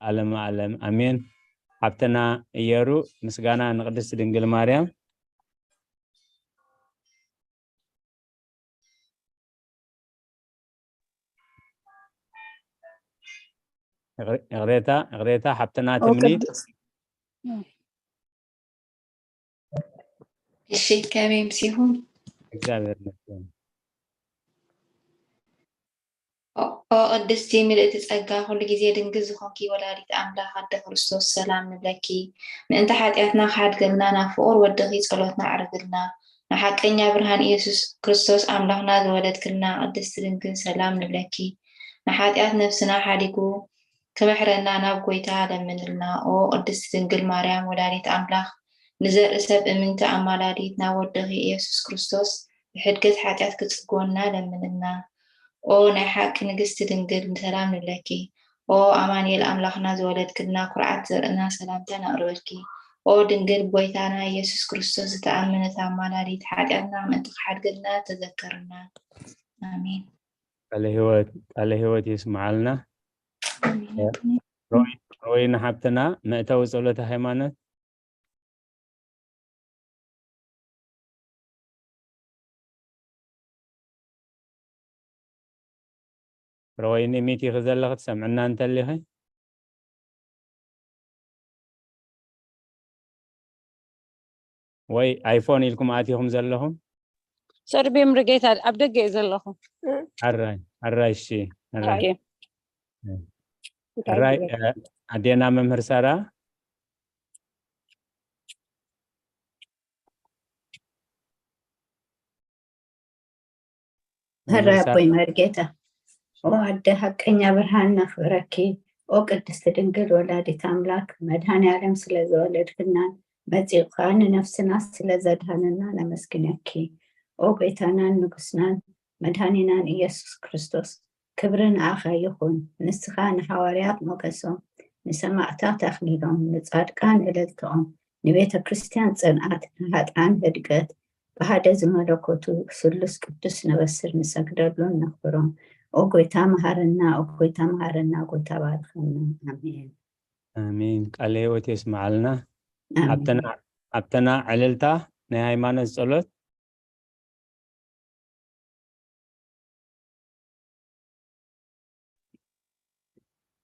ዓለመ ዓለም ኣሜን። ሓብትና እየሩ፣ ምስጋና ንቅድስት ድንግል ማርያም። ይቕሬታ፣ ይቕሬታ፣ ሓብትና ትምኒት። እሺ፣ ከመይ ምሲኹም? እግዚኣብሔር ይመስገን። ኦ ቅድስቲ ምልእቲ ጸጋ፣ ኩሉ ግዜ ድንግል ዝኾንኪ ወላዲት ኣምላኽ ኣደ ክርስቶስ፣ ሰላም ንብለኪ። ምእንቲ ሓጢኣትና ክሓድገልና ናብ ፍቑር ወድኺ ጸሎትና ኣዕርግልና። ንሓቀኛ ብርሃን ኢየሱስ ክርስቶስ ኣምላኽና ዝወለድክልና ቅድስቲ ድንግል፣ ሰላም ንብለኪ። ንሓጢኣት ነፍስና ሓዲጉ ክምሕረና ናብ ጎይታ ለምንልና። ኦ ቅድስቲ ድንግል ማርያም ወላዲት ኣምላኽ፣ ንዘርኢ ሰብ እምንቲ ኣማላዲት ናብ ወድኺ ኢየሱስ ክርስቶስ ብሕድገት ሓጢኣት ክጽግወና ለምንልና። ኦ ናይ ሓቂ ንግስቲ ድንግል፣ ሰላም ንብለኪ። ኦ ኣማኑኤል ኣምላኽና ዝወለድክልና፣ ኩርዓት ዘርእና፣ ሰላምታ ነቕርበልኪ። ኦ ድንግል፣ ብጎይታና ኢየሱስ ክርስቶስ ዝተኣመነት ኣማላዲት፣ ሓጢኣትና ምእንቲ ክሓድገልና ተዘከርና። ኣሜን። ቃለ ህይወት፣ ቃለ ህይወት የስምዓልና። ኣሜን። ሮይ-፣ ሮይና ሓብትና፣ መእተዊ ጸሎተ ሃይማኖት። ረወይኒ፣ ሚት ኢኺ ዘለኺ፣ ትሰምዕና እንተሊኺ? ወይ ኣይፎን ኢልኩም ኣቲኹም ዘለኹም? ሰርቤ ምርጌታ፣ ኣብ ደገ እየ ዘለኹ። ኣራይ፣ ኣራይ፣ እሺ፣ ኣራይ። ኦኬ። ኣራይ፣ እ፣ ኣዴና መምህር ሳራ። ህረ ኣቦይ መርጌታ፣ ኦ ኣደ ሓቀኛ ብርሃን ነኽብረኪ። ኦ ቅድስቲ ድንግል ወላዲት ኣምላክ፣ መድኃኔ ዓለም ስለ ዝወለድክናን መጺኡ ኸኣ ንነፍስና ስለ ዘድሃነና ነመስግነኪ። ኦ ጎይታናን ንጉስናን መድኃኒናን ኢየሱስ ክርስቶስ፣ ክብሪ ንኣኻ ይኹን። ንስኻ ንሓዋርያት ሞገሶም፣ ንሰማዕታት ኣኽሊሎም፣ ንጻድቃን እልልትኦም፣ ንቤተ ክርስቲያን ጽንዓት፣ ንሃጥኣን ህድገት፣ ብሓደ ዝመለኮቱ ስሉስ ቅዱስ ነበስር ንሰግደሉን ነኽብሮን። ኦ ጎይታ መሃረና፣ ኦ ጎይታ መሃረና፣ ጎይታ ባርኸና። ኣሜን። ኣሜን። ቃለ ህይወት የስምዓልና። ኣሜን። ኣብተና፣ ኣብተና ዕልልታ ናይ ሃይማኖት ጸሎት።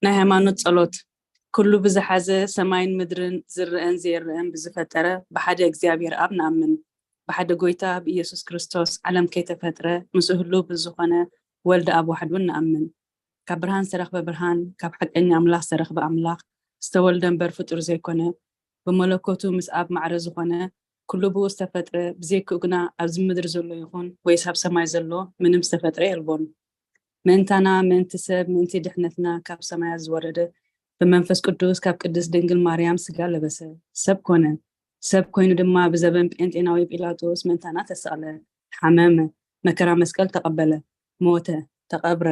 ናይ ሃይማኖት ጸሎት። ኩሉ ብዝሓዘ ሰማይን ምድርን ዝረኣን ዘይረኣን ብዝፈጠረ ብሓደ እግዚኣብሔር ኣብ ንኣምን። ብሓደ ጎይታ ብኢየሱስ ክርስቶስ ዓለም ከይተፈጥረ ምስኡ ህሉው ብዝኾነ ወልድ ኣብ ዋሕድ እውን ንኣምን። ካብ ብርሃን ዝተረኽበ ብርሃን፣ ካብ ሓቀኛ ኣምላኽ ዝተረኽበ ኣምላኽ፣ ዝተወልደ እምበር ፍጡር ዘይኮነ፣ ብመለኮቱ ምስ ኣብ ማዕረ ዝኾነ፣ ኩሉ ብኡ ዝተፈጥረ፣ ብዘይክኡ ግና ኣብዚ ምድሪ ዘሎ ይኹን ወይስ ኣብ ሰማይ ዘሎ ምንም ዝተፈጥረ የልቦን። ምእንታና፣ ምእንቲ ሰብ፣ ምእንቲ ድሕነትና ካብ ሰማያት ዝወረደ፣ ብመንፈስ ቅዱስ ካብ ቅድስት ድንግል ማርያም ስጋ ለበሰ፣ ሰብ ኮነ። ሰብ ኮይኑ ድማ ብዘበን ጴንጤናዊ ጲላጦስ ምእንታና ተሰቕለ፣ ሓመመ፣ መከራ መስቀል ተቐበለ፣ ሞተ፣ ተቐብረ።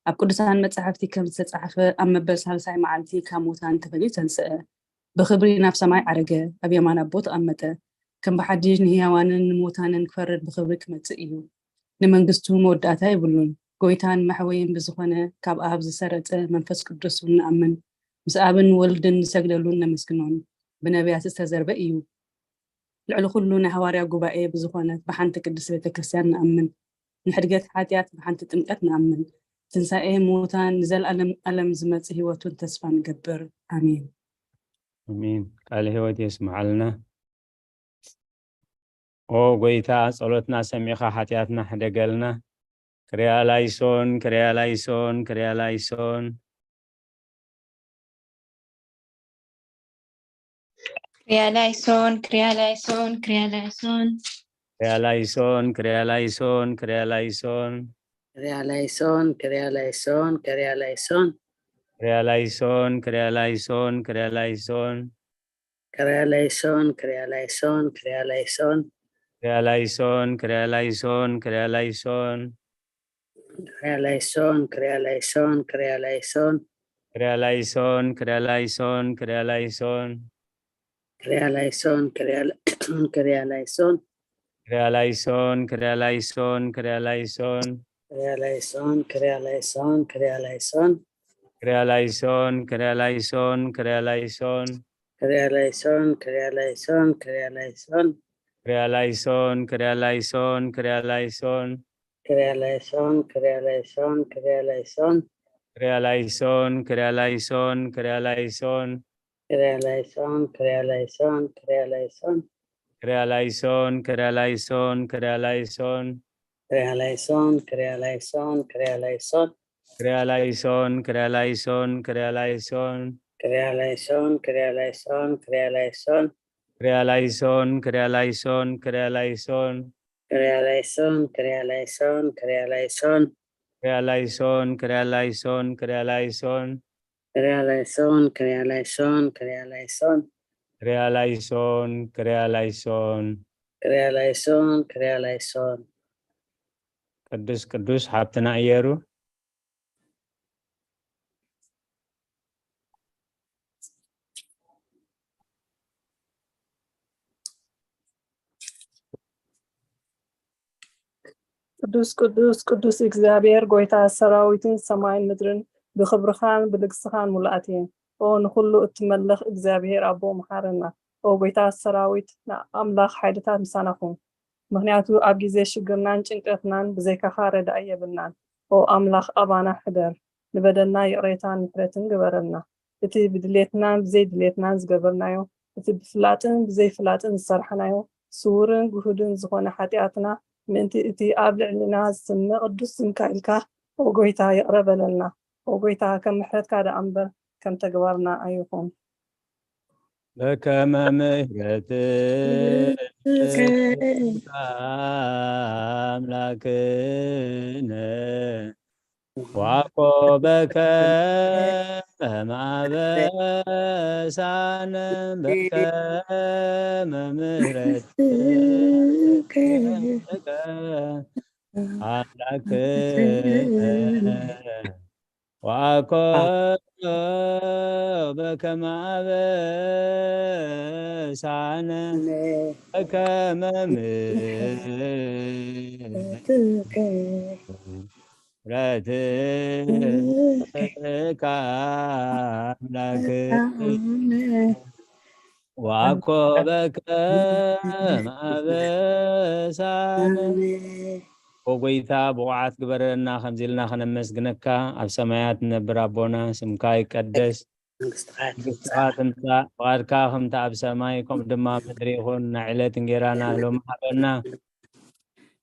ኣብ ቅዱሳን መጻሕፍቲ ከም ዝተጻሕፈ ኣብ መበል ሳልሳይ መዓልቲ ካብ ሙታን ተፈልዩ ተንስአ። ብኽብሪ ናብ ሰማይ ዓረገ፣ ኣብ የማን ኣቦ ተቐመጠ። ከም ብሓድሽ ንህያዋንን ንሙታንን ክፈርድ ብኽብሪ ክመጽእ እዩ። ንመንግስቱ መወዳእታ የብሉን። ጎይታን መሕወይን ብዝኾነ ካብ ኣብ ዝሰረጸ መንፈስ ቅዱስ እውን ንኣምን። ምስ ኣብን ወልድን ንሰግደሉን ነመስግኖን። ብነቢያት ዝተዘርበ እዩ። ልዕሊ ኩሉ ናይ ሃዋርያ ጉባኤ ብዝኾነት ብሓንቲ ቅድስት ቤተ ክርስቲያን ንኣምን። ንሕድገት ሓጢኣት ብሓንቲ ጥምቀት ንኣምን። ትንሳኤ ሙታን ንዘለኣለም ኣለም ዝመጽእ ህይወቱን ተስፋ ንገብር። ኣሜን። ኣሜን። ቃለ ህይወት የስምዓልና። ኦ ጎይታ፣ ጸሎትና ሰሚዕኻ ሓጢኣትና ሕደገልና። ክሪያ ላይሶን፣ ክሪያ ላይሶን፣ ክሪያ ላይሶን። ክሪያ ላይሶን፣ ክሪያ ላይሶን፣ ክሪያ ላይሶን። ክሪያ ላይሶን፣ ክሪያ ላይሶን፣ ክሪያ ላይሶን። ክሪያ ላይሶን፣ ክሪያ ላይሶን፣ ክሪያ ላይሶን። ክሪያ ላይሶን፣ ክሪያ ላይሶን፣ ክሪያ ላይሶን። ክሪያ ላይሶን፣ ክሪያ ላይሶን፣ ክሪያ ላይሶን። ክሪያ ላይሶን፣ ክሪያ ላይሶን፣ ክሪያ ላይሶን። ክሪያ ላይሶን፣ ክሪያ ላይሶን፣ ክሪያ ላይሶን። ክሪያ ላይሶን፣ ክሪያ ላይሶን፣ ክሪያ ላይሶን። ክሪያ ላይሶን፣ ክሪያ ላይሶን፣ ክሪያ ላይሶን። ክሪያ ላይሶን፣ ክሪያ ላይሶን፣ ክሪያ ላይሶን። ክሪያ ላይሶን፣ ክሪያ ላይሶን፣ ክሪያ ላይሶን። ክሪያ ላይሶን፣ ክሪያ ላይሶን፣ ክሪያ ላይሶን። ክሪያ ላይሶን፣ ክሪያ ላይሶን፣ ክሪያ ላይሶን። ክሪያ ላይሶን፣ ክሪያ ላይሶን፣ ክሪያ ላይሶን። ክሪያ ላይሶን፣ ክሪያ ላይሶን፣ ክሪያ ላይሶን። ክሪያ ላይሶን፣ ክሪያ ላይሶን፣ ክሪያ ላይሶን። ክሪያ ላይሶን፣ ክሪያ ላይሶን፣ ክሪያ ላይሶን። ክሪያ ላይሶን፣ ክሪያ ላይሶን፣ ክሪያ ላይሶን። ክሪያ ላይሶን፣ ክሪያ ላይሶን፣ ክሪያ ላይሶን። ክሪያ ላይሶን፣ ክሪያ ላይሶን፣ ክሪያ ላይሶን። ክሪያ ላይሶን፣ ክሪያ ላይሶን፣ ክሪያ ላይሶን። ክሪያ ላይሶን፣ ክሪያ ላይሶን፣ ክሪያ ላይሶን። ክሪያ ላይሶን፣ ክሪያ ላይሶን፣ ክሪያ ላይሶን። ክሪያ ላይሶን፣ ክሪያ ላይሶን፣ ክሪያ ላይሶን። ክሪያ ላይሶን፣ ክሪያ ላይሶን፣ ክሪያ ላይሶን። ክሪያ ላይሶን፣ ክሪያ ላይሶን። ክሪያ ላይሶን፣ ክሪያ ላይሶን። ቅዱስ ቅዱስ ሓብትና እየሩ። ቅዱስ ቅዱስ ቅዱስ እግዚኣብሔር ጎይታ ሰራዊትን ሰማይን ምድርን ብኽብርኻን ብልግስኻን ሙሉኣት እየን። ኦ ንኹሉ እትመልኽ እግዚኣብሔር ኣቦ መሓረና። ኦ ጎይታ ሰራዊት ኣምላኽ ሓይልታት ምሳና ኩን። ምኽንያቱ ኣብ ግዜ ሽግርናን ጭንቀትናን ብዘይካኻ ረዳኢ የብልናን። ኦ ኣምላኽ ኣባና ሕደር። ንበደልና ይቕሬታን ምሕረትን ግበረልና። እቲ ብድሌትናን ብዘይድሌትናን ዝገበርናዮ፣ እቲ ብፍላጥን ብዘይፍላጥን ዝሰርሕናዮ፣ ስዉርን ግሁድን ዝኾነ ሓጢኣትና፣ ምእንቲ እቲ ኣብ ልዕሊና ዝስመ ቅዱስ ስምካ ኢልካ፣ ኦ ጎይታ፣ ይቕረ በለልና። ኦ ጎይታ፣ ከም ምሕረትካ ደኣ እምበር ከም ተግባርና ኣይኹን። በከመ ምሕረትከ ኣምላክነ ዋኮ በከመ አበሳነ በከመ ምሕረትከ አምላክነ ዋኮ በከመ አበሳነ በከመ ምሕረትከ አምላክነ ዋኮ በከመ አበሳነ። ኦ ጎይታ ብቑዓት ግበረና ከምዚ ኢልና ከነመስግነካ። ኣብ ሰማያት ንነብር ኣቦና ስምካ ይቀደስ። መንግስትኻ መንግስትኻ ትምጻእ፣ ፍቓድካ ከምቲ ኣብ ሰማይ ከምኡ ድማ ኣብ ምድሪ ይኹን። ናይ ዕለት እንጌራና ሎሚ ሃበና።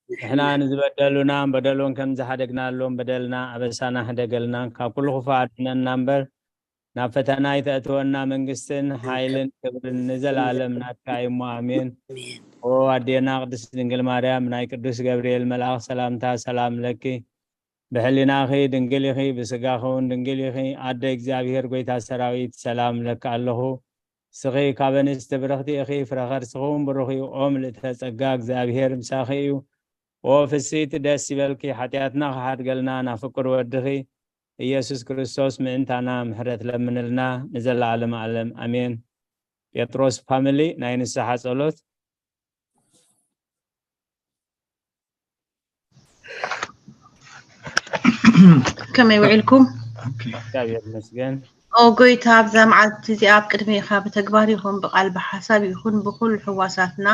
ንሕና ንዝበደሉና በደሎም ከም ዝሓደግናሎም በደልና ኣበሳና ሕደገልና፣ ካብ ኩሉ ክፉእ ኣድሕነና እምበር ናብ ፈተና ኣይተእትወና። መንግስትን ሓይልን ክብርን ንዘለኣለም ናትካ እዩ እሞ ኣሜን። ኦ ኣዴና ቅድስት ድንግል ማርያም፣ ናይ ቅዱስ ገብርኤል መልኣኽ ሰላምታ ሰላም ለኪ። ብሕሊናኺ ድንግል ኢኺ፣ ብስጋኺ እውን ድንግል ኢኺ። ኣደ እግዚኣብሔር ጎይታ ሰራዊት ሰላም ለኪ ኣለኹ። ንስኺ ካብ ኣንስቲ ብርኽቲ ኢኺ፣ ፍረ ከርስኺ እውን ብሩኽ እዩ። ኦ ምልእተ ጸጋ እግዚኣብሔር ምሳኺ እዩ። ኦ ፍስይቲ ደስ ይበልኪ፣ ሓጢኣትና ክሓድገልና ናብ ፍቁር ወድኺ ኢየሱስ ክርስቶስ ምእንታና ምሕረት ለምንልና ንዘለዓለም ዓለም ኣሜን። ጴጥሮስ ፋሚሊ ናይ ንስሓ ጸሎት። ከመይ ውዒልኩም? እግዚኣብሔር ይመስገን። ኦ ጎይታ፣ ኣብዛ መዓልቲ እዚኣ ኣብ ቅድሜኻ ብተግባር ይኹን ብቓል ብሓሳብ ይኹን ብኹሉ ሕዋሳትና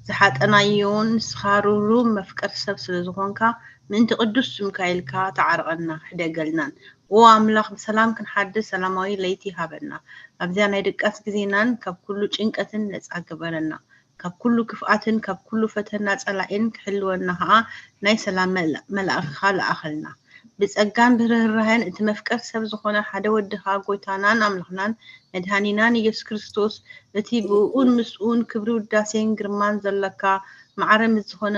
ዝሓጠናዮን ንስኻ ርሩም መፍቀር ሰብ ስለ ዝኾንካ ምእንቲ ቅዱስ ስምካ ኢልካ ተዓርቐና ሕደገልናን። ኦ ኣምላኽ ብሰላም ክንሓድር ሰላማዊ ለይቲ ሃበና። ኣብዚኣ ናይ ድቃስ ግዜናን ካብ ኩሉ ጭንቀትን ነጻ ግበረና። ካብ ኩሉ ክፍኣትን ካብ ኩሉ ፈተና ጸላኢን ክሕልወና ኸኣ ናይ ሰላም መል- መልኣኽኻ ለኣኸልና። ብጸጋን ብርህራሄን እቲ መፍቀር ሰብ ዝኾነ ሓደ ወድኻ ጎይታናን ኣምላኽናን መድሃኒናን ኢየሱስ ክርስቶስ እቲ ብእኡን ምስኡን ክብሪ ውዳሴን ግርማን ዘለካ ማዕረ ምስ ዝኾነ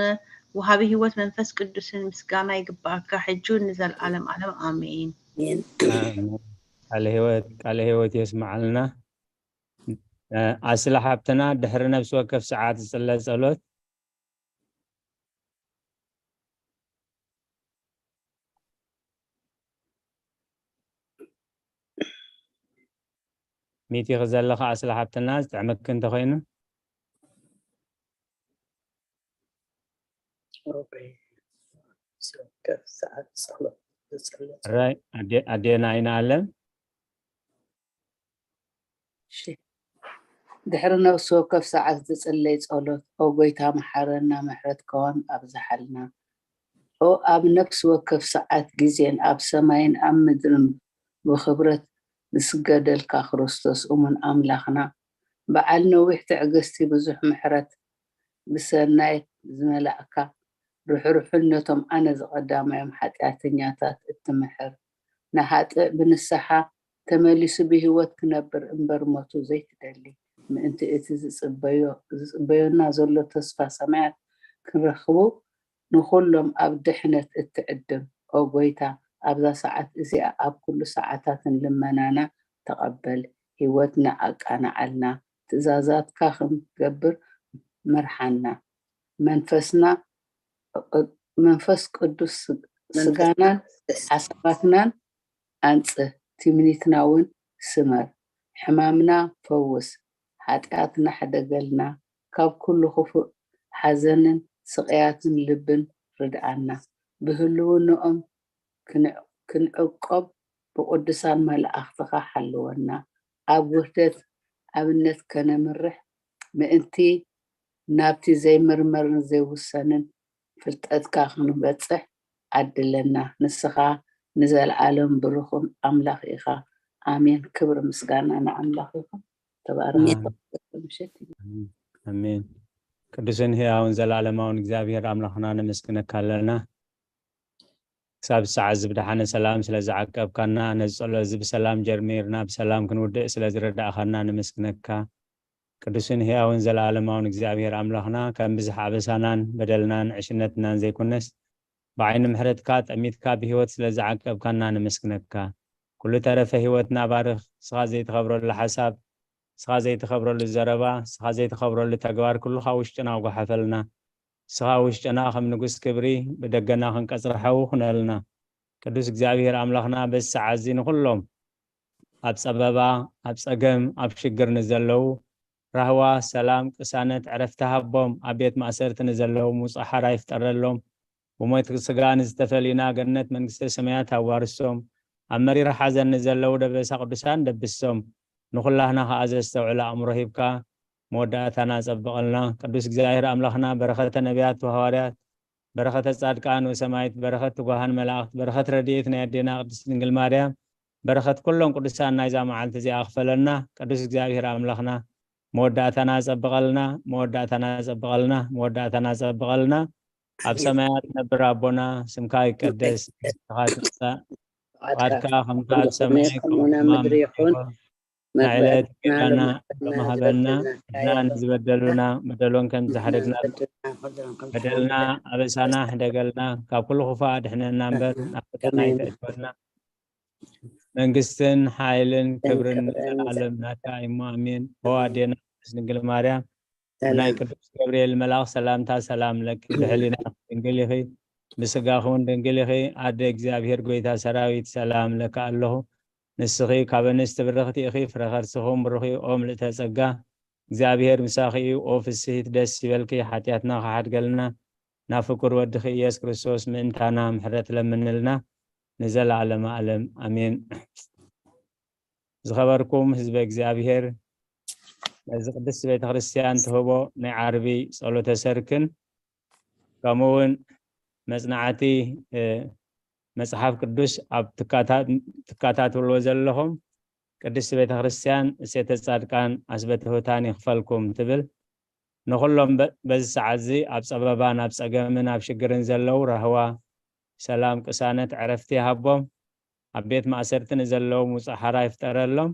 ወሃቢ ህይወት መንፈስ ቅዱስን ምስጋና ይግባኣካ ሕጂ ንዘለኣለም ኣለም ኣሜን። ኣሜን። ቃለ ህይወት ቃለ ህይወት የስምዓልና። ኣስላ ሓብትና ድሕሪ ነፍሲ ወከፍ ሰዓት ዝጽለ ጸሎት ሚቲኺ ዘለኻ ኣስላ ሓብትና ዝጥዕመኪ እንተኾይኑ። ሰዓት ጸሎት ዝጸለየ ራይ ኣዴ- ኣዴና ኣይና ኣለም። ድሕሪ ነፍሲ ወከፍ ሰዓት ዝጽለይ ጸሎት፣ ኦ ጎይታ መሓረና፣ ምሕረትካውን ኣብዝሓልና። ኦ ኣብ ነፍሲ ወከፍ ሰዓት ግዜን ኣብ ሰማይን ኣብ ምድርን ብኽብረት ዝስገደልካ ክርስቶስ እሙን ኣምላኽና፣ በዓል ነዊሕ ትዕግስቲ፣ ብዙሕ ምሕረት፣ ብሰናይ ዝመላእካ ርሕሩሕን ነቶም ኣነ ዝቐዳማዮም ሓጢኣተኛታት እትምሕር፣ ንሃጥእ ብንስሓ ተመሊሱ ብህይወት ክነብር እምበር ሞቱ ዘይትደሊ፣ ምእንቲ እቲ ዝጽበዮ ዝጽበዮና ዘሎ ተስፋ ሰማያት ክንረኽቡ ንኹሎም ኣብ ድሕነት እትዕድም። ኦ ጎይታ፣ ኣብዛ ሰዓት እዚኣ ኣብ ኩሉ ሰዓታትን ልመናና ተቐበል። ህይወትና ኣቃንዓልና። ትእዛዛትካ ክንገብር ምርሓና። መንፈስና መንፈስ ቅዱስ ስጋናን ሓሳባትናን ኣንጽህ፣ ትምኒትና እውን ስመር። ሕማምና ፈውስ፣ ሓጢኣትና ሕደገልና፣ ካብ ኩሉ ክፉእ ሓዘንን ስቕያትን ልብን ርድኣና። ብህልውንኦም ክንዕቆብ ብቅዱሳን መላእኽትኻ ሓልወና። ኣብ ውህደት ኣብነት ከነምርሕ ምእንቲ ናብቲ ዘይምርመርን ዘይውሰንን ፍልጠትካ ክንበጽሕ ዓድለና። ንስኻ ንዘለኣለም ብሩኽን ኣምላኽ ኢኻ። ኣሜን። ክብሪ ምስጋና ንኣምላኽ ይኹን። ተባረኽ። ኣሜን። ምሽት። ኣሜን። ኣሜን። ቅዱስን ህያውን ዘላለማውን እግዚኣብሔር ኣምላኽና ነመስግነካ ኣለና። ክሳብ ሰዓት እዚ ብደሓነ ሰላም ስለ ዝዓቀብካና፣ ነዚ ጸሎት እዚ ብሰላም ጀርሚርና ብሰላም ክንውድእ ስለ ዝረዳእኻና ነመስግነካ። ቅዱስን ህያውን ዘለኣለማውን እግዚኣብሔር ኣምላኽና፣ ከም ብዝሕ ኣበሳናን በደልናን ዕሽነትናን ዘይኮነስ፣ ብዓይኒ ምሕረትካ ጠሚትካ ብህይወት ስለ ዝዓቀብካና ነመስግነካ። ኩሉ ተረፈ ህይወትና ባርኽ። ንስኻ ዘይትኸብረሉ ሓሳብ፣ ንስኻ ዘይትኸብረሉ ዘረባ፣ ንስኻ ዘይትኸብረሉ ተግባር ኩሉ ካብ ውሽጥና ጓሓፈልና። ንስኻ ውሽጥና ከም ንጉስ ክብሪ ብደገና ክንቀጽርሐው ኩነልና። ቅዱስ እግዚኣብሔር ኣምላኽና፣ በዚ ሰዓት እዚ ንኹሎም ኣብ ጸበባ፣ ኣብ ጸገም፣ ኣብ ሽግር ንዘለዉ ራህዋ፣ ሰላም፣ ቅሳነት፣ ዕረፍቲ ሃቦም። ኣብ ቤት ማእሰርቲ ንዘለዉ ምውጻእ ሓራ ይፍጠረሎም። ብሞት ስጋ ንዝተፈሊና ገነት መንግስተ ሰማያት ኣዋርሶም። ኣብ መሪር ሓዘን ንዘለዉ ደበሳ ቅዱሳን ደብሶም። ንኹላህና ከኣ ዘስተውዕል ኣእምሮ ሂብካ መወዳእታና ጸብቐልና። ቅዱስ እግዚኣብሔር ኣምላኽና፣ በረኸተ ነቢያት ወሃዋርያት፣ በረኸተ ጻድቃን ወሰማይት፣ በረኸት ትጉሃን መላእኽት፣ በረኸት ረድኤት ናይ ኣዴና ቅድስት ድንግል ማርያም፣ በረኸት ኩሎም ቅዱሳን ናይዛ መዓልቲ እዚኣ ክፈለና። ቅዱስ እግዚኣብሔር ኣምላኽና፣ መወዳእታና ጸብቐልና፣ መወዳእታና ጸብቐልና፣ መወዳእታና ጸብቐልና። ኣብ ሰማያት ትነብር ኣቦና፣ ስምካ ይቀደስ፣ መንግስትኻ ትምጻእ፣ ፍቓድካ ከምቲ ኣብ ሰማይ ከምኡ ድማ ምድሪ ይኹን። ናይ ዕለት እንጀራና ሎሚ ሃበና፣ ንሕና ንዝበደሉና በደሎም ከም ዝሓደግና በደልና ኣበሳና ሕደገልና፣ ካብ ኩሉ ክፉእ ኣድሕነና እምበር ናብ ፈተና ኣይተእትወና። መንግስትን ሓይልን ክብርን ንዘለኣለም ናትካ እዩ እሞ ኣሜን። ኦ ኣዴና ቅድስት ድንግል ማርያም፣ ናይ ቅዱስ ገብርኤል መልኣኽ ሰላምታ ሰላም ለኪ፣ ብሕሊና ድንግል ኢኺ፣ ብስጋኺ እውን ድንግል ኢኺ። ኣደ እግዚኣብሔር ጎይታ ሰራዊት ሰላም ለኪ ኣለኹ። ንስኺ ካብ ኣንስቲ ብርኽቲ ኢኺ፣ ፍረ ከርስኺ እውን ብሩኽ እዩ። ኦ ምልእተ ጸጋ፣ እግዚኣብሔር ምሳኺ እዩ። ኦ ፍስሂት ደስ ይበልኪ፣ ሓጢኣትና ክሓድገልና ናብ ፍቁር ወድኺ ኢየሱስ ክርስቶስ ምእንታና ምሕረት ለምንልና ንዘለዓለመ ዓለም ኣሜን። ዝኸበርኩም ህዝበ እግዚኣብሔር፣ ነዚ ቅድስቲ ቤተ ክርስቲያን ትህቦ ናይ ዓርቢ ጸሎተ ሰርክን ከምኡ እውን መጽናዕቲ መጽሓፍ ቅዱስ ኣብ ትከታተልዎ ዘለኹም ቅድስቲ ቤተ ክርስቲያን እሴተ ጻድቃን ኣስበ ትሑታን ይኽፈልኩም ትብል። ንኹሎም በዚ ሰዓት እዚ ኣብ ጸበባን ኣብ ጸገምን ኣብ ሽግርን ዘለዉ ራህዋ፣ ሰላም፣ ቅሳነት፣ ዕረፍቲ ይሃቦም። ኣብ ቤት ማእሰርቲ ንዘለዉ ምውጻእ ሓራ ይፍጠረሎም።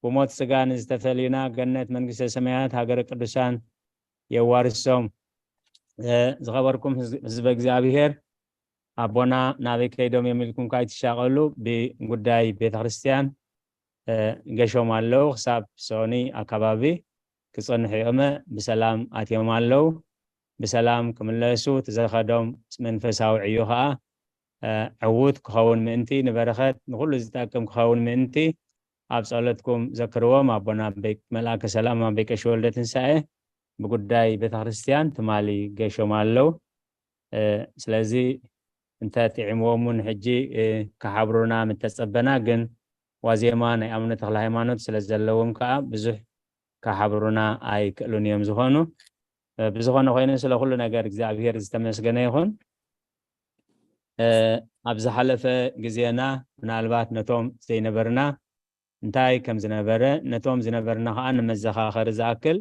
ብሞት ስጋ ንዝተፈሊና ገነት መንግስተ ሰማያት ሃገረ ቅዱሳን የዋርሶም። ዝኸበርኩም ህዝበ እግዚኣብሔር፣ ኣቦና ናበይ ከይዶም እዮም ኢልኩም ከይትሻቐሉ ብጉዳይ ቤተ ክርስቲያን ገሾም ኣለዉ። ክሳብ ሶኒ ኣካባቢ ክጸንሑ እዮም። ብሰላም ኣትዮም ኣለዉ። ብሰላም ክምለሱ፣ እቲ ዘኸዶም መንፈሳዊ ዕዮ ኸኣ ዕዉት ክኸውን ምእንቲ፣ ንበረኸት ንኹሉ ዝጠቅም ክኸውን ምእንቲ ኣብ ጸሎትኩም ዘክርዎም። ኣቦና ኣበይ መልኣከ ሰላም ኣበይ ቀሺ ወልደ ትንሳኤ ብጉዳይ ቤተ ክርስቲያን ትማሊ ገሾም ኣለዉ። ስለዚ እንተ ጥዒምዎም እውን ሕጂ ክሓብሩና ምተጸበና፣ ግን ዋዜማ ናይ ኣቡነ ተክለ ሃይማኖት ስለ ዘለዎም ከኣ ብዙሕ ክሓብሩና ኣይክእሉን እዮም ዝኾኑ። ብዝኾነ ኮይኑ ስለ ኩሉ ነገር እግዚኣብሔር ዝተመስገነ ይኹን። ኣብ ዝሓለፈ ግዜና ምናልባት ነቶም ዘይነበርና እንታይ ከም ዝነበረ፣ ነቶም ዝነበርና ከዓ ንመዘኻኸሪ ዝኣክል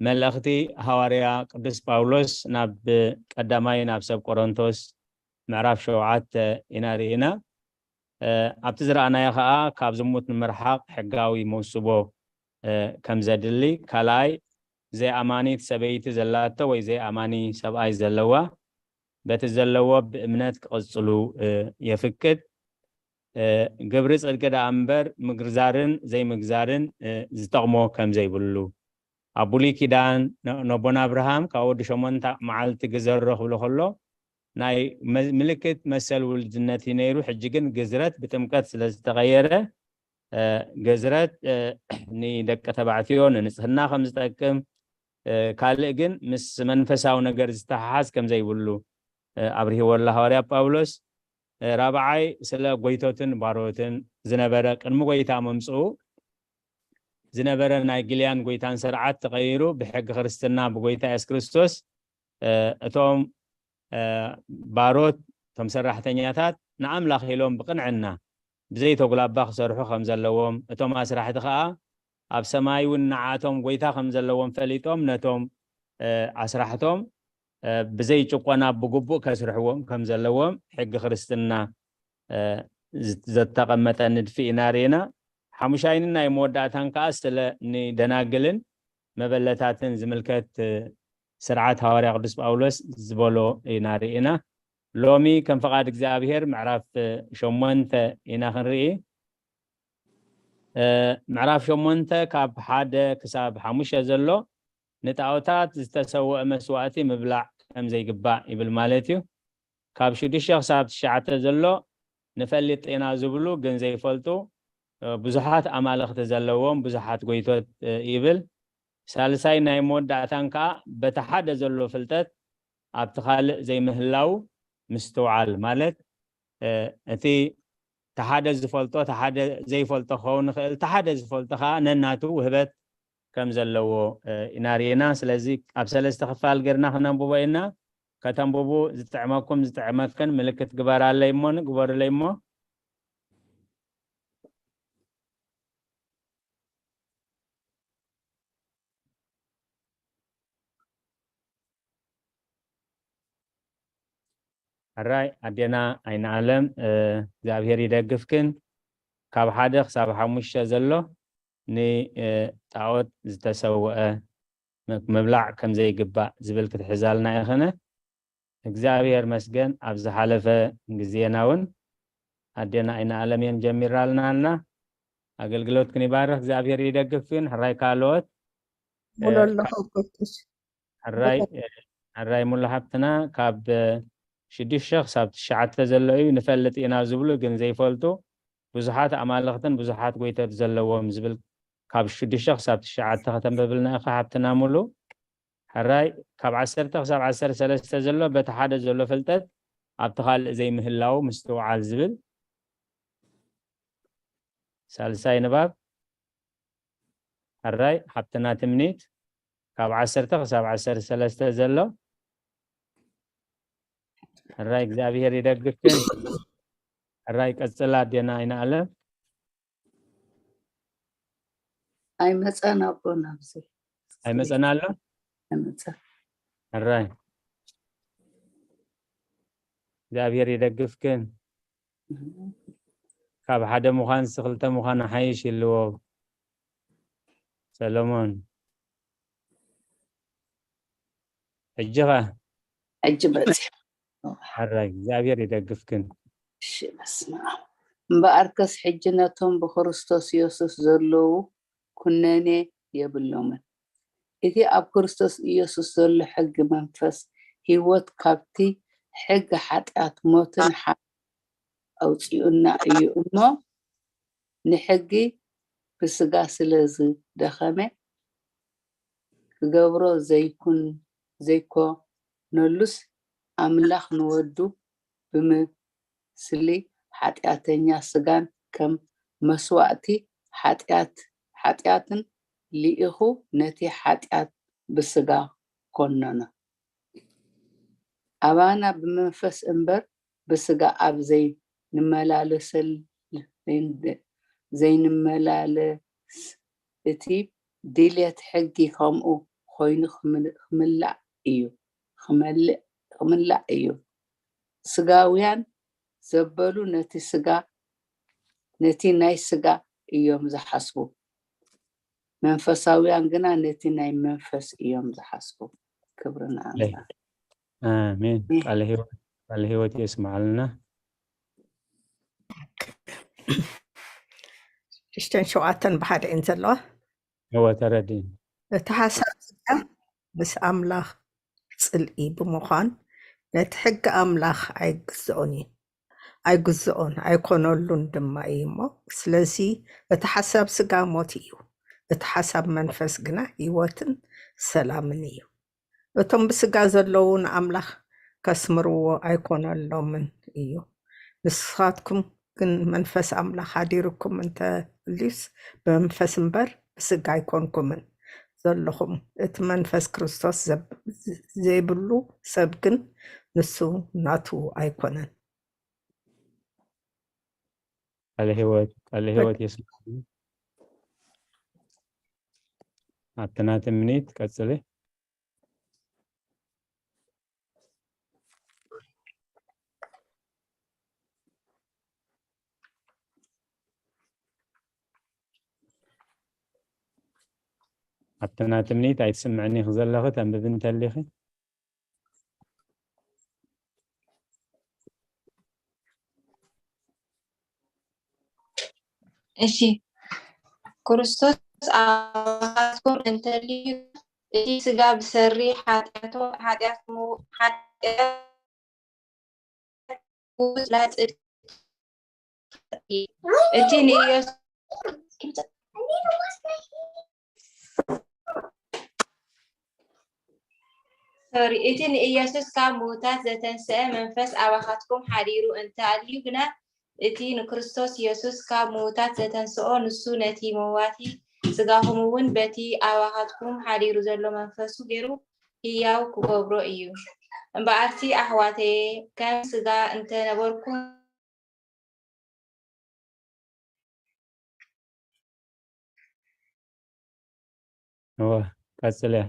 መልእኽቲ ሃዋርያ ቅዱስ ጳውሎስ ናብ ቀዳማይ ናብ ሰብ ቆሮንቶስ ምዕራፍ ሸውዓተ ኢና ርኢና። ኣብቲ ዝረኣናዮ ከዓ ካብ ዝሙት ንምርሓቕ ሕጋዊ መውስቦ ከም ዘድሊ፣ ካልኣይ ዘይኣማኒት ሰበይቲ ዘላቶ ወይ ዘይኣማኒ ሰብኣይ ዘለዋ በቲ ዘለዎ ብእምነት ክቕጽሉ የፍቅድ። ግብሪ ጽድቂ ደኣ እምበር ምግርዛርን ዘይምግዛርን ዝጠቕሞ ከም ዘይብሉ ኣብ ብሉይ ኪዳን ነቦና ኣብርሃም ካብ ወዲ ሸሞንተ መዓልቲ ግዘሮ ክብሎ ከሎ ናይ ምልክት መሰል ውልድነት እዩ ነይሩ። ሕጂ ግን ግዝረት ብጥምቀት ስለ ዝተቐየረ ግዝረት ንደቂ ተባዕትዮ ንንጽህና ከም ዝጠቅም፣ ካልእ ግን ምስ መንፈሳዊ ነገር ዝተሓሓዝ ከም ዘይብሉ ኣብርሂዎ ኣሎ ሃዋርያ ጳውሎስ። ራብዓይ ስለ ጎይቶትን ባሮትን ዝነበረ ቅድሚ ጎይታ ምምፅኡ ዝነበረ ናይ ግልያን ጎይታን ስርዓት ተቐይሩ ብሕጊ ክርስትና ብጎይታ የሱስ ክርስቶስ እቶም ባሮት እቶም ሰራሕተኛታት ንኣምላኽ ኢሎም ብቕንዕና ብዘይተጉላባ ክሰርሑ ከም ዘለዎም እቶም ኣስራሕቲ ከዓ ኣብ ሰማይ እውን ንዓቶም ጎይታ ከም ዘለዎም ፈሊጦም ነቶም ኣስራሕቶም ብዘይ ጭቆና ብግቡእ ከስርሕዎም ከም ዘለዎም ሕጊ ክርስትና ዘተቐመጠ ንድፊ ኢና ርኢና። ሓሙሻይንን ናይ መወዳእታን ከዓ ስለ ንደናግልን መበለታትን ዝምልከት ስርዓት ሃዋርያ ቅዱስ ጳውሎስ ዝበሎ ኢና ርኢና። ሎሚ ከም ፍቓድ እግዚኣብሔር ምዕራፍ ሸሞንተ ኢና ክንርኢ። ምዕራፍ ሸሞንተ ካብ ሓደ ክሳብ ሓሙሽተ ዘሎ ንጣዖታት ዝተሰወአ መስዋእቲ ምብላዕ ከም ዘይግባእ ይብል ማለት እዩ። ካብ ሽዱሽተ ክሳብ ትሽዓተ ዘሎ ንፈልጥ ኢና ዝብሉ ግን ዘይፈልጡ ብዙሓት ኣማልኽቲ ዘለዎም ብዙሓት ጎይቶት ይብል። ሳልሳይ ናይ መወዳእታን ከዓ በቲ ሓደ ዘሎ ፍልጠት ኣብቲ ካልእ ዘይምህላው ምስትውዓል ማለት እቲ ተሓደ ዝፈልጦ ተሓደ ዘይፈልጦ ክኸውን ይኽእል። ተሓደ ዝፈልጦ ከዓ ነናቱ ውህበት ከም ዘለዎ ኢና ርኢና። ስለዚ ኣብ ሰለስተ ክፋል ገርና ክነንብቦ ኢና። ከተንብቡ ዝጥዕመኩም ዝጥዕመክን ምልክት ግበራለይ እሞ ግበሩለይ እሞ ሕራይ ኣዴና ኣይንኣለም እግዚኣብሔር ይደግፍክን። ካብ ሓደ ክሳብ ሓሙሽተ ዘሎ ንጣዖት ዝተሰወአ ምብላዕ ከም ዘይግባእ ዝብል ክትሕዛልና ኢኽነ። እግዚኣብሔር መስገን ኣብ ዝሓለፈ ግዜና እውን ኣዴና ኣይንኣለም እየን ጀሚራልና ኣላ። ኣገልግሎት ክንባርኽ እግዚኣብሔር ይደግፍክን። ሕራይ ካልኦት ሙሉ ኣለኹ። ሕራይ ሙሉ ሓብትና ካብ ሽዱሽተ ክሳብ ትሽዓተ ዘሎ እዩ። ንፈልጥ ኢና ዝብሉ ግን ዘይፈልጡ ብዙሓት ኣማልኽትን ብዙሓት ጎይቶት ዘለዎም ዝብል ካብ ሽዱሽተ ክሳብ ትሽዓተ ከተንበብልና ኢኻ ሓብትና ሙሉ። ሕራይ ካብ ዓሰርተ ክሳብ ዓሰርተ ሰለስተ ዘሎ በቲ ሓደ ዘሎ ፍልጠት ኣብቲ ካልእ ዘይምህላው ምስትውዓል ዝብል ሳልሳይ ንባብ። ሕራይ ሓብትና ትምኒት ካብ ዓሰርተ ክሳብ ዓሰርተ ሰለስተ ዘሎ። ሕራይ እግዚኣብሔር ይደግፍክን። ሕራይ ቀጽላ ኣዴና ኣይንኣለም። ኣይመፀን ኣቦ ናብዚ ኣይመፀን ኣሎ። ኣይመፀን። ሕራይ እግዚኣብሔር ይደግፍክን። ካብ ሓደ ምዃን ክልተ ምዃን ሓይሽ ይልዎ ሰሎሞን። ሕጂ ኸ ሕጂ በፂሑ። ሕራይ እግዚኣብሔር ይደግፍክን። እሺ በስመ ኣብ። እምበኣርከስ ሕጂ ነቶም ብክርስቶስ ኢየሱስ ዘለዉ ኩነኔ የብሎምን። እቲ ኣብ ክርስቶስ ኢየሱስ ዘሎ ሕጊ መንፈስ ህይወት ካብቲ ሕጊ ሓጢኣት ሞትን ሓ ኣውፂኡና እዩ እሞ ንሕጊ ብስጋ ስለ ዝደኸመ ክገብሮ ዘይኩን ዘይኮነሉስ ኣምላኽ ንወዱ ብምስሊ ሓጢኣተኛ ስጋን ከም መስዋእቲ ሓጢኣት ሓጢኣትን ልኢኹ ነቲ ሓጢኣት ብስጋ ኮነኖ። ኣባና ብመንፈስ እምበር ብስጋ ኣብ ዘይንመላለሰል ዘይንመላለስ እቲ ድልየት ሕጊ ከምኡ ኮይኑ ክምላእ እዩ ክመልእ ክምላእ እዩ። ስጋውያን ዘበሉ ነቲ ስጋ ነቲ ናይ ስጋ እዮም ዝሓስቡ፣ መንፈሳውያን ግና ነቲ ናይ መንፈስ እዮም ዝሓስቡ። ክብሪ ንኣምላኽ። ኣሜን። ቃለ ህይወት ቃለ ህይወት የስምዓልና። ሽሽተን ሸውዓተን ብሓደ እየን ዘለዋ። እወ ተረዲእኒ። እቲ ሓሳብ ስጋ ምስ ኣምላኽ ጽልኢ ብምዃን ነቲ ሕጊ ኣምላኽ ኣይግዝኦን እዩ ኣይግዝኦን ኣይኮነሉን ድማ እዩ እሞ፣ ስለዚ እቲ ሓሳብ ስጋ ሞት እዩ፣ እቲ ሓሳብ መንፈስ ግና ህይወትን ሰላምን እዩ። እቶም ብስጋ ዘለዉ ንኣምላኽ ከስምርዎ ኣይኮነሎምን እዩ። ንስኻትኩም ግን መንፈስ ኣምላኽ ሓዲርኩም እንተልዩስ ብመንፈስ እምበር ብስጋ ኣይኮንኩምን ዘለኹም። እቲ መንፈስ ክርስቶስ ዘይብሉ ሰብ ግን ንሱ ናቱ ኣይኮነን። ቃለ ህይወት ቃለ ህይወት የስምዓልና። ኣብቲ ናቲ ምኒት ቀጽሊ። ኣብቲ ናቲ ምኒት ኣይትስምዕኒ ዘለኺ ተንብቢ እንተሊኺ። እሺ፣ ክርስቶስ ኣባኻትኩም እንተልዩ፣ እቲ ስጋ ብሰሪ ሓጢኣቶም ሓጢኣት ምው- ሓጢኣት ምውጽላ ጽድቂ እዩ። እቲ ንኢየሱስ ሶሪ፣ እቲ ንኢየሱስ ካብ ምዉታት ዘተንስአ መንፈስ ኣባኻትኩም ሓዲሩ እንተ ኣልዩ ግና፣ እቲ ንክርስቶስ ኢየሱስ ካብ ምዉታት ዘተንስኦ ንሱ ነቲ መዋቲ ስጋኹም እውን በቲ ኣባኻትኩም ሓዲሩ ዘሎ መንፈሱ ገይሩ ህያው ክገብሮ እዩ። እምበኣርሲ ኣሕዋተየ፣ ከም ስጋ እንተ ነበርኩም፣ እወ ቀጽልያ።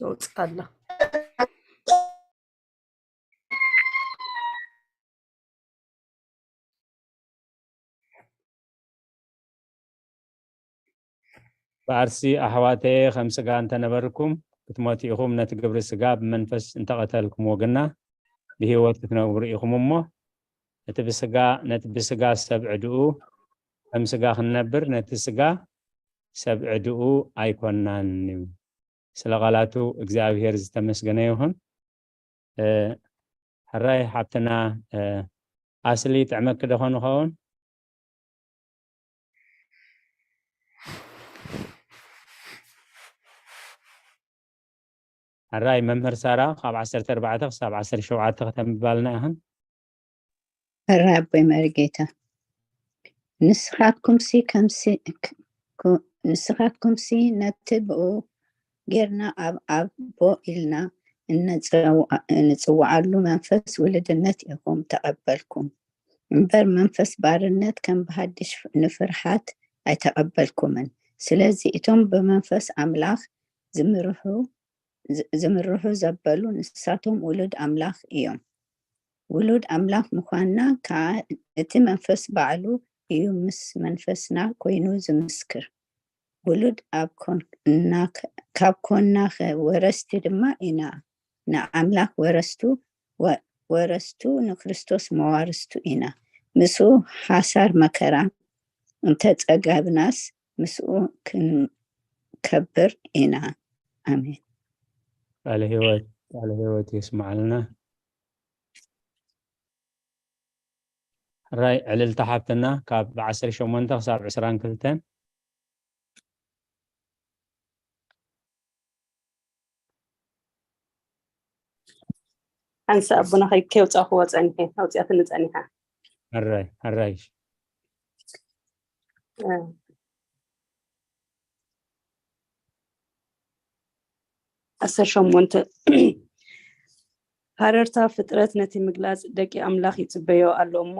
ተውፅእ ኣላ። በኣርሲ ኣሕዋተየ ከም ስጋ እንተነበርኩም ክትሞቱ ኢኹም፣ ነቲ ግብሪ ስጋ ብመንፈስ እንተቐተልኩምዎ ግና ብህይወት ክትነብሩ ኢኹም እሞ፣ እቲ ብስጋ ነቲ ብስጋ ሰብ ዕድኡ ከም ስጋ ክንነብር ነቲ ስጋ ሰብ ዕድኡ ኣይኮናን እዩ። ስለ ቃላቱ እግዚኣብሔር ዝተመስገነ ይኹን። ሕራይ ሓብትና ኣስሊ ጥዕመኪ ዶ ኾን ይኸውን? ሕራይ መምህር ሳራ ካብ ዓሰርተ ኣርባዕተ ክሳብ ዓሰርተ ሸውዓተ ከተንብባልና ኢኽን። ሕራይ ኣቦይ መሪጌታ ንስኻትኩምሲ ከምሲ ንስኻትኩምሲ ነቲ ብኡ ጌርና ኣብ ኣቦ ኢልና እንጽውዓሉ መንፈስ ውልድነት ኢኹም ተቐበልኩም እምበር መንፈስ ባርነት ከም ብሃድሽ ንፍርሓት ኣይተቐበልኩምን። ስለዚ እቶም ብመንፈስ ኣምላኽ ዝምርሑ ዘበሉ ንሳቶም ውሉድ ኣምላኽ እዮም። ውሉድ ኣምላኽ ምዃንና ከኣ እቲ መንፈስ ባዕሉ እዩ ምስ መንፈስና ኮይኑ ዝምስክር። ውሉድ ኣብ ካብ ኮንናኸ ወረስቲ ድማ ኢና፣ ንኣምላኽ ወረስቱ፣ ወረስቱ ንክርስቶስ መዋርስቱ ኢና። ምስኡ ሓሳር መከራ እንተጸገብናስ ምስኡ ክንከብር ኢና። ኣሜን። ቃለ ህይወት ቃለ ህይወት የስምዓልና። ሕራይ ዕልልታ ሓብትና ካብ ዓሰርተ ሸሞንተ ክሳብ ዕስራን ክልተን። ሓንሳ ኣቦና ከይ- ከይውፃእክዎ ፀኒሐ ኣውፅኣትኒ ፀኒሓ። ሕራይ ሕራይ። ዓሰርተ ሸሞንተ። ሃረርታ ፍጥረት ነቲ ምግላጽ ደቂ ኣምላኽ ይጽበዮ ኣሎ እሞ፣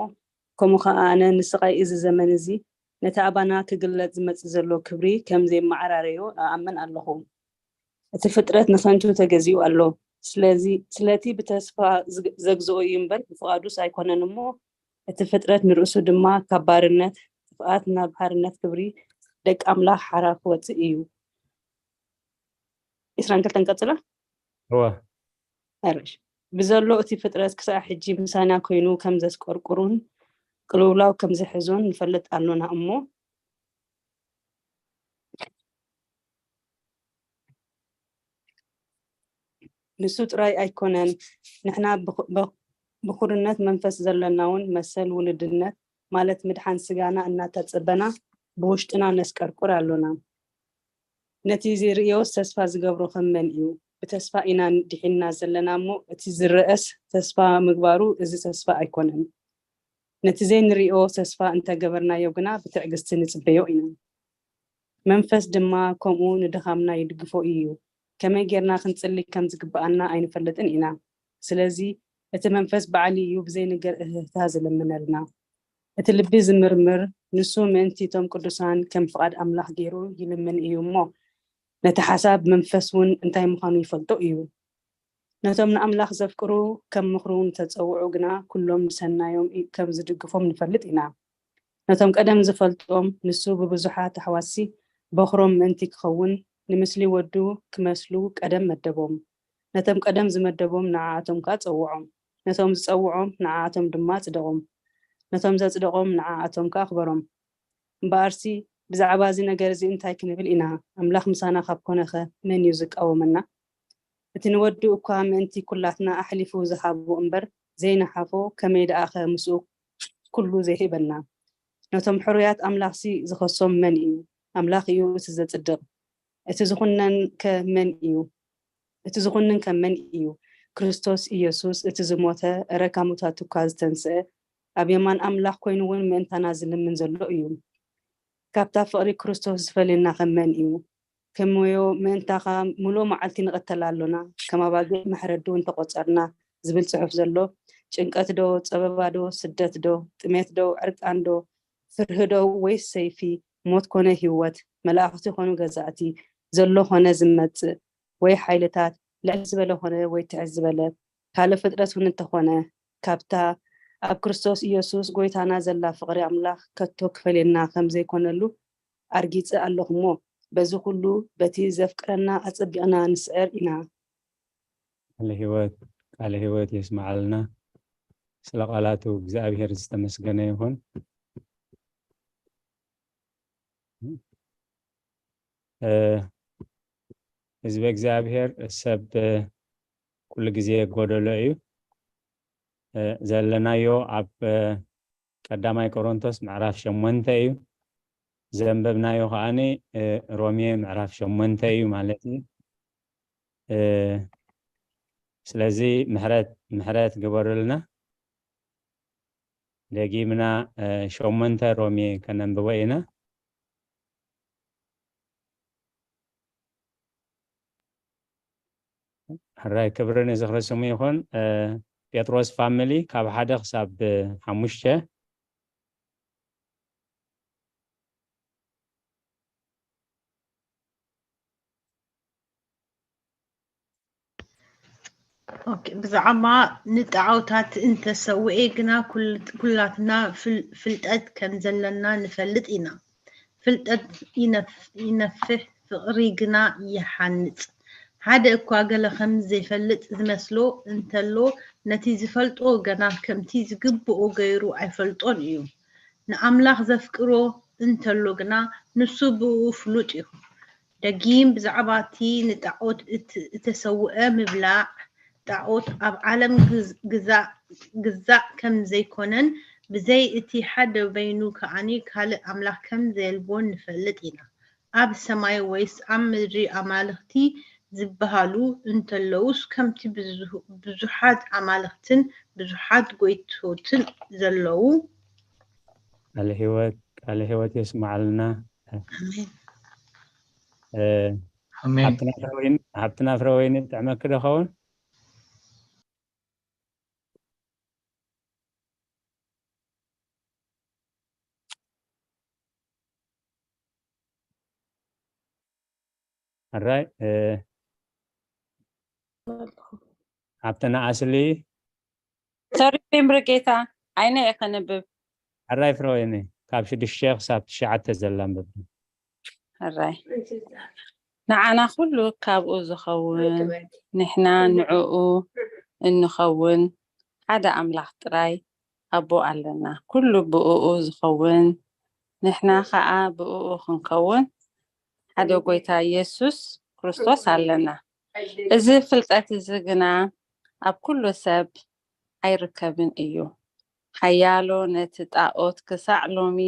ከምኡ ኸኣ ኣነ ንስቓይ እዚ ዘመን እዚ፣ ነቲ ኣባና ክግለጽ ዝመጽእ ዘሎ ክብሪ ከም ዜመዓራረዮ እኣምን ኣለኹ። እቲ ፍጥረት ንኸንቱ ተገዚኡ ኣሎ። ስለዚ፣ ስለቲ ብተስፋ ዝግ-፣ ዘግዝኦ እዩ እምበር፣ ብፍቓዱስ ኣይኮነን እሞ፣ እቲ ፍጥረት ንርእሱ ድማ ካብ ባርነት ጥፍኣት ናብ ሓርነት ክብሪ ደቂ ኣምላኽ ሓራ ክወጽእ እዩ። ዕስራን ክልተን ቀጽላ። እወ። ሕርሽ። ብዘሎ እቲ ፍጥረት ክሳዕ ሕጂ ምሳና ኮይኑ ከም ዘስቀርቁሩን ቅልውላው ከም ዝሕዞን ንፈልጥ ኣሎና እሞ፣ ንሱ ጥራይ ኣይኮነን፣ ንሕና ብኹ-፣ ብ-፣ ብኹርነት መንፈስ ዘለና እውን መሰል ውሉድነት፣ ማለት ምድሓን ስጋና እናተጸበና ብውሽጥና ነስቀርቁር ኣሎና። ነቲ ዝርእዮስ ተስፋ ዝገብሮ ከም መን እዩ? ብተስፋ ኢና ድሒንና ዘለና እሞ፣ እቲ ዝረኣስ ተስፋ ምግባሩ እዚ ተስፋ ኣይኮነን። ነቲ ዘይንርእዮ ተስፋ እንተ ገበርናዮ ግና ብትዕግስቲ ንጽበዮ ኢና። መንፈስ ድማ ከምኡ ንድኻምና ይድግፎ እዩ። ከመይ ጌርና ክንጽሊ ከም ዝግብኣና ኣይንፈልጥን ኢና። ስለዚ እቲ መንፈስ ባዕሉ እዩ ብዘይንገር እህህታ ዝልምነልና። እቲ ልቢ ዝምርምር፣ ንሱ ምእንቲ እቶም ቅዱሳን ከም ፍቓድ ኣምላኽ ገይሩ ይልምን እዩ እሞ፣ ነቲ ሓሳብ መንፈስ እውን እንታይ ምዃኑ ይፈልጦ እዩ። ነቶም ንኣምላኽ ዘፍቅሩ ከም ምኽሩ ንተጸውዑ ግና ኩሎም ንሰናዮም ኢ-፣ ከም ዝድግፎም ንፈልጥ ኢና። ነቶም ቀደም ዝፈልጦም ንሱ ብብዙሓት ኣሕዋትሲ በኹሮም ምእንቲ ክኸውን ንምስሊ ወዱ ክመስሉ ቀደም መደቦም። ነቶም ቀደም ዝመደቦም ንዓኣቶም ከኣ ጸውዖም። ነቶም ዝጸውዖም ንዓኣቶም ድማ ኣጽደቖም። ነቶም ዘጽደቖም ንዓኣቶም ከኣ ኣኽበሮም። እምበኣርሲ ብዛዕባ እዚ ነገር እዚ እንታይ ክንብል ኢና? ኣምላኽ ምሳና ካብ ኮነኸ መን እዩ ዝቃወመና? እቲ ንወዱ እኳ ምእንቲ ኩላትና ኣሕሊፉ ዝሃቦ እምበር ዘይነሓፎ ከመይ ደኣኸ ምስኡ ኩሉ ዘይህበና? ነቶም ሕሩያት ኣምላኽሲ ዝኸሶም መን እዩ? ኣምላኽ እዩ እቲ ዘጽድቕ። እቲ ዝኹነን ከ መን እዩ? እቲ ዝኹንን ከ መን እዩ? ክርስቶስ ኢየሱስ እቲ ዝሞተ፣ እረ ካብ ሙታት እኳ ዝተንስአ፣ ኣብ የማን ኣምላኽ ኮይኑ እውን ምእንታና ዝልምን ዘሎ እዩ። ካብታ ፍቕሪ ክርስቶስ ዝፈልየና ከ መን እዩ? ከመዮ ምእንታኻ ምሉእ መዓልቲ ንቕተል ኣሎና፣ ከም ኣባጊዕ መሕረዲ እውን ተቖጸርና ዝብል ጽሑፍ ዘሎ፣ ጭንቀት ዶ፣ ጸበባ ዶ፣ ስደት ዶ፣ ጥሜት ዶ፣ ዕርቃን ዶ፣ ፍርሂ ዶ፣ ወይስ ሰይፊ፣ ሞት ኮነ ህይወት፣ መላእኽቲ ኮኑ ገዛእቲ፣ ዘሎ ኮነ ዝመጽእ፣ ወይ ሓይልታት፣ ልዕል ዝበለ ኮነ ወይ ትሕት ዝበለ፣ ካልእ ፍጥረት እውን እንተኾነ፣ ካብታ ኣብ ክርስቶስ ኢየሱስ ጐይታና ዘላ ፍቕሪ ኣምላኽ ከቶ ክፈልየና ከም ዘይኮነሉ ኣርጊጸ ኣለኹ እሞ፣ በዚ ኹሉ በቲ ዘፍቅረና ኣጸቢቕና ንስዕር ኢና። ቃለ ህይወት፣ ቃለ ህይወት የስምዓልና። ስለ ቃላቱ እግዚኣብሔር ዝተመስገነ ይኹን። እ፣ ህዝበ እግዚኣብሔር ሰብ ኩሉ ግዜ ጎደሎ እዩ። እ፣ ዘለናዮ ኣብ፣ እ፣ ቀዳማይ ቆሮንቶስ ምዕራፍ ሸሞንተ እዩ። ዘንበብናዮ ከኣኒ፣ እ፣ ሮሜ ምዕራፍ ሸሞንተ እዩ ማለት እዩ። እ፣ ስለዚ ምሕረት፣ ምሕረት ግበሩልና። ደጊምና፣ እ፣ ሸሞንተ ሮሜ ከነንብቦ ኢና። ሕራይ ክብሪ ንዝኽሪ ስሙ ይኹን። እ፣ ጴጥሮስ ፋሚሊ ካብ ሓደ ክሳብ ሓሙሽተ። ኦኬ፣ ብዛዕባ ንጣዖታት እንተሰውኤ ግና ኩል-፣ ኩላትና ፍል-፣ ፍልጠት ከም ዘለና ንፈልጥ ኢና። ፍልጠት ይነፍ-፣ ይነፍሕ፣ ፍቕሪ ግና ይሃንጽ። ሓደ እኳ ገለ ከም ዘይፈልጥ ዝመስሎ እንተሎ፣ ነቲ ዝፈልጦ ገና ከምቲ ዝግብኦ ገይሩ ኣይፈልጦን እዩ። ንኣምላኽ ዘፍቅሮ እንተሎ ግና፣ ንሱ ብእኡ ፍሉጥ እዩ። ደጊም ብዛዕባ እቲ ንጣዖት እት-፣ እተሰውአ ምብላዕ፣ ጣዖት ኣብ ዓለም ግዝ-፣ ግዛእ፣ ግዛእ ከም ዘይኮነን፣ ብዘይ እቲ ሓደ በይኑ ከኣኒ ካልእ ኣምላኽ ከም ዘየልቦን ንፈልጥ ኢና። ኣብ ሰማይ ወይስ ኣብ ምድሪ ኣማልኽቲ ዝበሃሉ እንተለዉስ፣ ከምቲ ብዙ-፣ ብዙሓት ኣማልኽትን ብዙሓት ጐይቶትን ዘለዉ፣ ቃለ ህይወት፣ ቃለ ህይወት የስማዓልና። ኣሜን። እ፣ ኣሜን። ሓብትና ፍረወይኒ፣ ሓብትና ፍረወይኒ ጥዕመኪ ዶ ኸውን? ሕራይ፣ እ፣ ሓብትና ኣስሊ። ሶሪ፣ ሜምሪ ጌታ፣ ዓይነ እየ ከንብብ። ሕራይ ፍረወይኒ፣ ካብ ሽዱሽተ ክሳብ ትሽዓተ ዘላ ኣንብብ። ሕራይ። ንዓና ኩሉ ካብኡ ዝኸውን፣ ንሕና ንዕኡ እንኸውን ሓደ ኣምላኽ ጥራይ ኣቦ ኣለና። ኩሉ ብእኡ ዝኸውን፣ ንሕና ኸኣ ብእኡ ክንከውን ሓደ ጐይታ ኢየሱስ ክርስቶስ ኣለና። እዚ ፍልጠት እዚ ግና ኣብ ኩሉ ሰብ ኣይርከብን እዩ። ሓያሎ ነቲ ጣኦት ክሳዕ ሎሚ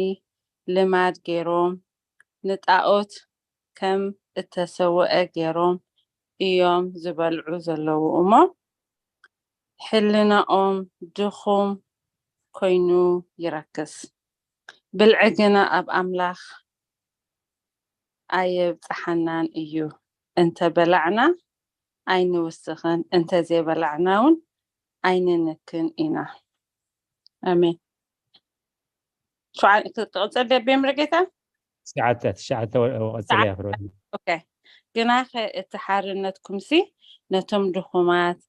ልማድ ገይሮም፣ ንጣኦት ከም እተሰውአ ገይሮም እዮም ዝበልዑ ዘለዉ እሞ፣ ሕልናኦም ድኹም ኮይኑ ይረክስ። ብልዒ ግና ኣብ ኣምላኽ ኣየብጽሓናን እዩ። እንተ በላዕና ኣይንውስኽን፣ እንተ ዘይበላዕና እውን ኣይንንክን ኢና። ኣሜን። ሸውዓ-፣ ክቕጽል ድየ ቤምሪ ጌታ? ትሽዓተ፣ ትሽዓተ ወ-፣ ወ-፣ ቀጽል እያ ፍረወይኒ። ኦኬ። ግናኸ እቲ ሓርነትኩምሲ ነቶም ድኹማት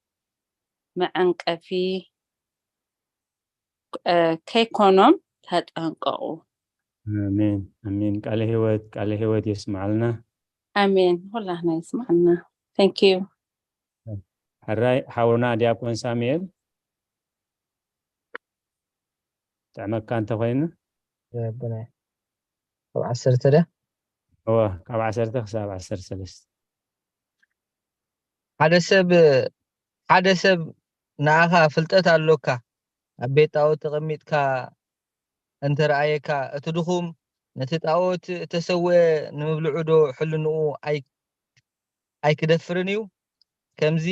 መዐንቀፊ፣ እ፣ ከይኮኖም ተጠንቀቑ። ኣሜን፣ ኣሜን። ቃለ ህይወት፣ ቃለ ህይወት የስማዓልና። ኣሜን። ኩላህና ይስማዓልና። Thank you። ሕራይ ሓውና ዲያቆን ሳሙኤል፣ ጥዕመካ እንተኾይኑ። የብነ። ካብ ዓሰርተ ድያ? እወ፣ ካብ ዓሰርተ ክሳብ ዓሰርተ ሰለስተ። ሓደ ሰብ፣ ሓደ ሰብ ንኣኻ ፍልጠት ኣሎካ፣ ኣብ ቤት ጣኦት ተቐሚጥካ እንተ ረኣየካ፣ እቲ ድኹም ነቲ ጣኦት እተሰውአ ንምብልዑ ዶ ሕልንኡ ኣይ-፣ ኣይክደፍርን እዩ? ከምዚ፣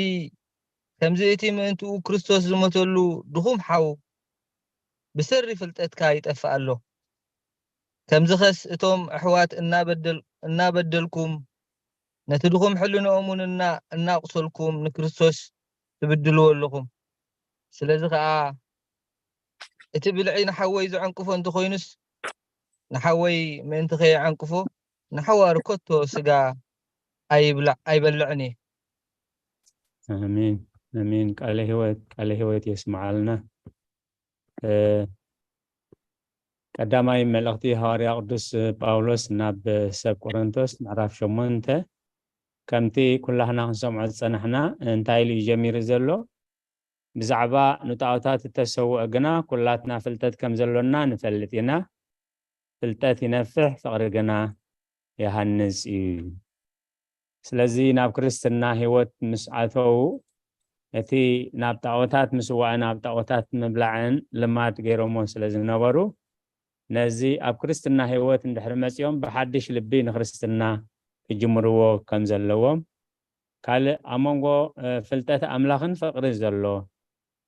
ከምዚ እቲ ምእንትኡ ክርስቶስ ዝሞተሉ ድኹም ሓው ብሰሪ ፍልጠትካ ይጠፍእ ኣሎ። ከምዚኸስ እቶም ኣሕዋት እናበደል-፣ እናበደልኩም ነቲ ድኹም ሕልንኦም እውን እና-፣ እናቑሰልኩም ንክርስቶስ ትብድልዎ ኣለኹም። ስለዚ ኸዓ እቲ ብልዒ ንሓወይ ዘዐንቅፎ እንተኾይኑስ ንሓወይ ምእንቲ ከየዐንቅፎ ንሓዋሩ ከቶ ስጋ ኣይብላዕ-፣ ኣይበልዕን እየ። ኣሜን፣ ኣሜን። ቃለ ህይወት፣ ቃለ ህይወት የስምዓልና። እ፣ ቀዳማይ መልእኽቲ ሃዋርያ ቅዱስ ጳውሎስ ናብ ሰብ ቆሮንቶስ ምዕራፍ ሸሞንተ፣ ከምቲ ኩላህና ክንሰምዖ ዝጸናሕና እንታይ ኢሉ እዩ ጀሚሩ ዘሎ? ብዛዕባ ንጣኦታት እተሰውአ ግና ኩላትና ፍልጠት ከም ዘሎና ንፈልጥ ኢና። ፍልጠት ይነፍሕ፣ ፍቕሪ ግና ይሃንጽ እዩ። ስለዚ ናብ ክርስትና ህይወት ምስ ኣተዉ፣ እቲ ናብ ጣኦታት ምስዋእን ኣብ ጣኦታት ምብላዕን ልማድ ገይሮሞ ስለ ዝነበሩ፣ ነዚ ኣብ ክርስትና ህይወት እንድሕሪ መጺኦም ብሓድሽ ልቢ ንክርስትና ክጅምርዎ ከም ዘለዎም፣ ካልእ ኣብ መንጎ፣ እ፣ ፍልጠት ኣምላኽን ፍቕሪ ዘሎ፣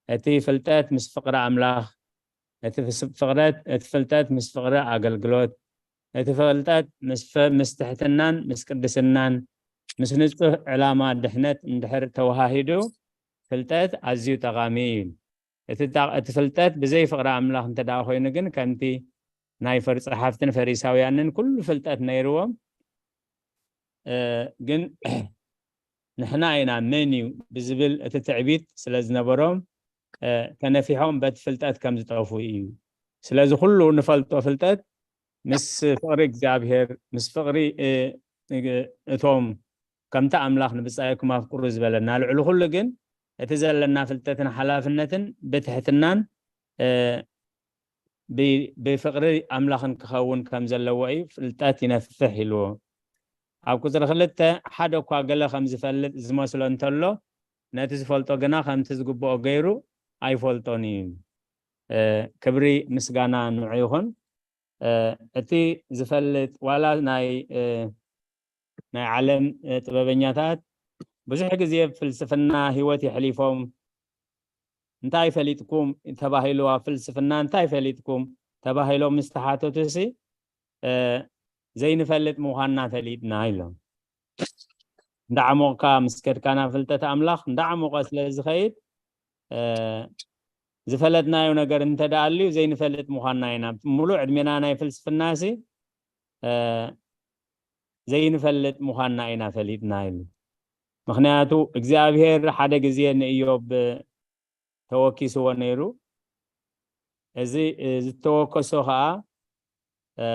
እቲ ፍልጠት ምስ ፍቕሪ ኣምላኽ፣ እቲ ፍስ-፣ ፍቕረት፣ እቲ ፍልጠት ምስ ፍቕሪ ኣገልግሎት፣ እቲ ፍልጠት ምስ ፈ-፣ ምስ ትሕትናን ምስ ቅድስናን፣ ምስ ንጹህ ዕላማ ድሕነት እንድሕር ተወሃሂዱ፣ ፍልጠት ኣዝዩ ጠቓሚ እዩ። እቲ ጣ-፣ እቲ ፍልጠት ብዘይ ፍቕሪ ኣምላኽ እንተ ደኣ ኮይኑ ግን፣ ከምቲ ናይ ፈር ጸሓፍትን ፈሪሳውያንን ኩሉ ፍልጠት ነይርዎም፣ እ፣ ግን ንሕና ኢና መን እዩ ብዝብል እቲ ትዕቢት ስለ ዝነበሮም፣ እ፣ ተነፊሖም በቲ ፍልጠት ከም ዝጠፉ እዩ። ስለዚ ኩሉ ንፈልጦ ፍልጠት ምስ ፍቕሪ እግዚኣብሔር፣ ምስ ፍቕሪ፣ እ፣ እ፣ እቶም ከምቲ ኣምላኽ ንብጻይኩም ኣፍቅሩ ዝበለና፣ ልዕሊ ኩሉ ግን እቲ ዘለና ፍልጠትን ሓላፍነትን ብትሕትናን፣ እ፣ ብ-፣ ብፍቕሪ ኣምላኽን ክኸውን ከም ዘለዎ እዩ። ፍልጠት ይነፍሕ ኢልዎ። ኣብ ቁጽሪ ክልተ፣ ሓደ እኳ ገለ ከም ዝፈልጥ ዝመስሎ እንተሎ፣ ነቲ ዝፈልጦ ግና ከምቲ ዝግብኦ ገይሩ ኣይፈልጦን እዩ። እ፣ ክብሪ ምስጋና ንዑ ይኹን። እ፣ እቲ ዝፈልጥ ዋላ ናይ፣ እ፣ ናይ ዓለም፣ እ፣ ጥበበኛታት ብዙሕ ግዜ ፍልስፍና ህይወት የሕሊፎም፣ "እንታይ ፈሊጥኩም?" ተባሂሉ፣ ኣብ ፍልስፍና "እንታይ ፈሊጥኩም?" ተባሂሎም ምስ ተሓተቱሲ፣ እ፣ ዘይንፈልጥ ምዃንና ፈሊጥና ኢሎም። እንዳዓሞቕካ ምስ ከድካ ናብ ፍልጠት ኣምላኽ እንዳዓሞቐ ስለ ዝኸይድ፣ እ፣ ዝፈለጥናዮ ነገር እንተ ደኣ ኣልዩ ዘይንፈልጥ ምዃንና ኢና። ሙሉእ ዕድሜና ናይ ፍልስፍናሲ፣ እ፣ ዘይንፈልጥ ምዃንና ኢና ፈሊጥና ኢሉ። ምኽንያቱ እግዚኣብሔር ሓደ ግዜ ንእዮብ ተወኪስዎ ነይሩ። እዚ፣ እ፣ ዝተወከሶ ኸኣ፣ እ፣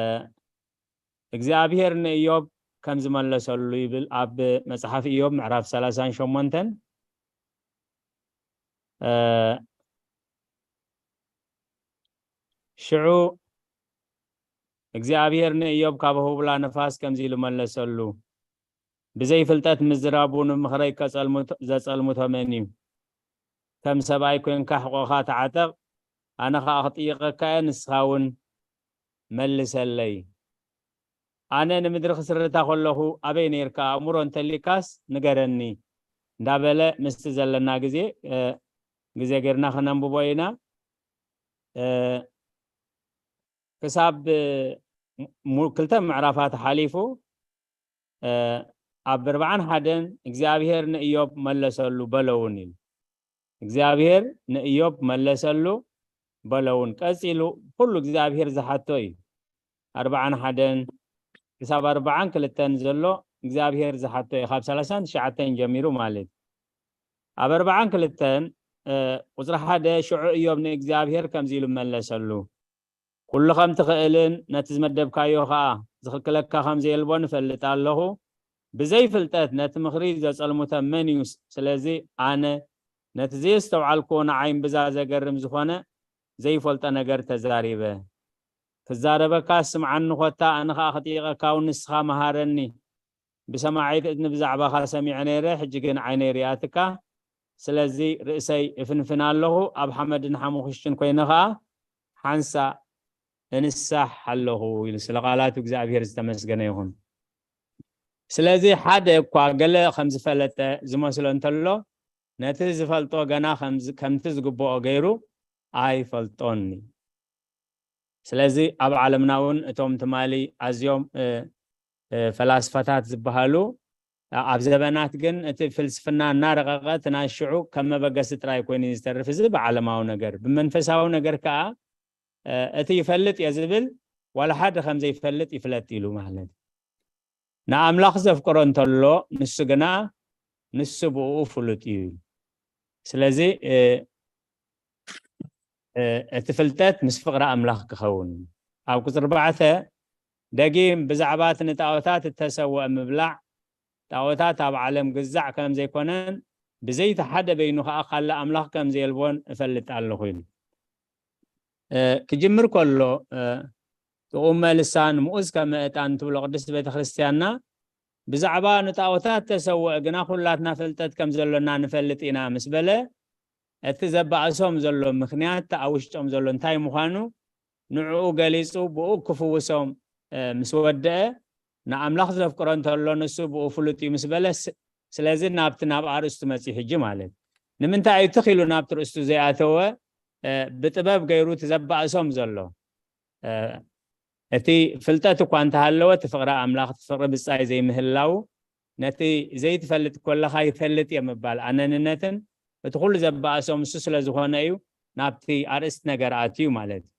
እግዚኣብሔር ንእዮብ ከም ዝመለሰሉ ይብል ኣብ መጽሓፍ እዮብ ምዕራፍ ሰላሳን ሸሞንተን። እ፣ ሽዑ እግዚኣብሔር ንእዮብ ካብ ህቡላ ንፋስ ከምዚ ኢሉ መለሰሉ፣ "ብዘይ ፍልጠት ምዝራቡ ንምኽረይ ከጸልምቶ-፣ ዘጸልምቶ መን እዩ? ከም ሰብኣይ ኮይንካ ሕቖኻ ተዓጠቕ፣ ኣነ ኸኣ ክጥይቐካ እየ፣ ንስኻ እውን መልሰለይ። ኣነ ንምድሪ ክስርታ ከለኹ ኣበይ ነይርካ? ኣእምሮ እንተሊካስ ንገረኒ" እንዳበለ ምስቲ ዘለና ግዜ፣ እ፣ ግዜ ጌርና ክነንብቦ ኢና። እ፣ ክሳብ፣ እ፣ ሙ-፣ ክልተ ምዕራፋት ሓሊፉ፣ እ፣ ኣብ ኣርባዓን ሓደን እግዚኣብሔር ንእዮብ መለሰሉ በለውን ኢሉ። እግዚኣብሔር ንእዮብ መለሰሉ በለውን። ቀጺሉ ኩሉ እግዚኣብሔር ዝሓቶ እዩ። ኣርባዓን ሓደን ክሳብ ኣርባዓን ክልተን ዘሎ እግዚኣብሔር ዝሓቶ እዩ። ካብ ሰላሳን ትሽዓተን ጀሚሩ ማለት። ኣብ ኣርባዓን ክልተን፣ እ፣ ቁጽሪ ሓደ፣ ሽዑ እዮብ ንእግዚኣብሔር ከምዚ ኢሉ መለሰሉ፣ "ኩሉ ከም ትኽእልን ነቲ ዝመደብካዮ ኸኣ ዝኽልክለካ ከም ዘየልቦ ንፈልጥ ኣለኹ። ብዘይ ፍልጠት ነቲ ምኽሪ ዘጸልሙተ መን እዩ? ስለዚ ኣነ ነቲ ዘየስተውዓልክዎ ንዓይ እምብዛ ዘገርም ዝኾነ ዘይፈልጦ ነገር ተዛሪበ። ክዛረበካ ስምዓኒ ኾታ፣ ኣነ ኸኣ ክጥይቐካ እውን ንስኻ መሃረኒ። ብሰማዒት እዝኒ ብዛዕባኻ ሰሚዐ ነይረ፣ ሕጂ ግን ዓይነይ ሪኣትካ። ስለዚ ርእሰይ እፍንፍን ኣለኹ፣ ኣብ ሓመድን ሓሙኽሽትን ኮይነ ኸኣ ሓንሳእ እንሳሕ ኣለኹ" ኢሉ። ስለ ቃላቱ እግዚኣብሔር ዝተመስገነ ይኹን። ስለዚ ሓደ እኳ ገለ ከም ዝፈለጠ ዝመስሎ እንተሎ፣ ነቲ ዝፈልጦ ገና ከም ዝ-፣ ከምቲ ዝግብኦ ገይሩ ኣይፈልጦን እዩ። ስለዚ ኣብ ዓለምና እውን እቶም ትማሊ ኣዝዮም፣ እ፣ እ፣ ፈላስፋታት ዝበሃሉ፣ ኣ-፣ ኣብ ዘበናት ግን እቲ ፍልስፍና እናረቐቐ እቲ ናይ ሽዑ ከም መበገሲ ጥራይ ኮይኑ እዩ ዝተርፍ። እዚ ብዓለማዊ ነገር፣ ብመንፈሳዊ ነገር ከኣ፣ እ፣ እቲ ይፈልጥ እየ ዝብል ዋላ ሓደ ከም ዘይፈልጥ ይፍለጥ ኢሉ ማለት እዩ። ንኣምላኽ ዘፍቅሮ እንተሎ ንሱ ግና ንሱ ብእኡ ፍሉጥ እዩ። ስለዚ፣ እ፣ እ፣ እቲ ፍልጠት ምስ ፍቕሪ ኣምላኽ ክኸውን። ኣብ ቁጽሪ ኣርባዕተ፣ ደጊም ብዛዕባ እቲ ንጣኦታት እተሰውአ ምብላዕ፣ ጣኦታት ኣብ ዓለም ግዛዕ ከም ዘይኮነን ብዘይቲ ሓደ በይኑ ኸኣ ካልእ ኣምላኽ ከም ዘየልቦን እፈልጥ ኣለኹ ኢሉ። እ፣ ክጅምር ከሎ፣ እ፣ ጥዑመ ልሳን ምኡዝ ከመ ዕጣን ትብሎ ቅድስት ቤተ ክርስቲያንና፣ ብዛዕባ ንጣኦታት ተሰውአ ግና ኩላትና ፍልጠት ከም ዘሎና ንፈልጥ ኢና ምስ በለ፣ እቲ ዘባእሶም ዘሎ ምኽንያት፣ እቲ ኣብ ውሽጦም ዘሎ እንታይ ምዃኑ ንዕኡ ገሊጹ፣ ብኡ ክፍውሶም፣ እ፣ ምስ ወደአ፣ ንኣምላኽ ዘፍቅሮ እንተሎ ንሱ ብኡ ፍሉጥ እዩ ምስ በለ፣ ስ-፣ ስለዚ ናብቲ፣ ናብ ኣርእስቱ መጺኡ ሕጂ ማለት። ንምንታይ እዩ ትኽ ኢሉ ናብቲ ርእስቱ ዘይኣተወ? እ፣ ብጥበብ ገይሩ እቲ ዘባእሶም ዘሎ፣ እ፣ እቲ ፍልጠት እኳ እንተሃለወ፣ እቲ ፍቕሪ ኣምላኽ፣ እቲ ፍቕሪ ብጻይ ዘይምህላው፣ ነቲ ዘይትፈልጥ ከለኻ ይፈልጥ እየ ምባል ኣነንነትን፣ እቲ ኩሉ ዘባእሶም እሱ ስለ ዝኾነ እዩ ናብቲ ኣርእስቲ ነገር ኣትዩ ማለት እዩ።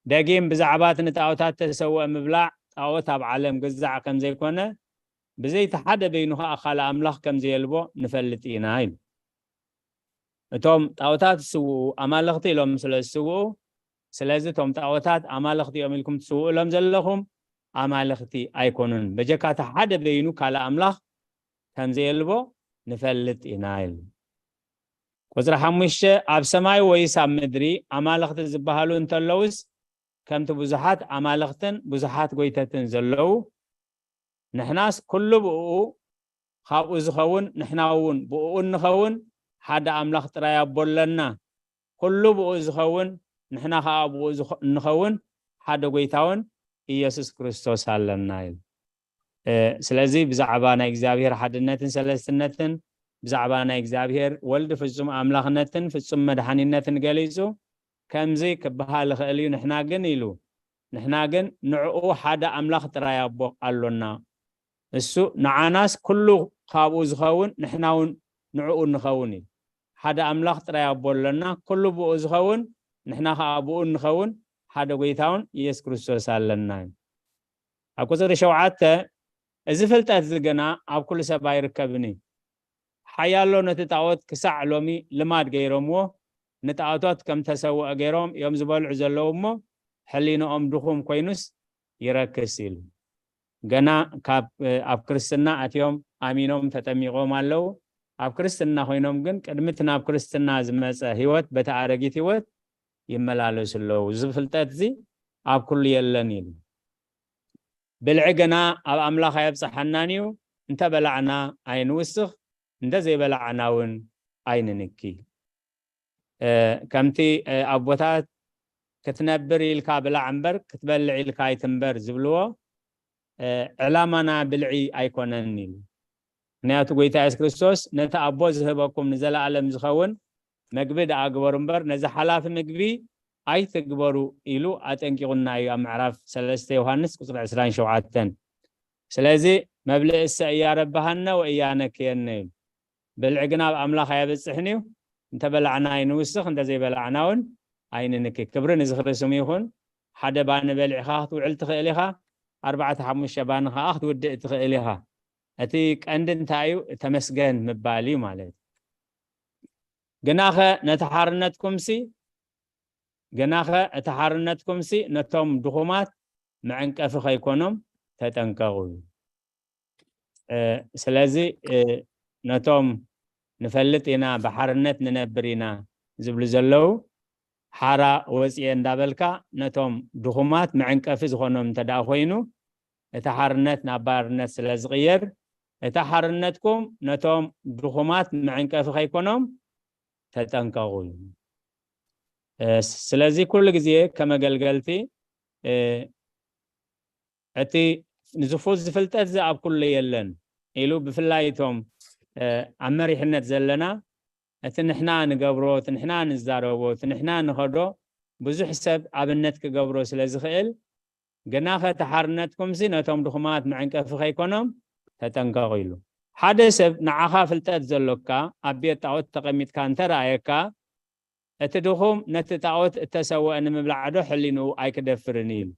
ደጊም ብዛዕባ እቲ ንጣኦታት ተሰውአ ምብላዕ፣ ጣኦት ኣብ ዓለም ግዛዕ ከም ዘይኮነ፣ ብዘይቲ ሓደ በይኑ ኸኣ ካልእ ኣምላኽ ከም ዘየልቦ ንፈልጥ ኢና ኢሉ። እቶም ጣኦታት ዝስውኡ ኣማልኽቲ ኢሎም ስለ ዝስውኡ፣ ስለዚ እቶም ጣኦታት ኣማልኽቲ እዮም ኢልኩም ትስውእሎም ዘለኹም ኣማልኽቲ ኣይኮኑን። በጀካ እቲ ሓደ በይኑ ካልእ ኣምላኽ ከም ዘየልቦ ንፈልጥ ኢና ኢሉ። ቁጽሪ ሓሙሽተ፣ ኣብ ሰማይ ወይስ ኣብ ምድሪ ኣማልኽቲ ዝበሃሉ እንተለውስ፣ ከምቲ ብዙሓት ኣማልኽትን ብዙሓት ጎይተትን ዘለዉ፣ ንሕናስ ኩሉ ብእኡ፣ ካብኡ ዝኸውን፣ ንሕና እውን ብእኡ እንኸውን ሓደ ኣምላኽ ጥራይ ኣቦ ኣለና። ኩሉ ብእኡ ዝኸውን፣ ንሕና ኸኣ ብእኡ ዝኸ-፣ እንኸውን ሓደ ጎይታውን ኢየሱስ ክርስቶስ ኣለና ኢሉ። እ፣ ስለዚ ብዛዕባ ናይ እግዚኣብሔር ሓድነትን ሰለስትነትን፣ ብዛዕባ ናይ እግዚኣብሔር ወልድ ፍጹም ኣምላኽነትን ፍጹም መድሓኒነትን ገሊጹ፣ ከምዚ ክበሃል ይኽእል እዩ፣ ንሕና ግን ኢሉ፣ ንሕና ግን ንዕኡ ሓደ ኣምላኽ ጥራይ ኣቦ ኣሎና። እሱ ንዓናስ ኩሉ ካብኡ ዝኸውን ንሕና እውን ንዕኡ ንኸውን እዩ። ሓደ ኣምላኽ ጥራይ ኣቦ ኣሎና፣ ኩሉ ብኡ ዝኸውን ንሕና ከዓ ብኡ ንኸውን ሓደ ጎይታ እውን ኢየሱስ ክርስቶስ ኣለና እዩ። ኣብ ቁፅሪ ሸውዓተ፣ እዚ ፍልጠት እዚ ግና ኣብ ኩሉ ሰብ ኣይርከብን እዩ። ሓያሎ ነቲ ጣዖት ክሳዕ ሎሚ ልማድ ገይሮምዎ፣ ንጣዖታት ከም ተሰውኦ ገይሮም እዮም ዝበልዑ ዘለዉ እሞ፣ ሕሊንኦም ድኹም ኮይኑስ ይረክስ ኢሉ። ገና ካብ ኣብ ክርስትና ኣትዮም ኣሚኖም ተጠሚቖም ኣለዉ። ኣብ ክርስትና ኮይኖም ግን ቅድሚ እቲ ናብ ክርስትና ዝመጸ ህይወት በቲ ኣረጊት ህይወት ይመላለሱ ኣለዉ። እዚ ፍልጠት እዚ ኣብ ኩሉ የለን ኢሉ። ብልዒ ግና ኣብ ኣምላኽ ኣየብጽሓናን እዩ። እንተ በላዕና ኣይንውስኽ፣ እንተ ዘይበላዕና እውን ኣይንንኪ። ከምቲ ኣቦታት ክትነብር ኢልካ ብላዕ እምበር ክትበልዕ ኢልካ ኣይትንበር ዝብልዎ፣ ዕላማና ብልዒ ኣይኮነን ኢሉ። ምክንያቱ ጎይታ የሱስ ክርስቶስ ነቲ ኣቦ ዝህበኩም ንዘለኣለም ዝኸውን መግቢ ደኣ ግበሩ እምበር ነዚ ሓላፊ ምግቢ ኣይትግበሩ ኢሉ ኣጠንቂቑና እዩ ኣብ ምዕራፍ ሰለስተ ዮሃንስ ቁፅሪ ዕስራን ሸውዓተን። ስለዚ መብልእሰ እያረብሃነ ወእያነክየነ እዩ። ብልዒ ግና ኣብ ኣምላኽ ኣየብጽሕን እዩ። እንተ በላዕና ኣይንውስኽ፣ እንተ ዘይበላዕና እውን ኣይንንኪ። ክብሪ ንዝኽሪ ስሙ ይኹን። ሓደ ባኒ በሊዕኻ ክትውዕል ትኽእል ኢኻ፣ ኣርባዕተ ሓሙሽተ ባኒ ኸዓ ክትውድእ ትኽእል ኢኻ። እቲ ቀንዲ እንታይ እዩ? ተመስገን ምባል እዩ ማለት እዩ። ግናኸ ነቲ ሓርነትኩምሲ፣ ግናኸ እቲ ሓርነትኩምሲ ነቶም ድኹማት መዐንቀፊ ከይኮኖም ተጠንቀቑ እዩ። ስለዚ ነቶም ንፈልጥ ኢና ብሓርነት ንነብር ኢና ዝብሉ ዘለዉ ሓራ ወፅኤ እንዳበልካ ነቶም ድኹማት መዐንቀፊ ዝኾኖም እንተ ደኣ ኮይኑ እቲ ሓርነት ናብ ባርነት ስለ ዝቕየር እታ ሓርነትኩም ነቶም ድኹማት መዐንቀፊ ከይኮኖም ተጠንቀቑ እዩ። ስለዚ ኩሉ ግዜ ከመገልገልቲ እቲ ንዝፉዝ ዝፍልጠት እዚ ኣብ ኩሉ የለን ኢሉ ብፍላይ እቶም ኣብ መሪሕነት ዘለና እቲ ንሕና ንገብሮ እቲ ንሕና ንዛረቦ እቲ ንሕና ንኸዶ ብዙሕ ሰብ ኣብነት ክገብሮ ስለ ዝኽእል ግና ኸቲ ሓርነትኩምሲ ነቶም ድኹማት መዕንቀፊ ከይኮኖም ተጠንቀቑ ኢሉ። ሓደ ሰብ ንዓኻ ፍልጠት ዘሎካ ኣብ ቤት ጣዖት ተቐሚጥካ እንተረኣየካ እቲ ድኹም ነቲ ጣዖት እተሰወአ ንምብላዕ ዶ ሕሊንኡ ኣይክደፍርን እዩ ኢሉ።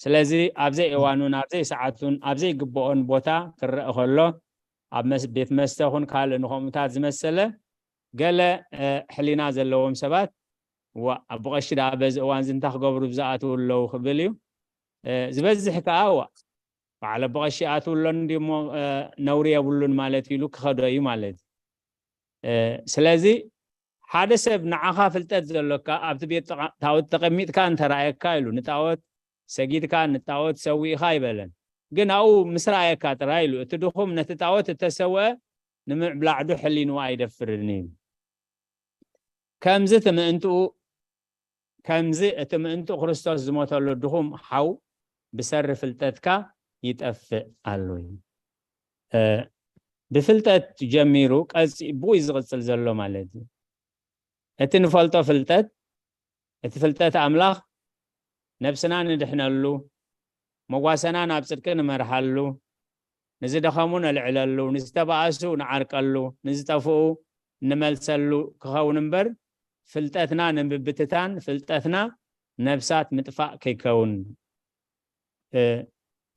ስለዚ ኣብ ዘይእዋኑን ኣብ ዘይሰዓቱን ኣብ ዘይግብኦን ቦታ ክረአ ከሎ ኣብ ቤት መስተ ኹን ካልእ ንኸምኡታት ዝመሰለ ገለ ሕሊና ዘለዎም ሰባት ዋ ኣቦ ቀሺ ደኣ በዚ እዋን እዚ እንታይ ክገብሩ ብዝኣትዉ ኣለዉ ክብል እዩ። ዝበዝሕ ከኣ ዋ በዓል ኣቦ ቀሺ ኣትዉ ኣሎ እንዲ እሞ ነውሪ የብሉን ማለት ኢሉ ክኸዶ እዩ ማለት እዩ። ስለዚ ሓደ ሰብ ንዓኻ ፍልጠት ዘሎካ ኣብቲ ቤት ጣዖት ተቐሚጥካ እንተረኣየካ ኢሉ ንጣዖት ሰጊድካ ንጣዖት ሰዊእኻ ኣይበለን። ግን ኣብኡ ምስ ረኣየካ ጥራይ ኢሉ እቲ ድኹም ነቲ ጣዖት እተሰወአ ንምብላዕ ዶ ሕሊንኡ ኣይደፍርን እዩ። ከምዚ እቲ ምእንትኡ ከምዚ እቲ ምእንትኡ ክርስቶስ ዝሞተሉ ድኹም ሓው ብሰሪ ፍልጠትካ ይጠፍእ ኣሎ እዩ። ብፍልጠት ጀሚሩ ቀፂ ብኡ ዝቕፅል ዘሎ ማለት እዩ። እቲ ንፈልጦ ፍልጠት እቲ ፍልጠት ኣምላኽ ነብስና ንድሕነሉ መጓሰና ናብ ጽድቂ ንመርሓሉ ንዝደኸሙ ነልዕለሉ ንዝተባእሱ ንዓርቀሉ ንዝጠፍኡ ንመልሰሉ ክኸውን እምበር ፍልጠትና ንምብትታን ፍልጠትና ነብሳት ምጥፋእ ከይከውን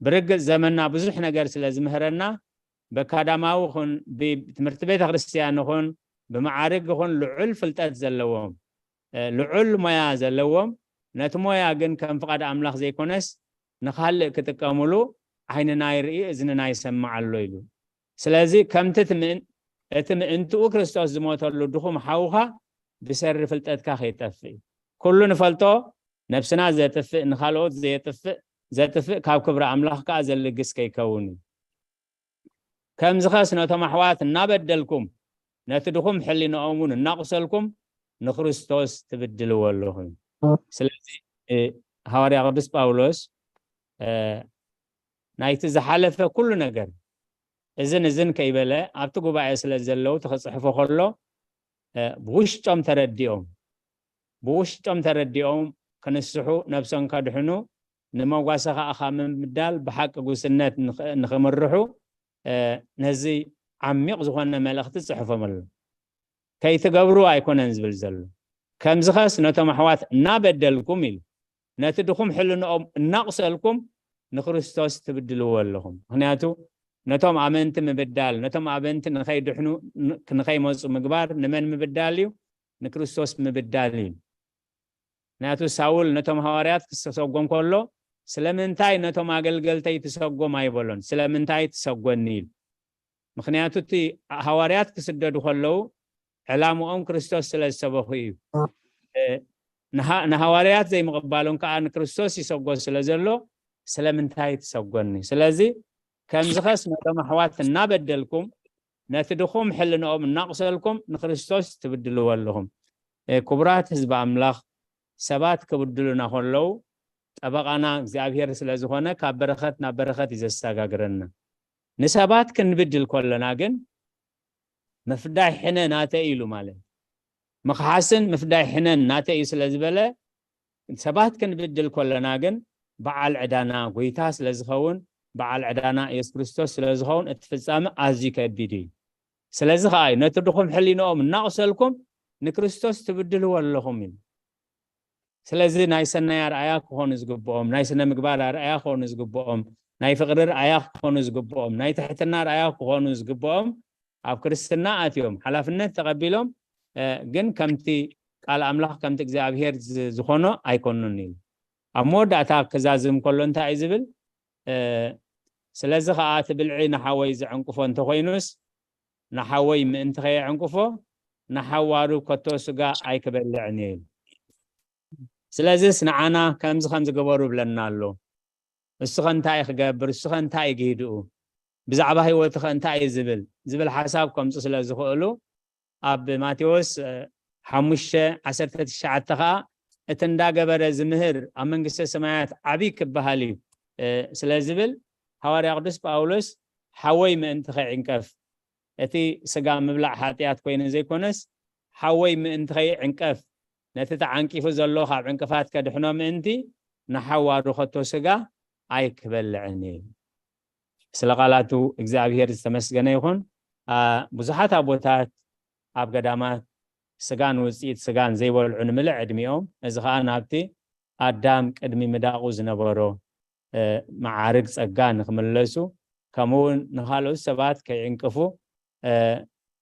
ብርግጽ ዘመንና ብዙሕ ነገር ስለ ዝምህረና በካዳማዊ ኹን ብትምህርቲ ቤተ ክርስትያን ኹን ብመዓርግ ኹን ልዑል ፍልጠት ዘለዎም ልዑል ሞያ ዘለዎም ነቲ ሞያ ግን ከም ፍቓድ ኣምላኽ ዘይኮነስ ንኻልእ ክጥቀምሉ ዓይንና ይርኢ እዝንና ይሰምዕ ኣሎ ኢሉ። ስለዚ ከምቲ እቲ ምእንትኡ ክርስቶስ ዝሞተሉ ድኹም ሓውኻ ብሰሪ ፍልጠትካ ከይጠፍእ እዩ። ኩሉ ንፈልጦ ነብስና ዘጥፍእ ንኻልኦት ዘየጥፍእ ዘጥፍእ ካብ ክብሪ ኣምላኽ ከኣ ዘልግስ ከይከውን እዩ። ከምዚ ኸስ ነቶም ኣሕዋት እናበደልኩም ነቲ ድኹም ሕሊንኦም እውን እናቑሰልኩም ንክርስቶስ ትብድልዎ ኣለኹም። ስለዚ ሃዋርያ ቅዱስ ጳውሎስ ናይቲ ዝሓለፈ ኩሉ ነገር እዝን እዝን ከይበለ ኣብቲ ጉባኤ ስለ ዘለዉ ተክፅሕፎ ከሎ ብውሽጦም ተረዲኦም ብውሽጦም ተረዲኦም ክንስሑ፣ ነብሶም ከድሕኑ፣ ንመጓሰ ከኣ ካብ ምብዳል ብሓቂ ጉስነት ንኽ-፣ ንኽምርሑ፣ እ፣ ነዚ ዓሚቕ ዝኾነ መልእኽቲ ጽሑፎምሉ። ከይትገብሩ ኣይኮነን ዝብል ዘሎ። ከምዚ ኸስ ነቶም ኣሕዋት እናበደልኩም ኢሉ፣ ነቲ ድኹም ሕልንኦም እናቑሰልኩም ንክርስቶስ ትብድልዎ ኣለኹም። ምኽንያቱ ነቶም ኣመንቲ ምብዳል፣ ነቶም ኣመንቲ ንኸይድሕኑ፣ ን-፣ ንኸይመጹ ምግባር ንመን ምብዳል እዩ? ንክርስቶስ ምብዳል እዩ። ምኽንያቱ ሳውል ነቶም ሃዋርያት ክሰጎም ከሎ፣ "ስለምንታይ ነቶም ኣገልገልተይ ትሰጎም ኣይበሎን፣ ስለምንታይ ትሰጎኒ?" ኢሉ። ምኽንያቱ እቲ ሃዋርያት ክስደዱ ከለዉ ዕላምኦም ክርስቶስ ስለ ዝሰበኹ እዩ። እ፣ ንሃ-፣ ንሃዋርያት ዘይምቕባሎም ከኣ ንክርስቶስ ይሰጎ ስለ ዘሎ፣ "ስለምንታይ ትሰጎኒ?" ስለዚ ከምዚ ኸስ ነቶም ኣሕዋት እናበደልኩም፣ ነቲ ድኹም ሕልንኦም እናቑሰልኩም ንክርስቶስ ትብድልዎ ኣለኹም። እ፣ ክቡራት ህዝቢ ኣምላኽ፣ ሰባት ክብድሉና ከለዉ፣ ጠበቓና እግዚኣብሔር ስለ ዝኾነ፣ ካብ በረኸት ናብ በረኸት እዩ ዘሰጋግረና። ንሰባት ክንብድል ከለና ግን፣ ምፍዳይ ሕነ ናተይ ኢሉ ማለት፣ ምኽሓስን ምፍዳይ ሕነን ናተይ እዩ ስለ ዝበለ፣ ሰባት ክንብድል ከለና ግን፣ በዓል ዕዳና ጎይታ ስለ ዝኸውን፣ በዓል ዕዳና የሱስ ክርስቶስ ስለ ዝኸውን፣ እቲ ፍጻመ ኣዝዩ ከቢድ እዩ። ስለዚ ኸኣ እዩ፣ "ነቲ ድኹም ሕሊንኦም እናቑሰልኩም ንክርስቶስ ትብድልዎ ኣለኹም" ኢሉ። ስለዚ ናይ ሰናይ ኣርኣያ ክኾኑ ዝግብኦም፣ ናይ ስነ ምግባር ኣርኣያ ክኾኑ ዝግብኦም፣ ናይ ፍቕሪ ኣርኣያ ክኾኑ ዝግብኦም፣ ናይ ትሕትና ኣርኣያ ክኾኑ ዝግብኦም ኣብ ክርስትና ኣትዮም ሓላፍነት ተቐቢሎም፣ እ፣ ግን ከምቲ ቃል ኣምላኽ ከምቲ እግዚኣብሔር ዝ-፣ ዝኾኖ ኣይኮኑን ኢሉ። ኣብ መወዳእታ ክዛዝም ከሎ እንታይ እዩ ዝብል? እ፣ "ስለዚ ኸኣ እቲ ብልዒ ንሓወይ ዘዕንቅፎ እንተኾይኑስ፣ ንሓወይ ምእንቲ ከየዕንቅፎ፣ ንሓዋሩ ከቶ ስጋ ኣይክበልዕን እየ" ኢሉ። ስለዚስ ንዓና ከምዚ ከም ዝገበሩ ይብለና ኣሎ። "እሱኸ እንታይ እዩ ክገብር? እሱኸ እንታይ እዩ ግሂድኡ? ብዛዕባ ህይወትኸ እንታይ እዩ ዝብል?" ዝብል ሓሳብ ከምጹ ስለ ዝኽእሉ፣ ኣብ ማቴዎስ፣ እ፣ ሓሙሽተ ዓሰርተ ትሽዓተ ኸኣ፣ "እቲ እንዳገበረ ዝምህር ኣብ መንግስተ ሰማያት ዓብዪ ክበሃል እዩ" እ፣ ስለ ዝብል፣ ሃዋርያ ቅዱስ ጳውሎስ፣ "ሓወይ ምእንቲ ከይዕንቀፍ፣ እቲ ስጋ ምብላዕ ሓጢኣት ኮይኑ ዘይኮነስ፣ ሓወይ ምእንቲ ከይዕንቀፍ፣ ነቲ ተዓንቂፉ ዘሎ ካብ ዕንቅፋት ከድሕኖ ምእንቲ፣ ንሓዋሩ ከቶ ስጋ ኣይክበልዕን እዩ" ስለ ቃላቱ እግዚኣብሔር ዝተመስገነ ይኹን። ኣ፣ ብዙሓት ኣቦታት ኣብ ገዳማት ስጋን ውጽኢት ስጋን ዘይበልዑ ንምልእ ዕድሚኦም፣ እዚ ኸኣ ናብቲ ኣዳም ቅድሚ ምዳቑ ዝነበሮ፣ እ፣ መዓርግ ጸጋ ንኽምለሱ፣ ከምኡ እውን ንኻልኦት ሰባት ከይዕንቅፉ፣ እ፣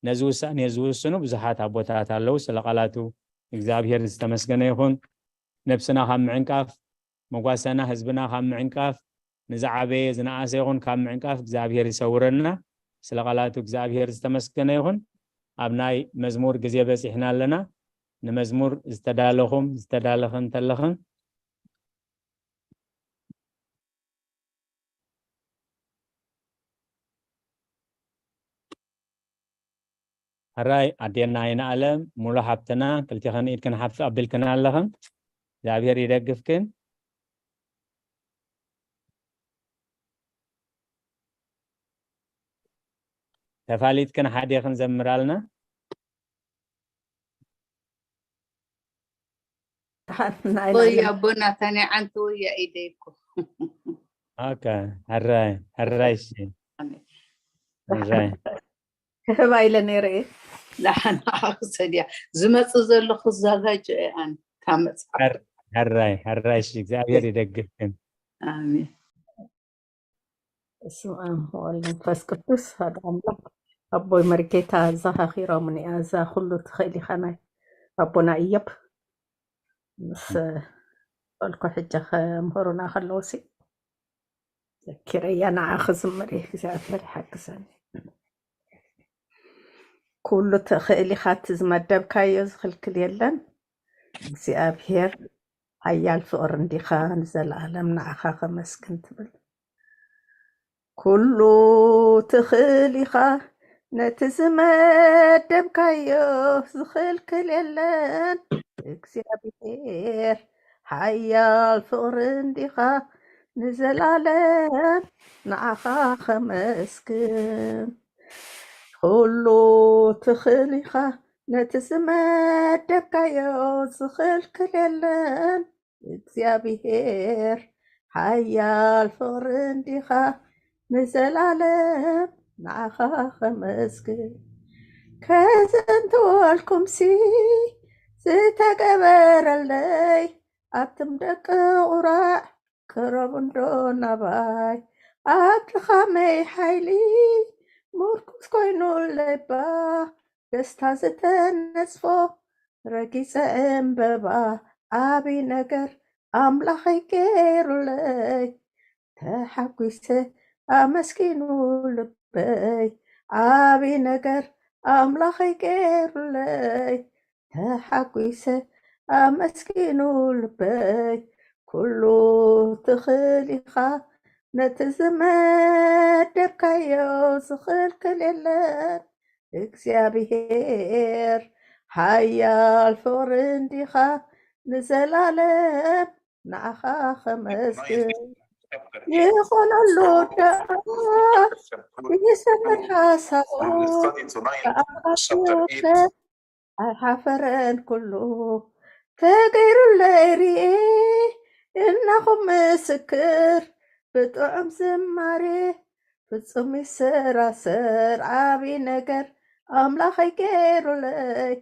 ነዚ ውሳኔ ዝውስኑ ብዙሓት ኣቦታት ኣለዉ። ስለ ቃላቱ እግዚኣብሔር ዝተመስገነ ይኹን። ነብስና ካብ ምዕንቃፍ፣ መጓሰና ህዝብና ካብ ምዕንቃፍ፣ ንዝዓበየ ዝነኣሰ ይኹን ካብ ምዕንቃፍ እግዚኣብሔር ይሰውረና። ስለ ቃላቱ እግዚኣብሔር ዝተመስገነ ይኹን። ኣብ ናይ መዝሙር ግዜ በጺሕና ኣለና። ንመዝሙር ዝተዳለኹም፣ ዝተዳለኽን እንተለኽን፣ ሕራይ ኣዴና ኣይንኣለም፣ ሙሉ ሓብትና፣ ክልቴኽን ኢድክን ሓፍ ኣቢልክን ኣለኽን። እግዚኣብሔር ይደግፍክን። ተፋሊጥክን ሓዴኽን ዘምራልና። ናይ ወይ ኣቦና ታንያ ዓንቲ ወይ ኢደይኮ። ኦኬ፣ ሕራይ፣ ሕራይ፣ እሺ። ሕራይ። ክህባ ኢለ ነይረ እየ። ንዓና ክሰድያ ዝመጽእ ዘሎ ክዘጋጆ እየ ኣነ። ካብ መጽሓፍ። ሕር-፣ ሕራይ፣ ሕራይ፣ እሺ፣ እግዚኣብሔር ይደግፍክን። ኣሜን። በስመ ኣብ ወወልድ ወመንፈስ ቅዱስ ሓደ ኣምላክ። ኣቦይ መርጌታ ኣዘኻኺሮምኒ እያ እዛ ኩሉ ትኽእል ኢኻ ናይ ኣቦና እዮብ ምስ በልኩ ሕጂ ከምህሩና ከለዉ ሲ ዘኪረያ ንዓ ክዝምር እየ እግዚኣብሔር ይሓግዘኒ። ኩሉ ትኽእል ኢኻ እቲ ዝመደብካዮ ዝኽልክል የለን። እግዚኣብሔር ሓያል ፍቕሪ እንዲኻ ንዘለኣለም ንዓኻ ከመስግን ትብል። ኩሉ ትኽእል ኢኻ ነቲ ዝመደብካዮ ዝኽልክል የለን። እግዚኣብሔር ሓያል ፍቕሪ እንዲኻ ንዘለኣለም ንዓኻ ከመስግን። ኩሉ ትኽእል ኢኻ ነቲ ዝመደብካዮ ዝኽልክል የለን። እግዚኣብሔር ሓያል ፍቕሪ እንዲኻ ንዘላለም ንዓኻ ኸመስግን። ከዘንትወልኩምሲ ዝተገበረለይ ኣቱም ደቂ ቁራዕ ቅረቡ እንዶ ናባይ። ኣብ ድኻመይ ሓይሊ ምርኩስ ኮይኑለይባ ደስታ ዝተነጽፎ ረጊጸ ዕምበባ ዓቢ ነገር ኣምላኸይ ገይሩለይ ተሓጒሰ ኣመስጊኑ ልበይ ዓቢ ነገር ኣምላኸይ ገይሩለይ ተሓጒሰ ኣመስጊኑ ልበይ ኩሉ ትኽእል ኢኻ ነቲ ዝመደብካዮ ዝኽልክል የለን እግዚኣብሔር ሓያል ፍቕሪ እንዲኻ ንዘላለም ንዓኻ ኸመስግን ይኾነሉ ደኣ ይሰምር ሓሳቡ ተኣኻኽበ ኣይሓፈረን ኩሉ ተገይሩለይ ርኤ እናኹም ምስክር ብጥዑም ዝማሬ ፍጹም ይሰራሰር ዓቢ ነገር ኣምላኸይ ገይሩለይ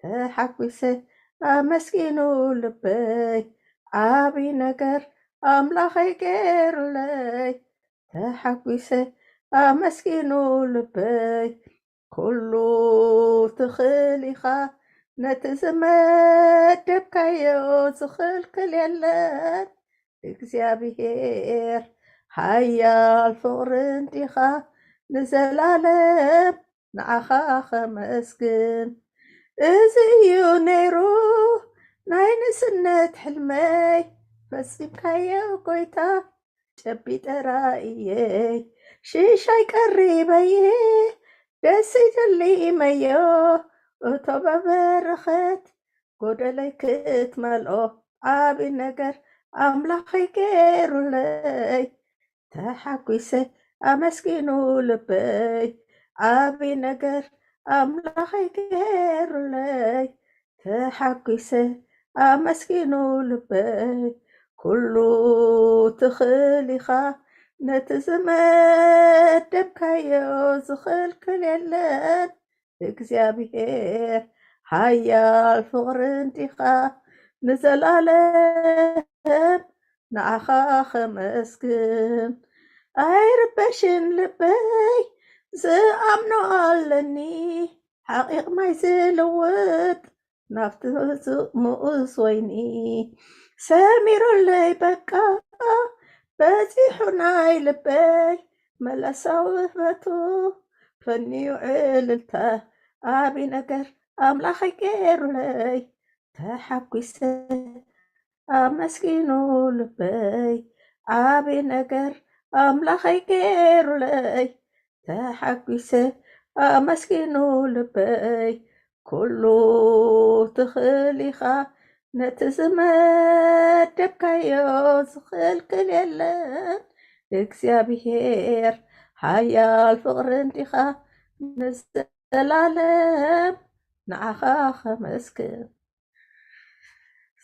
ተሓጒሰ ኣመስጊኑ ልበይ ዓቢ ነገር ኣምላኸይ ገይሩለይ ተሓጒሰ ኣመስጊኑ ልበይ ኩሉ ትኽእል ኢኻ ነቲ ዝመደብካዮ ዝኽልክል የለን እግዚኣብሔር ሓያል ፍቕሪ እንዲኻ ንዘላለም ንዓኻ ኸመስግን እዚ እዩ ነይሩ ናይ ንስነት ሕልመይ ፈጺምካዮ ጎይታ ጨቢጠ ራእየይ ሽሻይ ቀሪበየ ደስ ይደሊመዮ እቶ በበረኸት ጎደለይ ክትመልኦ ዓቢ ነገር ኣምላኸይ ገይሩለይ ተሓጒሰ ኣመስጊኑ ልበይ ዓቢ ነገር ኣምላኸይ ገይሩለይ ተሓጒሰ ኣመስጊኑ ልበይ ኩሉ ትኽእል ኢኻ ነቲ ዝመደብካዮ ዝኽልክል የለን እግዚኣብሔር ሓያል ፍቕሪ እንዲኻ ንዘላለም ንዓኻ ኸመስግን ኣይርበሽን ልበይ ዝኣምኖ ኣለኒ ሓቒቕ ማይ ዝልውጥ ናብቲ ምኡዝ ወይኒ ሰሚሩለይ በቃ በጺሑ ናይ ልበይ መለሳዊ ህበቱ ፈንዩ ዕልልታ ዓቢ ነገር ኣምላኸይ ገይሩለይ ተሓጒሰ ኣመስጊኑ ልበይ ዓቢ ነገር ኣምላኸይ ገይሩለይ ተሓጒሰ ኣመስጊኑ ልበይ ኩሉ ትኽእል ኢኻ ነቲ ዝመደብካዮ ዝኽልክል የለን እግዚኣብሔር ሓያል ፍቕሪ እንዲኻ ንዘላለም ንዓኻ ኸመስግን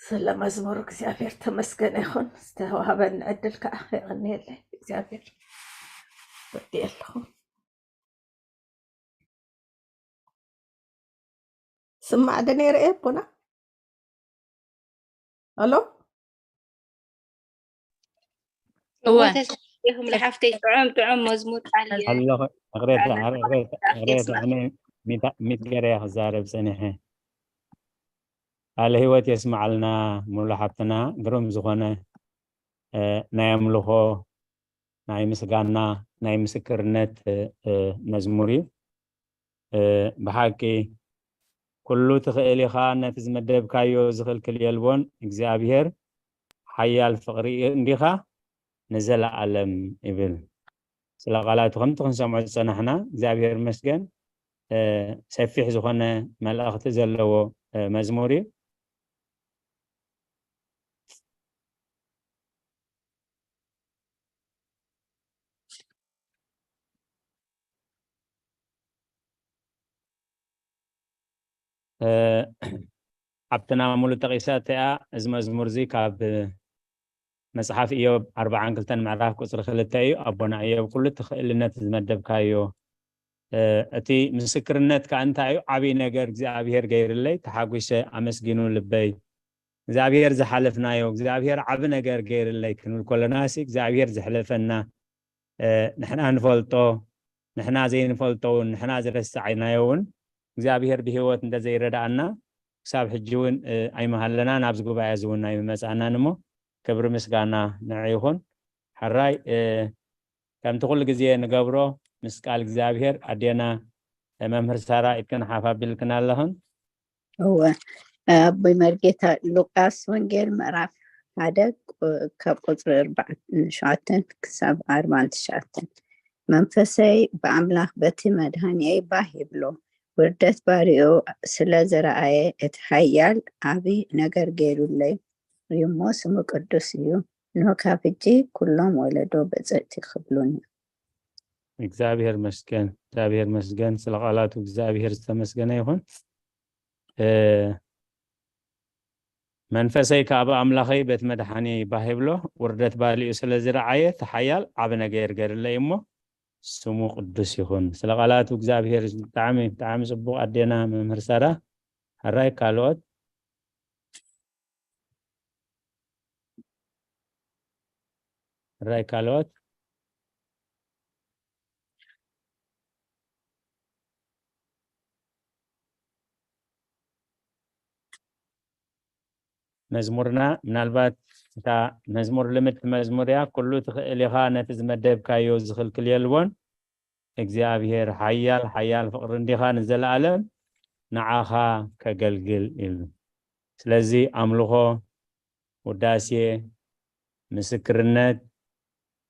ስለ መዝሙር እግዚኣብሔር ተመስገነ ይኹን ዝተዋህበኒ ዕድል ከዓ የቐንየለይ እግዚኣብሔር ወዲ ኣለኹ ስማዕ ደ ነይረ እየ ኣቦና ኣሎ እወ ተስፋ ይኹም ለሓፍተይ ጥዑም ጥዑም መዝሙር ቃል እየ ኣለኹ እቕሬታ እቕሬታ እቕሬታ ኣነ ሚት ገረያ ክዛረብ ፀኒሐ ቃለ ህይወት የስምዓልና ሙሉ ሓብትና ግሩም ዝኾነ ናይ ኣምልኾ ናይ ምስጋና ናይ ምስክርነት መዝሙር እዩ ብሓቂ ኩሉ ትኽእል ኢኻ ነቲ ዝመደብካዮ ዝኽልክል የልቦን እግዚኣብሔር ሓያል ፍቕሪ እንዲኻ ንዘለኣለም ይብል ስለ ቃላቱ ከምቲ ክንሰምዖ ዝፀናሕና እግዚኣብሔር መስገን ሰፊሕ ዝኾነ መልእኽቲ ዘለዎ መዝሙር እዩ ሓብትና ሙሉ ጠቒሳቶ እያ። እዚ መዝሙር እዚ ካብ መጽሓፍ ኢዮብ ኣርባዓን ክልተን ምዕራፍ ቁጽሪ ክልተ እዩ። ኣቦና ኢዮብ፣ ኩሉ እቲ ክእልነት ዝመደብካዮ፣ እ፣ እቲ ምስክርነት ከኣ እንታይ እዩ? ዓብዪ ነገር እግዚኣብሄር ገይርለይ፣ ተሓጒሰ ኣመስጊኑ ልበይ። እግዚኣብሄር ዝሓለፍናዮ፣ እግዚኣብሄር ዓቢ ነገር ገይርለይ ክንብል ከለናሲ እግዚኣብሄር ዘሕለፈና፣ እ፣ ንሕና ንፈልጦ፣ ንሕና ዘይንፈልጦ እውን፣ ንሕና ዝረሳዕናዮ እውን እግዚኣብሄር ብህይወት እንተዘይረዳእና ክሳብ ሕጂ እውን፣ እ፣ ኣይመሃለናን ኣብዚ ጉባኤ እዚ እውን ኣይምመጻእናን እሞ ክብሪ ምስጋና ንዑ ይኹን። ሕራይ፣ እ፣ ከምቲ ኩሉ ግዜ ንገብሮ ምስ ቃል እግዚኣብሄር ኣዴና መምህር ሳራ ኢድክን ሓፍ ኣቢልክን ኣለኽን። እወ፣ ኣቦይ መርጌታ፣ ሉቃስ ወንጌል ምዕራፍ ሓደ ቁ-፣ ካብ ቁጽሪ ኣርባዕተ፣ ሸውዓተ ክሳብ ኣርባዕተ ትሽዓተ። መንፈሰይ ብኣምላኽ በቲ መድሃኒየይ ባህ ይብሎ፣ ውርደት ባሪኡ ስለ ዝረኣየ እቲ ሓያል ዓቢ ነገር ገይሩለይ እዩ እሞ ስሙ ቅዱስ እዩ። እንሆ ካብ ሕጂ ኩሎም ወለዶ ብፅእቲ ክብሉኒ። እግዚኣብሔር መስገን፣ እግዚኣብሔር መስገን። ስለ ቃላቱ እግዚኣብሔር ዝተመስገነ ይኹን። እ፣ መንፈሰይ ከኣ ብኣምላኸይ በቲ መድሓኒየይ ባህ ይብሎ፣ ውርደት ባሊኡ ስለ ዝረዓየ፣ እቲ ሓያል ዓቢ ነገር ገርለይ እሞ ስሙ ቅዱስ ይኹን። ስለ ቃላቱ እግዚኣብሔር ብጣዕሚ፣ ብጣዕሚ ጽቡቕ ኣዴና መምህር ሳራ። ሕራይ ካልኦት? ሕራይ ካልኦት? መዝሙርና ምናልባት እታ መዝሙር ልምድቲ መዝሙር እያ። ኩሉ ትኽእል ኢኻ፣ ነቲ ዝመደብካዮ ዝኽልክል የልቦን። እግዚኣብሔር ሓያል፣ ሓያል ፍቕሪ እንዲኻ ንዘለኣለም ንዓኻ ከገልግል ኢሉ። ስለዚ ኣምልኾ፣ ውዳሴ፣ ምስክርነት፣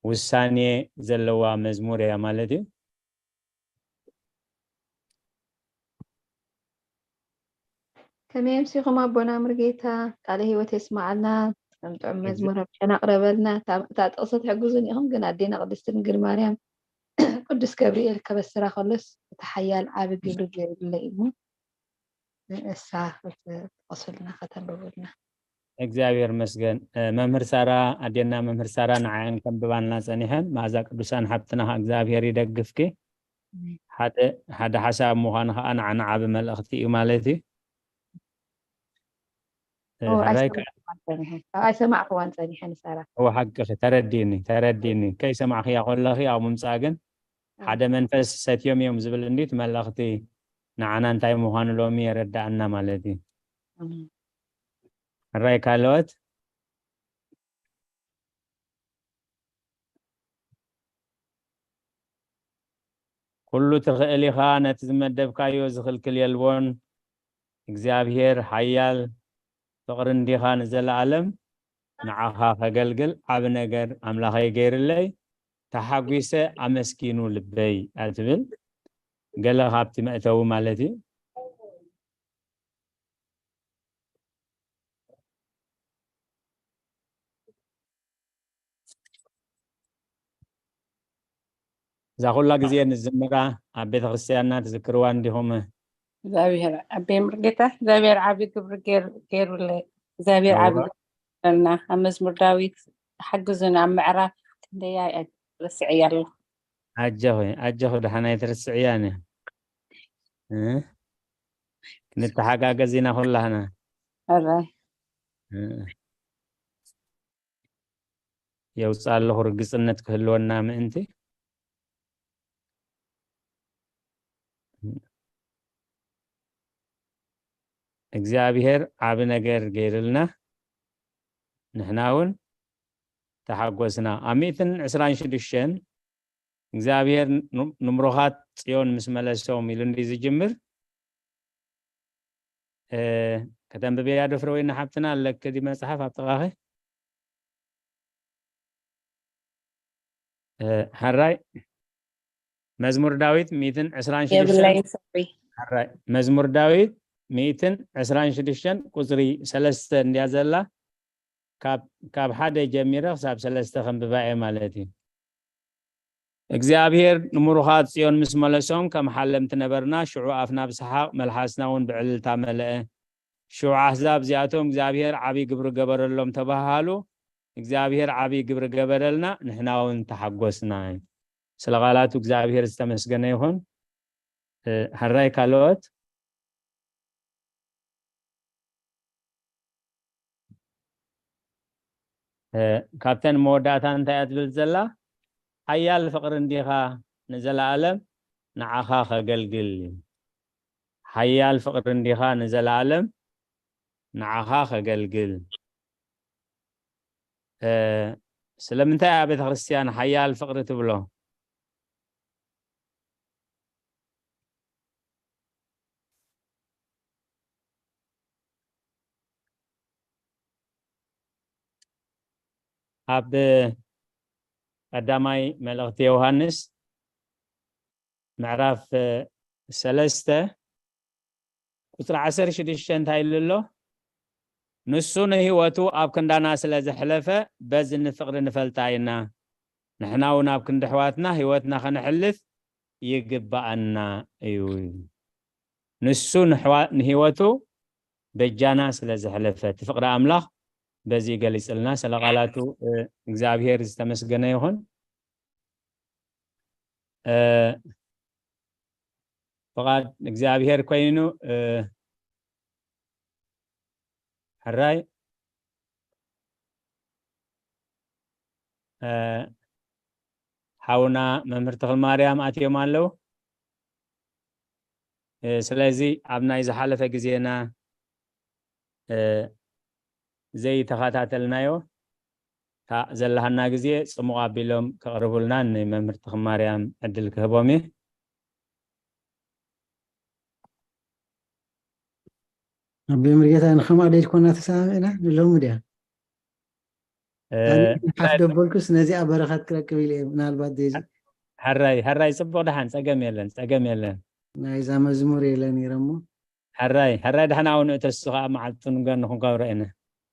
ውሳኔ ዘለዋ መዝሙር እያ ማለት እዩ። ከመይ ኣምሲኹም ኣቦና ምርጌታ? ቃለ ህይወት የስምዓልና። ጥዑም ጥዑም መዝሙር ኣቅረበልና። እታ፣ እታ ጥቕሲ ትሕግዙን ኢኹም፣ ግን ኣዴና ቅድስቲ ድንግል ማርያም ቅዱስ ገብርኤል ከበስራ ከሎስ፣ እቲ ሓያል ዓቢ ግብሪ ገይሩለይ እሞ፣ ንእሳ ክትጠቕሱልና፣ ከተንብቡልና። እግዚኣብሔር መስገን። እ፣ መምህር ሳራ፣ ኣዴና መምህር ሳራ ንዓየን ከንብባልና ጸኒሐን። መኣዛ ቅዱሳን ሓብትና ኸኣ እግዚኣብሔር ይደግፍኪ። ኣሜን። ሓደ፣ ሓደ ሓሳብ ምዃኑ ኸኣ ንዓና ዓቢ መልእኽቲ እዩ ማለት እዩ። እ፣ ኦ፣ ሕራይ ከ-፣ ኣይሰማዕኩዋን ጸኒሐ። ኣይሰማዕኩዋን ጸኒሐ ንሳራ። እወ፣ ሓቅኺ፣ ተረዲእኒ፣ ተረዲእኒ። ከይሰማዕክያ ከለኺ ኣብ ምምጻእ ግን፣ እ። ሓደ መንፈስ ሰትዮም እዮም ዝብል እንዲ እቲ መልእኽቲ ንዓና እንታይ ምዃኑ ሎሚ የረድኣና ማለት እዩ። ኣሜን። ሕራይ ካልኦት? ኩሉ ትኽእል ኢኻ፣ ነቲ ዝመደብካዮ ዝኽልክል የልቦን። እግዚኣብሔር ሓያል ፍቕሪ እንዲኻ ንዘለኣለም ንዓኻ ከገልግል ዓቢ ነገር ኣምላኸይ ገይርለይ፣ ተሓጒሰ ኣመስጊኑ ልበይ እያ ትብል። ገለ ካብቲ መእተዊ ማለት እዩ። እዛ ኩላ ግዜ ንዝምራ ኣብ ቤተ ክርስቲያንና ትዝክርዋ እንዲኹም? እግዚኣብሔር፣ ኣቤ ምርጌታ፣ እግዚኣብሔር ዓቢ ግብሪ ገይር-፣ ገይሩለይ። እግዚኣብሔር ዓቢ እዋ። ግብሪ ገይሩልና። ኣብ መዝሙር ዳዊት ሓግዙና፣ ኣብ ምዕራፍ ክንደያ እያ፣ ረስዐያ ኣለኹ። ኣጆኺ፣ ኣጆኺ፣ ደሓን ኣይትርስዕያን እያ። እ? ክንተሓጋገዝ ኢና ኩላህና። ሕራይ። እ። የውፅእ ኣለኹ ርግፅነት ክህልወና ምእንቲ። እግዚኣብሔር ዓቢ ነገር ገይርልና፣ ንሕና እውን ተሓጎስና። ኣብ ሚእትን ዕስራን ሽዱሽተን እግዚኣብሔር ን-፣ ንምሩኻት ጽዮን ምስ መለሶም ኢሉ እንዲ ዝጅምር፣ እ፣ ከተንብብያ ዶ ፍረወይኒ ሓብትና? ኣለኪ ዲ መጽሓፍ ኣብ ጥቓኺ? እ፣ ሕራይ መዝሙር ዳዊት ሚእትን ዕስራን ሽዱሽተን የብለይን፣ ሶሪ። ሕራይ መዝሙር ዳዊት ሚእትን ዕስራን ሽዱሽተን ቁጽሪ ሰለስተ እንድያ ዘላ። ካብ፣ ካብ ሓደ ጀሚረ ክሳብ ሰለስተ ከንብባ እየ ማለት እዩ። እግዚኣብሔር ንምሩኻት ጽዮን ምስ መለሶም፣ ከም ሓለምቲ ነበርና። ሽዑ ኣፍና ብሰሓቕ፣ መልሓስና እውን ብዕልልታ መለአ። ሽዑ ኣህዛብ እዚኣቶም እግዚኣብሔር ዓብዪ ግብሪ ገበረሎም ተባሃሉ። እግዚኣብሔር ዓብዪ ግብሪ ገበረልና፣ ንሕና እውን ተሓጎስና። ስለ ቃላቱ እግዚኣብሔር ዝተመስገነ ይኹን። እ፣ ሕራይ ካልኦት። እ፣ ካብተን መወዳእታ እንታይ እያ ትብል ዘላ? ሓያል ፍቕሪ እንዲኻ ንዘለኣለም ንዓኻ ከገልግል። ሓያል ፍቕሪ እንዲኻ ንዘለኣለም ንዓኻ ከገልግል። እ፣ ስለምንታይ እያ ቤተ ክርስቲያን ሓያል ፍቕሪ ትብሎ? ኣብ ቀዳማይ መልእኽቲ ዮሃንስ ምዕራፍ ሰለስተ ቁጽሪ ዓሰርተ ሽዱሽተ እንታይ ኢሉ ኣሎ? ንሱ ንህይወቱ ኣብ ክንዳና ስለ ዘሕለፈ በዚ ንፍቕሪ ንፈልጣ ኢና። ንሕና እውን ኣብ ክንዲ ኣሕዋትና ህይወትና ከነሕልፍ ይግባኣና እዩ። ንሱ ንሕዋ-፣ ንህይወቱ በጃና ስለ ዘሕለፈ እቲ ፍቕሪ ኣምላኽ በዚ ይገልጽልና። ስለ ቃላቱ፣ እ፣ እግዚኣብሔር ዝተመስገነ ይኹን። እ፣ ፍቓድ እግዚኣብሔር ኮይኑ፣ እ፣ ሕራይ፣ እ፣ ሓውና መምህር ተኽለማርያም ኣትዮም ኣለዉ። እ፣ ስለዚ ኣብ ናይ ዝሓለፈ ግዜና፣ እ፣ ዘይተኸታተልናዮ፣ እታ ዘለሃና ግዜ ጽሙቕ ኣቢሎም ከቕርቡልና ንመምህር ተኽለማርያም ዕድል ክህቦም እየ። ኣቦይ መርጌታ፣ ንኸምኣ ዶ ኢልኮና ተሰማሚዕና ንሎሚ ድያ? እ፣ ኣነ ሓፍ ደበልኩስ ነዚኣ በረኸት ክረክብ ኢለ እየ። ምናልባት ዴዚ። ሕራይ፣ ሕራይ፣ ጽቡቕ፣ ደሓን፣ ጸገም የለን፣ ጸገም የለን። ናይዛ መዝሙር የለ ነይረ እሞ። ሕራይ፣ ሕራይ፣ ደሓን፣ ኣብኡ ንእተሱ ኸኣ መዓልቱ ንገን ንኽንከብሮ ኢና።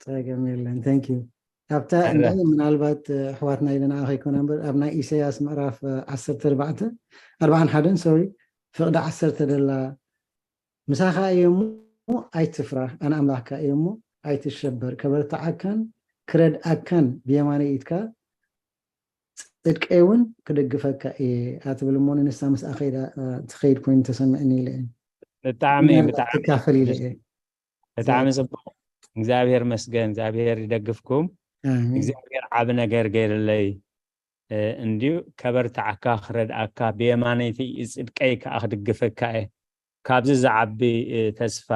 ጸገም የለን። Thank you። ኣብታ ሕራይ። እንዳ ምናልባት፣ እ፣ ኣሕዋትና ኢለና ከይኮነ እምበር፣ ኣብ ናይ ኢሳያስ ምዕራፍ፣ እ፣ ዓሰርተ ኣርባዕተ፣ ኣርባዓን ሓደን፣ ሶሪ፣ ፍቕዲ ዓሰርተ ደላ፣ ምሳኻ እየ እሞ ኣይትፍራህ፣ ኣነ ኣምላኽካ እየ እሞ ኣይትሸበር፣ ከበርትዓካን ክረድኣካን ብየማነይ ኢድካ ጽድቀይ እውን ክድግፈካ እየ፣ ኣትብል እሞ ንንሳ ምስኣ ከይዳ፣ እ፣ ትኸይድ ኮይኑ ተሰሚዕኒ ኢለ እየ። ብጣዕሚ፣ ምናልባት ብጣዕሚ፣ ትካፈል ኢለ እየ። ብጣዕሚ ጽቡቕ። እግዚኣብሔር መስገን፣ እግዚኣብሔር ይደግፍኩም። ኣሜን። እግዚኣብሔር ዓቢ ነገር ገይርለይ፣ እ፣ እንድዩ ከበርትዓካ፣ ክረድኣካ፣ ብየማነይቲ ጽድቀይ ከኣ ክድግፈካ እየ። ካብዚ ዝዓቢ፣ እ፣ ተስፋ፣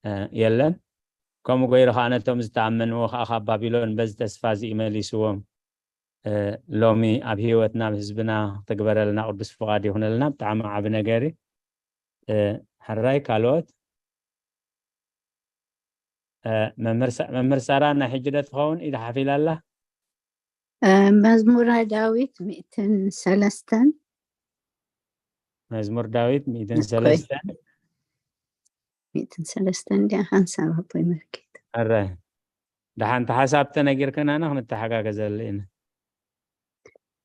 እ፣ የለን። ከምኡ ገይሩ ከኣ ነቶም ዝተኣመንዎ ከኣ ካብ ባቢሎን በዚ ተስፋ እዚ ይመሊስዎም። እ፣ ሎሚ ኣብ ህይወትና፣ ኣብ ህዝብና ክትግበረልና ቅዱስ ፍቓድ ይኹነልና። ብጣዕሚ ዓቢ ነገር እዩ። እ፣ ሕራይ ካልኦት፣ እ፣ መምህር ሳ-፣ መምህር ሳራ ናይ ሕጂ ዶ ትኸውን ኢዳ ሓፍ ኢላ ኣላ? እ፣ መዝሙረ ዳዊት ሚእትን ሰለስተን። መዝሙር ዳዊት ሚእትን ሰለስተን። እኮይ። ሚእትን ሰለስተን ድያ? ሓንሳብ ኣቦይ መርጌታ። ሕራይ። ደሓን፣ ተሓሳብ ተነጊርክናና ክንተሓጋገዘሉ ኢና።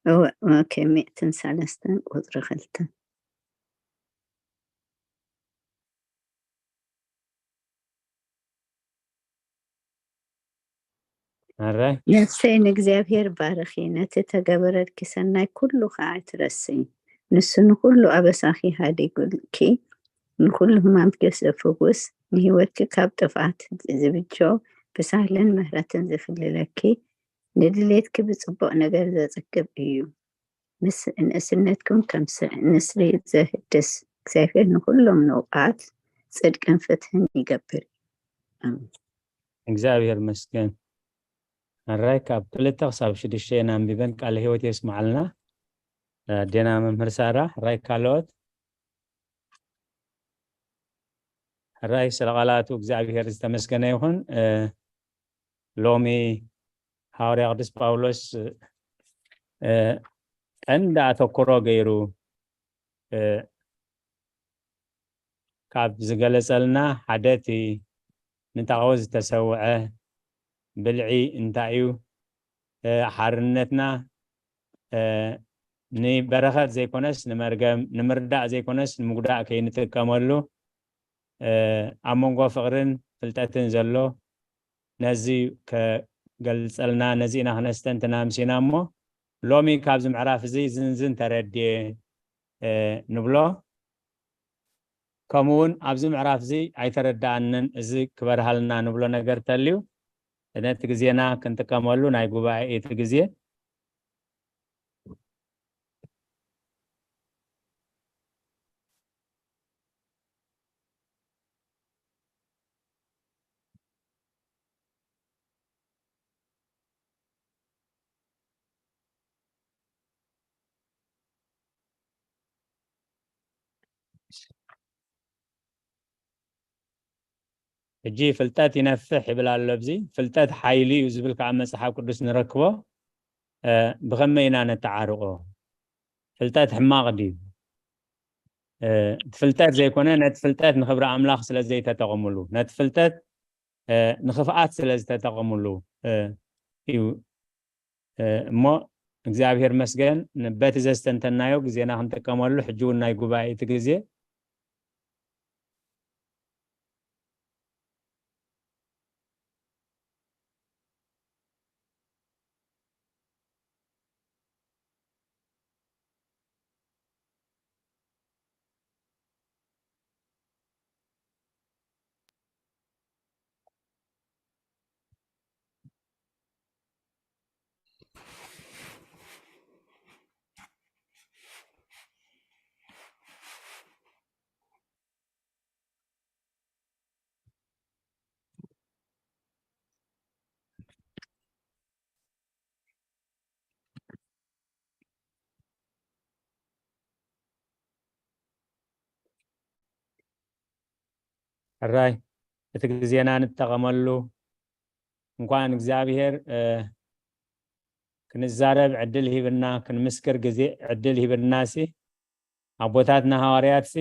እወ፣ ኦኬ፣ ሚእትን ሰለስተን ቁጽሪ ክልተ። ሕራይ። ነፍሰይ ንእግዚኣብሔር ባርኺ፣ ነቲ ተገበረልኪ ሰናይ ኩሉ ኸኣ ኣይትረስዒ። ንሱ ንኹሉ ኣበሳኺ ሃዲጉልኪ፣ ንኹሉ ሕማምኪ ዘፍውስ፣ ንህይወትኪ ካብ ጥፍኣት ዝብጆ፣ ብሳህልን ምሕረትን ዝፍልለኪ፣ ንድሌትኪ ብጽቡቕ ነገር ዘጽግብ እዩ። ምስ ንእስነትኩም ከም ስ-፣ ንስሪ ዘህድስ እግዚኣብሔር ንኹሎም ንቑቓት ጽድቅን ፍትሕን ይገብር። ኣሜን። እግዚኣብሔር መስገን። ሕራይ ካብ ክልተ ክሳብ ሽዱሽተ ኢና ኣንቢበን ቃለ ህይወት የስምዓልና። ኣዴና መምህር ሳራ፣ ሕራይ ካልኦት። ሕራይ ስለ ቃላቱ እግዚኣብሔር ዝተመስገነ ይኹን። እ፣ ሎሚ ሃዋርያ ቅዱስ ጳውሎስ፣ እ፣ ቀንዲ ኣተኩሮ ገይሩ፣ እ፣ ካብ ዝገለጸልና ሓደ እቲ ንጣዖት ዝተሰውዐ ብልዒ እንታይ እዩ? እ፣ ሓርነትና፣ እ፣ ንበረኸት ዘይኮነስ ንመርገም፣ ንምርዳእ ዘይኮነስ ንምጉዳእ ከይንጥቀመሉ፣ እ፣ ኣብ መንጎ ፍቕርን ፍልጠትን ዘሎ፣ ነዚ ከገልጸልና፣ ነዚ ኢና ክነስተንትና ኣምሲና እሞ፣ ሎሚ ካብዚ ምዕራፍ እዚ ዝንዝን ተረድየ፣ እ፣ ንብሎ። ከምኡ እውን ኣብዚ ምዕራፍ እዚ ኣይተረዳኣንን፣ እዚ ክበርሃልና ንብሎ ነገር ተልዩ፣ ነቲ ግዜና ክንጥቀመሉ ናይ ጉባኤ እቲ ግዜ። ሕጂ ፍልጠት ይነፍሕ ይብል ኣሎ። ኣብዚ ፍልጠት ሓይሊ እዩ ዝብል ከዓ መጽሓፍ ቅዱስ ንረክቦ። እ፣ ብኸመይ ኢና ነተዓርቆ? ፍልጠት ሕማቕ ድዩ? እ፣ እቲ ፍልጠት ዘይኮነ፣ ነቲ ፍልጠት ንኽብሪ ኣምላኽ ስለ ዘይተጠቐሙሉ፣ ነቲ ፍልጠት፣ እ፣ ንኽፍኣት ስለ ዝተጠቐሙሉ፣ እ፣ እዩ። እ፣ እሞ እግዚኣብሔር መስገን፣ ን-፣ በቲ ዘስተንተናዮ ግዜና ክንጥቀመሉ፣ ሕጂ እውን ናይ ጉባኤ እቲ ግዜ። ሕራይ፣ እቲ ግዜና ንጠቐመሉ። እንኳን እግዚኣብሔር፣ እ፣ ክንዛረብ ዕድል ሂብና፣ ክንምስክር ግዜ ዕድል ሂብናሲ፣ ኣቦታትና ሃዋርያትሲ፣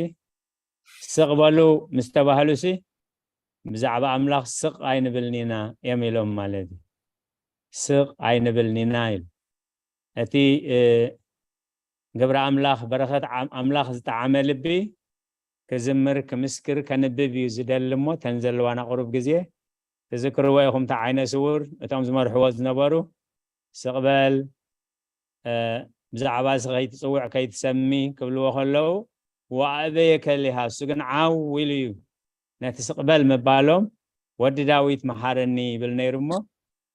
"ስቕ በሉ" ምስ ተባህሉሲ፣ ብዛዕባ ኣምላኽ ስቕ ኣይንብልን ኢና እዮም ኢሎም ማለት እዩ። ስቕ ኣይንብልን ኢና ኢሉ። እቲ፣ እ፣ ግብሪ ኣምላኽ፣ በረኸት ዓም-፣ ኣምላኽ ዝጠዓመ ልቢ ክዝምር፣ ክምስክር፣ ከንብብ እዩ ዝደሊ እሞ፣ እተን ዘለዋና ቁሩብ ግዜ ትዝክርዎ ኢኹም። እቲ ዓይነ ስውር፣ እቶም ዝመርሕዎ ዝነበሩ፣ "ስቕ በል፣ እ፣ ብዛዕባ እዚ ከይትጽውዕ ከይትሰሚ" ክብልዎ ከለዉ፣ "ወኣበየ ከሊሃ"፣ እሱ ግን ዓው ኢሉ እዩ። ነቲ ስቕ በል ምባሎም፣ "ወዲ ዳዊት መሓረኒ" ይብል ነይሩ እሞ፣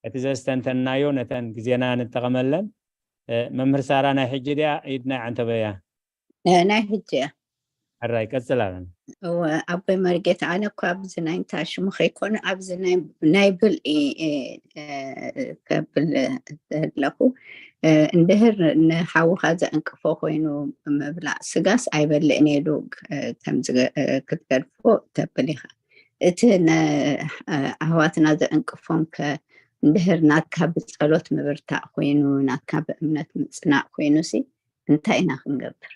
እቲ ዘስተንተናዮ ነተን ግዜና ንጠቐመለን። እ፣ መምህር ሳራ፣ ናይ ሕጂ ድያ ኢድና ይዓንተበያ? እ፣ ናይ ሕጂ እያ። ሕራይ፣ ቀጽል ኣለና። እወ፣ ኣቦይ መርጌታ፣ ኣነ እኳ ኣብዚ ናይ እንታ ሽሙ ከይኮነ፣ ኣብዚ ናይ፣ ናይ ብልዒ፣ እ፣ እ፣ ከብል ዘለኹ፣ እ፣ እንድህር ንሓውኻ ዘዕንቅፎ ኮይኑ ምብላዕ ስጋስ ኣይበልዕን እየ ኢሉ፣ እ፣ ከም ዝገ-፣ እ፣ ክትገድፎ ተብል ኢኻ። እቲ ነ-፣ እ፣ ኣሕዋትና ዘዕንቅፎም ከ እንድህር ናትካ ብጸሎት ምብርታዕ ኮይኑ፣ ናትካ ብእምነት ምጽናዕ ኮይኑሲ፣ እንታይ ኢና ክንገብር?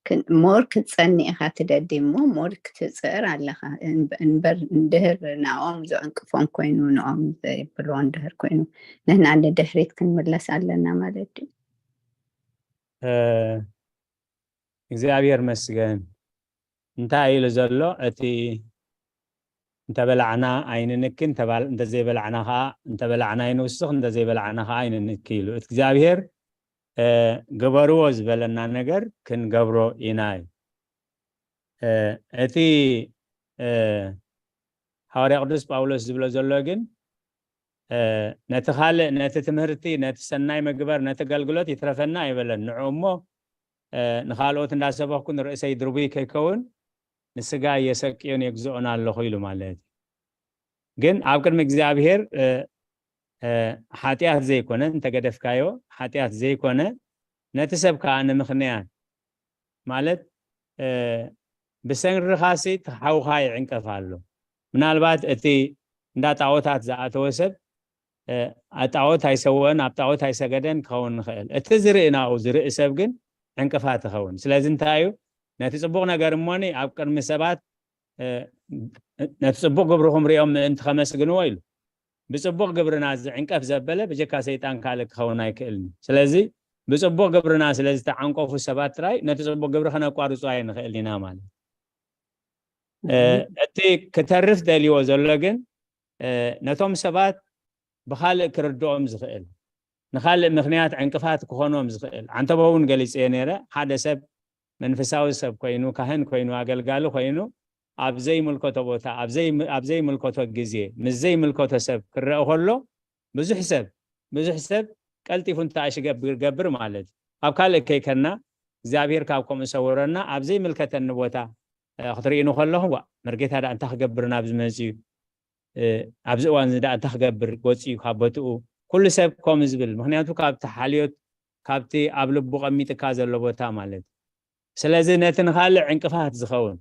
ክን-፣ ሞር ክትጸኒ ኢኻ ትደሊ እሞ፣ ሞር ክትጽዕር ኣለኻ። እን-፣ እምበር እንድህር ንዕኦም ዘዕንቅፎም ኮይኑ፣ ንኦም ዘይብልዎ እንድህር ኮይኑ፣ ንሕና ንድሕሪት ክንምለስ ኣለና ማለት ድዩ? እ፣ እግዚኣብሔር መስገን። እንታይ ኢሉ ዘሎ? እቲ "እንተበላዕና ኣይንንኪ፣ እንተባል-፣ እንተዘይበላዕና ኸዓ፣ እንተበላዕና ኣይንውስኽ፣ እንተዘይበላዕና ኸዓ ኣይንንኪ" ኢሉ። እቲ እግዚኣብሔር፣ እ፣ ግበርዎ ዝበለና ነገር ክንገብሮ ኢና እዩ። እ፣ እቲ፣ እ፣ ሃዋርያ ቅዱስ ጳውሎስ ዝብሎ ዘሎ ግን፣ እ፣ ነቲ ካልእ፣ ነቲ ትምህርቲ፣ ነቲ ሰናይ ምግባር፣ ነቲ ኣገልግሎት ይትረፈና ኣይበለን። ንዑ እሞ፣ እ፣ ንኻልኦት እንዳሰበኽኩ ንርእሰይ ድርቡይ ከይከውን ንስጋ የሰቅዮን የግዝኦን ኣለኹ ኢሉ ማለት እዩ። ግን ኣብ ቅድሚ እግዚኣብሔር፣ እ፣ እ፣ ሓጢኣት ዘይኮነ፣ እንተገደፍካዮ፣ ሓጢኣት ዘይኮነ፣ ነቲ ሰብ ከኣ ንምኽንያት ማለት፣ እ፣ ብሰንርኻሲ እቲ ሓውኻ ይዕንቀፍ ኣሎ። ምናልባት እቲ እንዳ ጣዖታት ዝኣተወ ሰብ፣ እ፣ ኣብ ጣዖት ኣይሰወአን፣ ኣብ ጣዖት ኣይሰገደን ክኸውን ንኽእል። እቲ ዝርኢ ናኡ ዝርኢ ሰብ ግን ዕንቅፋት ይኸውን። ስለዚ እንታይ እዩ? ነቲ ጽቡቕ ነገር እሞኒ ኣብ ቅድሚ ሰባት፣ እ፣ ነቲ ጽቡቕ ግብርኹም ሪኦም ምእንቲ ከመስግንዎ ኢሉ። ብጽቡቕ ግብርና ዝዕንቀፍ ዘበለ ብጀካ ሰይጣን ካልእ ክኸውን ኣይክእልን እዩ። ስለዚ ብጽቡቕ ግብርና ስለ ዝተዓንቀፉ ሰባት ጥራይ ነቲ ጽቡቕ ግብሪ ከነቋርጾ ኣይንኽእልን ኢና ማለት እዩ። እቲ ክተርፍ ደልይዎ ዘሎ ግን ነቶም ሰባት ብኻልእ ክርድኦም ዝኽእል፣ ንኻልእ ምኽንያት ዕንቅፋት ክኾኖም ዝኽእል፣ ዓንተቦ እውን ገሊጸዮ ነይረ። ሓደ ሰብ መንፈሳዊ ሰብ ኮይኑ፣ ካህን ኮይኑ፣ ኣገልጋሊ ኮይኑ፣ ኣብ ዘይምልከቶ ቦታ፣ ኣብ ዘይምልከቶ ግዜ፣ ምስ ዘይምልከቶ ሰብ ክረአ ከሎ ብዙሕ ሰብ ብዙሕ ሰብ ቀልጢፉ እንተኣሽ ገብር ማለት እዩ። ኣብ ካልእ ከይከና እግዚኣብሔር ካብ ከምኡ ሰውረና። ኣብ ዘይምልከተኒ ቦታ ክትርእይኒ ከለኹም ዋ፣ መርጌታ ደኣ እንታይ ክገብር ናብ ዝመጽእ እዩ፣ ኣብዚ እዋን እዚ ደኣ እንታይ ክገብር ገጹ እዩ ካብ ቦትኡ፣ ኩሉ ሰብ ከምኡ ዝብል። ምክንያቱ ካብቲ ሓልዮት፣ ካብቲ ኣብ ልቡ ቀሚጥካ ዘሎ ቦታ ማለት እዩ። ስለዚ ነቲ ንኻልእ ዕንቅፋት ዝኸውን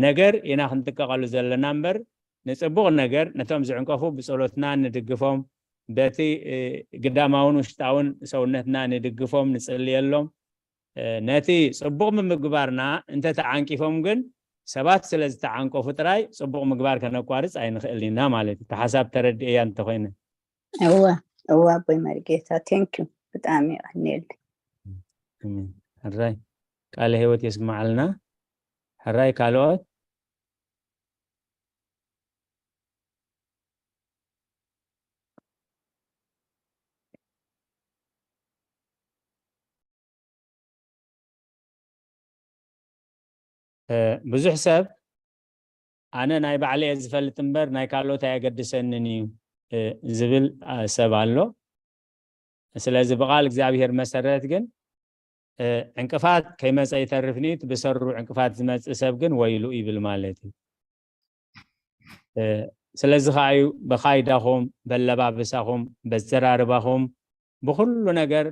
ነገር ኢና ክንጥቀቐሉ ዘለና እምበር፣ ንጽቡቕ ነገር ነቶም ዝዕንቀፉ ብጸሎትና ንድግፎም፣ በቲ ግዳማውን ውሽጣውን ሰውነትና ንድግፎም፣ ንጽልየሎም። ነቲ ጽቡቕ ብምግባርና እንተተዓንቂፎም ግን፣ ሰባት ስለ ዝተዓንቀፉ ጥራይ ጽቡቕ ምግባር ከነቋርጽ ኣይንኽእልን ኢና ማለት እዩ። እቲ ሓሳብ ተረድኤያ እንተኾይነ። እወ፣ እወ ኣቦይ መርጌታ፣ ቴንክ ዩ፣ ብጣዕሚ የቐንየልኝ። ኣሜን። ሕራይ ቃለ ህይወት የስምዓልና። ሕራይ ካልኦት? ብዙሕ ሰብ ኣነ ናይ ባዕለይ እየ ዝፈልጥ እምበር ናይ ካልኦት ኣየገድሰንን እዩ ዝብል ሰብ ኣሎ። ስለዚ ብቓል እግዚኣብሔር መሰረት ግን ዕንቅፋት ከይመፀ ይተርፍኒ፣ ብሰሩ ዕንቅፋት ዝመፅእ ሰብ ግን ወይሉ ይብል ማለት እዩ። ስለዚ ከዓ እዩ በኻይዳኹም፣ በለባብሳኹም፣ በዘራርባኹም፣ ብኩሉ ነገር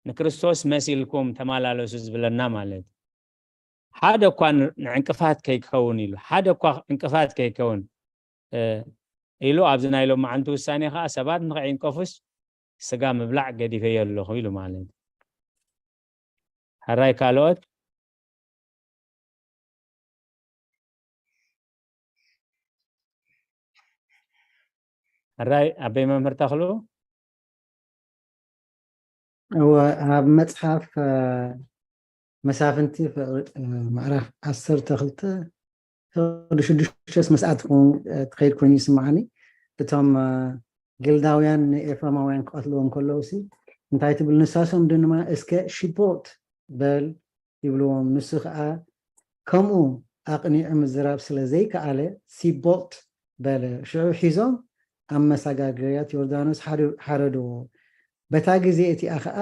ንክርስቶስ መሲልኩም ተመላለሱ ዝብለና ማለት እዩ። ሓደ እኳ ንዕንቅፋት ከይከውን ኢሉ፣ ሓደ እኳ ዕንቅፋት ከይከውን ኢሉ ኣብዚ ናይ ሎማዓንቲ ውሳኔ ከዓ ሰባት ንኸይንቀፉስ ስጋ ምብላዕ ገዲፈዮ ኣለኹ ኢሉ ማለት እዩ። ሕራይ ካልኦት? ሕራይ ኣበይ መምህር ተኽሉ? እወ፣ ኣብ መጽሓፍ መሳፍንቲ ፍቕሪ ምዕራፍ ዓሰርተ ክልተ ፍቕዲ ሽዱሽተ መስኣት ትኸይድ ኮይኑ ይስምዓኒ። እቶም ግልዳውያን ንኤፍረማውያን ክቐትልዎም ከለዉ ሲ እንታይ ትብል? ንሳሶም ድማ እስከ ሽቦት በል ይብልዎም። ንሱ ኸዓ ከምኡ ኣቕኒዑ ምዝራብ ስለ ዘይከኣለ ሲቦት በለ። ሽዑ ሒዞም ኣብ መሳጋገርያት ዮርዳኖስ ሓረድዎ። በታ ግዜ እቲኣ ኸዓ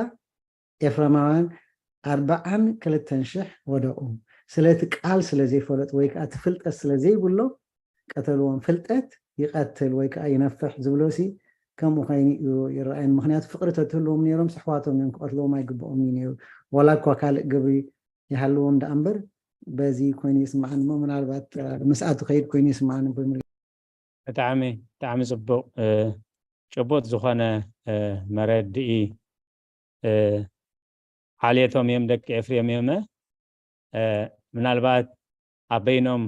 ኤፍረማውያን ኣርብዓን ክልተን ሽሕ ወደቑ። ስለቲ ቃል ስለ ዘይፈለጡ ወይ ከዓ እቲ ፍልጠት ስለ ዘይብሎም ቀተልዎም። ፍልጠት ይቐትል ወይ ከዓ ይነፍሕ ዝብሎ ሲ ከምኡ ኮይኑ እዩ ይረኣየኒ። ምክንያቱ ፍቕሪ ተትህልዎም ነይሮም ስሕዋቶም እዮም ክቐትልዎም ኣይግብኦም እዩ ነይሩ። ዋላ እኳ ካልእ ግብሪ ይሃልዎም ደኣ እምበር በዚ ኮይኑ ይስምዓኒ እሞ ምናልባት ምስኣቱ ከይድ ኮይኑ ይስምዓኒ። ብጣዕሚ ብጣዕሚ ፅቡቕ ጭቡጥ ዝኾነ መረድኢ ሓልየቶም እዮም ደቂ ኤፍሬም እዮም። ምናልባት ኣብ በይኖም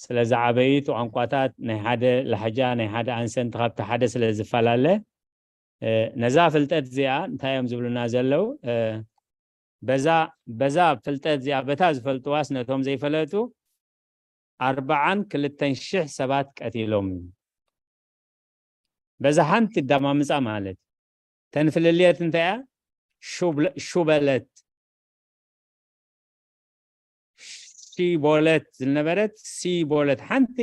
ስለ ዝዓበዩ እቲ ቋንቋታት ናይ ሓደ ላሕጃ ናይ ሓደ ኣንሰንቲ ካብቲ ሓደ ስለ ዝፈላለ ነዛ ፍልጠት እዚኣ እንታይ እዮም ዝብሉና ዘለዉ? በዛ በዛ ፍልጠት እዚኣ በታ ዝፈልጥዋስ ነቶም ዘይፈለጡ ኣርብዓን ክልተን ሽሕ ሰባት ቀቲሎም። በዛ ሓንቲ ኣዳማምፃ ማለት ተን ፍልልየት እንታይ እያ? ሹበለት ሺቦለት ዝነበረት ሲቦለት ሓንቲ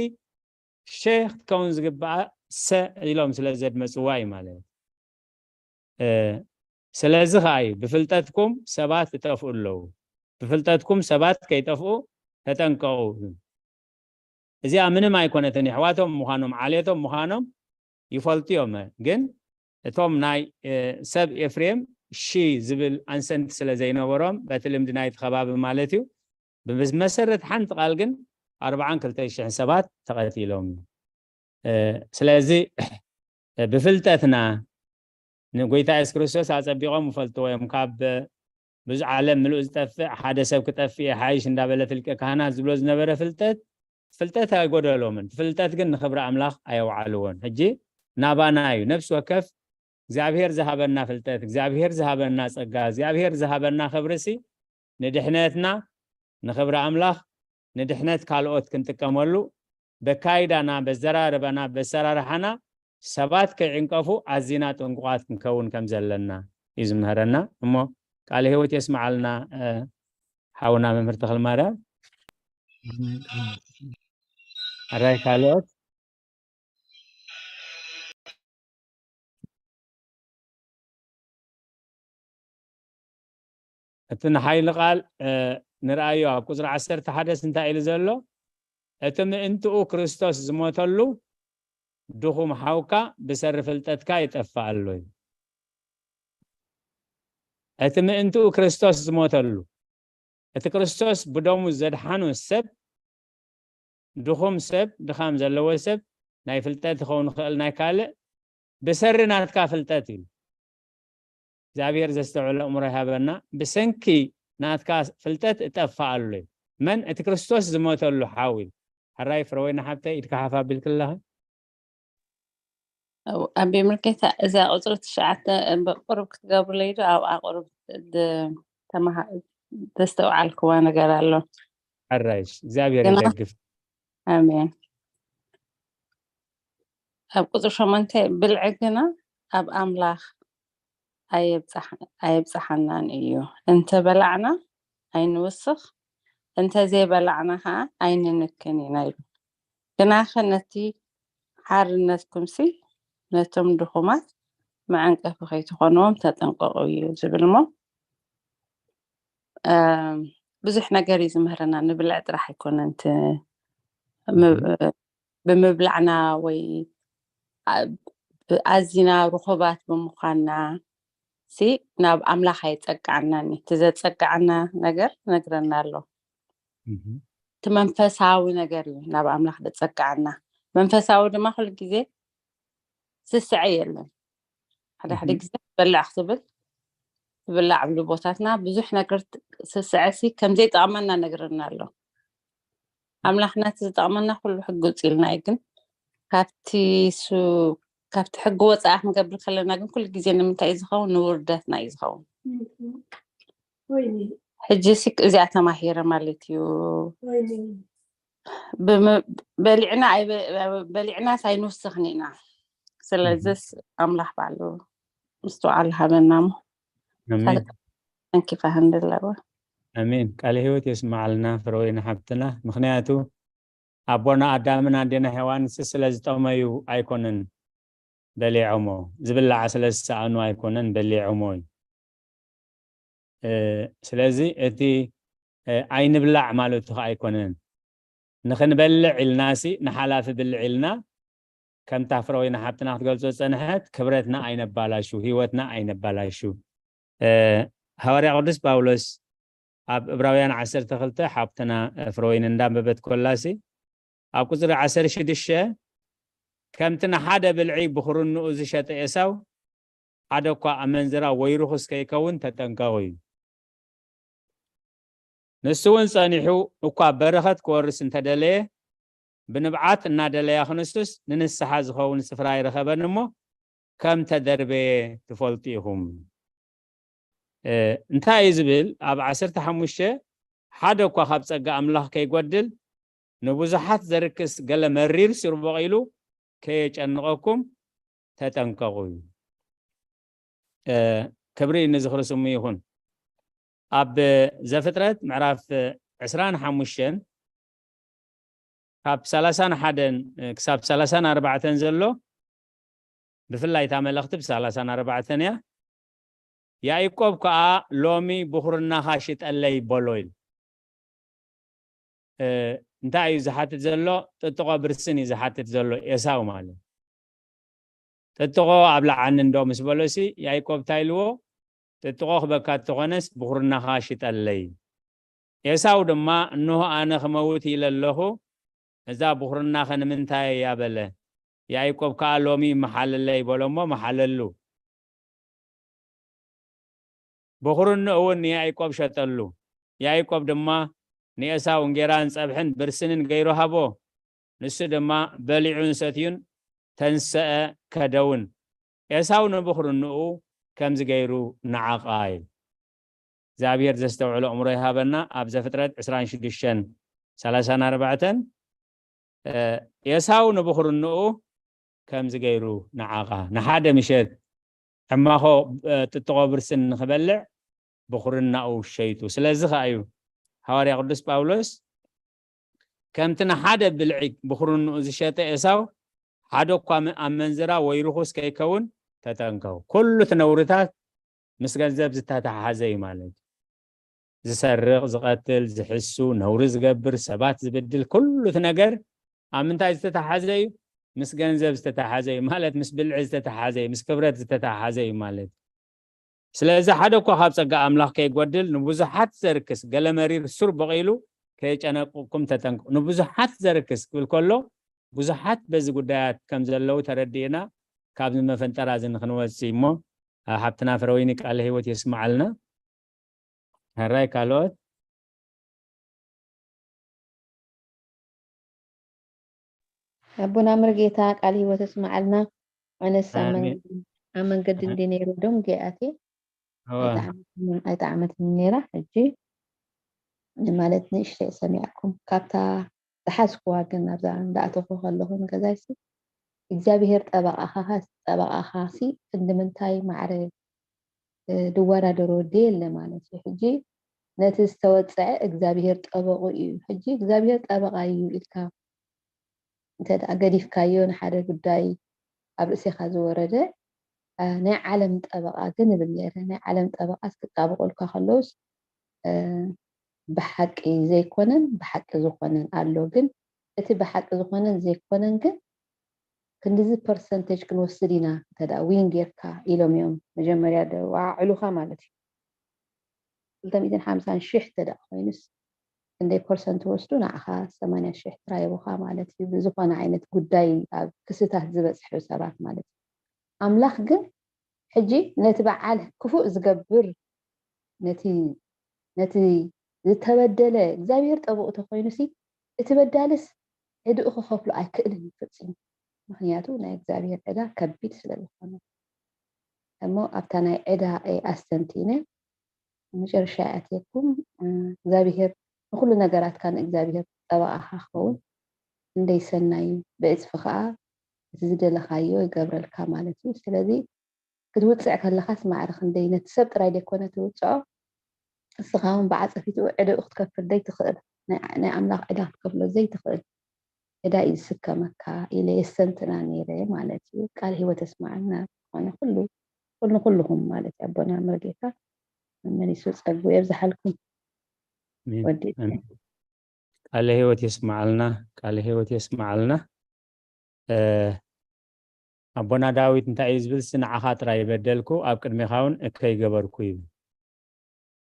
ሸ ክትከውን ዝግባኣ ሰ ኢሎም ስለ ዘድመፅዋ እዩ ማለት። ስለዚ ከዓ እዩ ብፍልጠትኩም ሰባት ይጠፍኡ ኣለዉ፣ ብፍልጠትኩም ሰባት ከይጠፍኡ ተጠንቀቑ። እዚኣ ምንም ኣይኮነትን። የሕዋቶም ምዃኖም ዓሌቶም ምዃኖም ይፈልጡ እዮም። ግን እቶም ናይ ሰብ ኤፍሬም ሺ ዝብል ኣንሰንት ስለ ዘይነበሮም በቲ ልምዲ ናይቲ ከባቢ ማለት እዩ ብመሰረት ሓንቲ ቃል ግን ኣርብዓን ክልተ ሽሕን ሰባት ተቐቲሎም። ስለዚ ብፍልጠትና ንጎይታ የሱስ ክርስቶስ ኣጸቢቖም ይፈልጥዎ እዮም። ካብ ብዙ ዓለም ምሉእ ዝጠፍእ ሓደ ሰብ ክጠፍእ ይሓይሽ እንዳበለ ፍልቀ ካህናት ዝብሎ ዝነበረ ፍልጠት ፍልጠት ኣይጎደሎምን። ፍልጠት ግን ንኽብሪ ኣምላኽ ኣየውዓልዎን። ሕጂ ናባና እዩ። ነፍሲ ወከፍ እግዚኣብሔር ዝሃበና ፍልጠት፣ እግዚኣብሔር ዝሃበና ጸጋ፣ እግዚኣብሔር ዝሃበና ክብርሲ ንድሕነትና ንኽብሪ ኣምላኽ ንድሕነት ካልኦት ክንጥቀመሉ በካይዳና፣ በዘራረባና፣ በሰራርሓና ሰባት ከይዕንቀፉ ኣዚና ጥንቁቓት ክንከውን ከም ዘለና እዩ ዝምህረና። እሞ ቃለ ህይወት የስምዓልና። ሓውና መምህር ተኽልማርያም ኣራይ ካልኦት እቲ ንሓይሊ ቃል ንርኣዮ ኣብ ቁፅሪ ዓሰርተ ሓደስ እንታይ ኢሉ ዘሎ? እቲ ምእንትኡ ክርስቶስ ዝሞተሉ ድኹም ሓውካ ብሰሪ ፍልጠትካ ይጠፍእ ኣሎ እዩ። እቲ ምእንትኡ ክርስቶስ ዝሞተሉ፣ እቲ ክርስቶስ ብደሙ ዘድሓኖ ሰብ፣ ድኹም ሰብ፣ ድኻም ዘለዎ ሰብ፣ ናይ ፍልጠት ይኸውን ይኽእል ናይ ካልእ፣ ብሰሪ ናትካ ፍልጠት እዩ። እግዚኣብሔር ዘስተውዕሎ እምሮ ይሃበና። ብሰንኪ ናትካ ፍልጠት እጠፍእ ኣሎ እዩ። መን? እቲ ክርስቶስ ዝሞተሉ ሓው እዩ። ሕራይ ፍረወይኒ ሓብተይ ኢድካ ሓፍ ኣቢልክለኺ። ኣቤ ምልኬታ እዛ ቁፅሪ ትሽዓተ ቁሩብ ክትገብርለይ ዶ? ኣብኣ ቁሩብ ተስተውዓልክዋ ነገር ኣሎ። ሕራይሽ እግዚኣብሔር ይደግፍ። ኣሜን። ኣብ ቁፅሪ ሸሞንተ ብልዒ ግና ኣብ ኣምላኽ ኣየብፀሓናን እዩ። እንተ በላዕና ኣይንውስኽ፣ እንተ ዘይበላዕና ከዓ ኣይንንክን ኢና ኢሉ። ግናኸ ነቲ ሓርነትኩምሲ ነቶም ድኹማት መዐንቀፊ ከይትኾንዎም ተጠንቀቑ እዩ ዝብል። እሞ ብዙሕ ነገር እዩ ዝምህረና። ንብልዕ ጥራሕ ኣይኮነን እቲ ብምብላዕና ወይ ኣዚና ርኹባት ብምዃንና ሲ ናብ ኣምላኽ ኣይጸግዓናን እዩ። እቲ ዘጸግዓና ነገር ነግረና ኣሎ። እቲ መንፈሳዊ ነገር እዩ ናብ ኣምላኽ ዘጸግዓና። መንፈሳዊ ድማ ኩሉ ግዜ ስስዐ የለን። ሓደ ሓደ ግዜ ትበልዕ ክትብል ትብላዕ ብሉ ቦታትና ብዙሕ ነገር ስስዐ ሲ ከም ዘይጠቕመና ነግረና ኣሎ። ኣምላኽና እቲ ዝጠቕመና ኩሉ ሕጉፅ ኢልና እዩ። ግን ካብቲ ሱ ካብቲ ሕጊ ወፃኢ ክንገብር ከለና ግን ኩሉ ግዜ ንምንታይ እዩ ዝኸውን? ንውርደትና እዩ ዝኸውን። ሕጂ ሲ እዚኣ ተማሂረ ማለት እዩ። በሊዕና በሊዕናስ ኣይንውስኽን ኢና። ስለዚስ ኣምላኽ ባዕሉ ምስትውዓል ሃበና። ሞ ተንኪፋ ክንድለወ ኣሜን። ቃለ ህይወት የስምዓልና ፍረወይኒ ሓብትና። ምክንያቱ ኣቦና ኣዳምን ኣዴና ሔዋንስ ስለ ዝጠመዩ ኣይኮነን በሊዖሞ፣ ዝብላዕ ስለ ዝሰኣኑ ኣይኮነን በሊዖሞ እዩ። ስለዚ እቲ ኣይንብላዕ ማለቱ ከዓ ኣይኮነን። ንክንበልዕ ኢልናሲ ንሓላፊ ብልዕ ኢልና ከምታ ፍረወይኒ ሓብትና ክትገልጾ ዝጸንሐት ክብረትና ኣይነባላሹ፣ ህይወትና ኣይነባላሹ። ሃዋርያ ቅዱስ ጳውሎስ ኣብ እብራውያን ዓሰርተ ክልተ ሓብትና ፍረወይኒ እንዳንበበት ኮላሲ ኣብ ቁፅሪ ዓሰርተ ሽዱሽተ ከምቲ ንሓደ ብልዒ ብኽርንኡ ዝሸጠ ኤሳው ሓደ እኳ ኣመንዝራ ወይ ርኹስ ከይከውን ተጠንቀቑ እዩ። ንሱ እውን ጸኒሑ እኳ በረኸት ክወርስ እንተደለየ ብንብዓት እናደለያ ክንሱስ ንንስሓ ዝኸውን ስፍራ ኣይረኸበን እሞ ከም ተደርበየ ትፈልጡ ኢኹም። እንታይ እዩ ዝብል? ኣብ ዓሰርተ ሓሙሽተ ሓደ እኳ ካብ ጸጋ ኣምላኽ ከይጎድል ንብዙሓት ዘርክስ ገለ መሪር ስርቦቕ ኢሉ ከየጨንቐኩም ተጠንቀቑ እዩ። ክብሪ ንዝኽሪ ስሙ ይኹን። ኣብ ዘፍጥረት ምዕራፍ ዕስራን ሓሙሽተን ካብ ሰላሳን ሓደን ክሳብ ሰላሳን ኣርባዕተን ዘሎ ብፍላይ እታ መልእኽቲ ብሰላሳን ኣርባዕተን እያ። ያዕቆብ ከዓ ሎሚ ብኹርናኻ ሽጠለይ በሎ ኢሉ። እንታይ እዩ ዝሓትት ዘሎ? ጥጥቆ ብርስን እዩ ዝሓትት ዘሎ ኤሳው ማለት። ጥጥቆ ኣብልዓኒ እንዶ ምስ በሎሲ ያዕቆብ እንታይ ኢልዎ? ጥጥቆ ክበካ እተኾነስ ብኹርናኻ ሽጠለይ። ኤሳው ድማ እንሆ ኣነ ክመውት ኢለ ኣለኹ፣ እዛ ብኹርናኸ ንምንታይ እያ በለ። ያዕቆብ ከኣ ሎሚ መሓለለይ በሎ እሞ መሓለሉ። ብኹርንኡ እውን ንያዕቆብ ሸጠሉ። ያዕቆብ ድማ ንኤሳው እንጌራን ጸብሕን ብርስንን ገይሩ ሃቦ። ንሱ ድማ በሊዑን ሰትዩን ተንሰአ ከደውን። ኤሳው ንብኹርንኡ ከምዚ ገይሩ ነዓቓ ኢሉ። እግዚኣብሔር ዘስተውዕሎ እምሮ ይሃበና። ኣብ ዘፍጥረት ዕስራን ሽዱሽተን ሰላሳን ኣርባዕተን፣ ኤሳው ንብኹርንኡ ከምዚ ገይሩ ንዓኻ፣ ንሓደ ምሸት ሕማኾ ጥጥቖ ብርስን ንኽበልዕ ብኹርናኡ ሸይጡ። ስለዚ ኸዓ እዩ ሃዋርያ ቅዱስ ጳውሎስ ከምቲ ንሓደ ብልዒ ብኹርንኡ ዝሸጠ ኤሳው ሓደ እኳ ኣመንዝራ ወይ ርኹስ ከይከውን ተጠንቀቑ። ኩሉ እቲ ነውርታት ምስ ገንዘብ ዝተተሓሓዘ እዩ ማለት እዩ። ዝሰርቕ፣ ዝቐትል፣ ዝሕሱ፣ ነውሪ ዝገብር፣ ሰባት ዝብድል፣ ኩሉ እቲ ነገር ኣብ ምንታይ ዝተተሓዘ እዩ? ምስ ገንዘብ ዝተተሓዘ እዩ ማለት፣ ምስ ብልዒ ዝተተሓዘ እዩ፣ ምስ ክብረት ዝተተሓዘ እዩ ማለት። ስለዚ ሓደ እኳ ካብ ጸጋ ኣምላኽ ከይጎድል ንብዙሓት ዘርክስ፣ ገለ መሪር ሱር በቒሉ ከየጨነቅኩም ተጠንቀቑ። ንብዙሓት ዘርክስ ክብል ከሎ ብዙሓት በዚ ጉዳያት ከም ዘለዉ ተረዲእና ካብዚ መፈንጠራ እዚ ንክንወፅእ እሞ፣ ሓብትና ፍረወይኒ ቃለ ህይወት የስምዓልና። ሕራይ ካልኦት? ኣቦና መርጌታ ቃል ህይወት እስማዓልና። ኣነስ ኣብ መንገዲ እንዲ ነይሩ ዶም ጌኣቴ ኣይጠዓመትን ነይራ። ሕጂ ማለት ንእሽተይ ሰሚዕኩም ካብታ ዝሓዝኩዋ ግን ኣብዛ እንዳኣተኹ ከለኹ ንገዛይሲ እግዚኣብሄር ጠበቃኻ ጠበቃኻሲ ክንዲ ምንታይ ማዕረ ድወዳደሮ ወዲ የለ ማለት እዩ። ሕጂ ነቲ ዝተወፀዐ እግዚኣብሄር ጠበቁ እዩ። ሕጂ እግዚኣብሄር ጠበቃ እዩ ኢልካ እንተ ደኣ ገዲፍካዮ ንሓደ ጉዳይ ኣብ ርእሴኻ ዝወረደ ናይ ዓለም ጠበቃ ግን እብል ነይረ። ናይ ዓለም ጠበቃስ ክጣበቁልካ ከለውስ ብሓቂ ዘይኮነን ብሓቂ ዝኾነን ኣሎ። ግን እቲ ብሓቂ ዝኾነን ዘይኮነን ግን ክንዲዚ ፐርሰንቴጅ ክንወስድ ኢና እንተ ደኣ ዊን ጌርካ ኢሎም እዮም መጀመርያ ደዋዕዕሉኻ ማለት እዩ። ክልተ ሚእትን ሓምሳን ሺሕ እንተ ደኣ ኮይኑስ ክንደይ ፐርሰንት ወስዱ ንዓኻ ሰማንያ ሺሕ ጥራይ ይቡኻ ማለት እዩ። ብዝኾነ ዓይነት ጉዳይ ኣብ ክስታት ዝበፅሑ ሰባት ማለት እዩ። ኣምላኽ ግን ሕጂ ነቲ በዓል ክፉእ ዝገብር ነቲ ነቲ ዝተበደለ እግዚኣብሔር ጠብኡ ተኮይኑሲ እቲ በዳልስ ዕድኡ ክኸፍሎ ኣይክእልን እዩ ፈጺሙ። ምክንያቱ ናይ እግዚኣብሔር ዕዳ ከቢድ ስለ ዝኾነ። እሞ ኣብታ ናይ ዕዳ እየ ኣስተንቲነ መጨረሻ ኣትየኩም እግዚኣብሔር ንኩሉ ነገራትካ ንእግዚኣብሔር ጠበቃኻ ክኸውን እንደይ ሰናይ እዩ ብዕፅፊ ከዓ እቲ ዝደለካዮ ይገብረልካ ማለት እዩ። ስለዚ ክትውፅዕ ከለኻስ ማዕረ ክንደይ ነቲ ሰብ ጥራይ ደይኮነ ትውፅዖ እስኻ እውን ብዓፀፊትኡ ዕድኡ ክትከፍል ዘይትኽእል ናይ ኣምላኽ ዕዳ ክትከፍሎ ዘይትኽእል ዕዳ እዩ ዝስከመካ ኢለ የስተንትና ነይረ ማለት እዩ። ቃል ህይወት የስማዓልና ዝኾነ ኩሉ ኩሉ ኩልኹም ማለት እዩ። ኣቦና መርጌታ መመሊሱ ፀጉ የብዝሓልኩም። ወዲ ቃለ ህይወት የስማዓልና፣ ቃለ ህይወት የስማዓልና። ኣቦና ዳዊት እንታይ እዩ ዝብል? ንዓኻ ጥራይ በደልኩ፣ ኣብ ቅድሜኻ እውን እከይ ገበርኩ ይብል።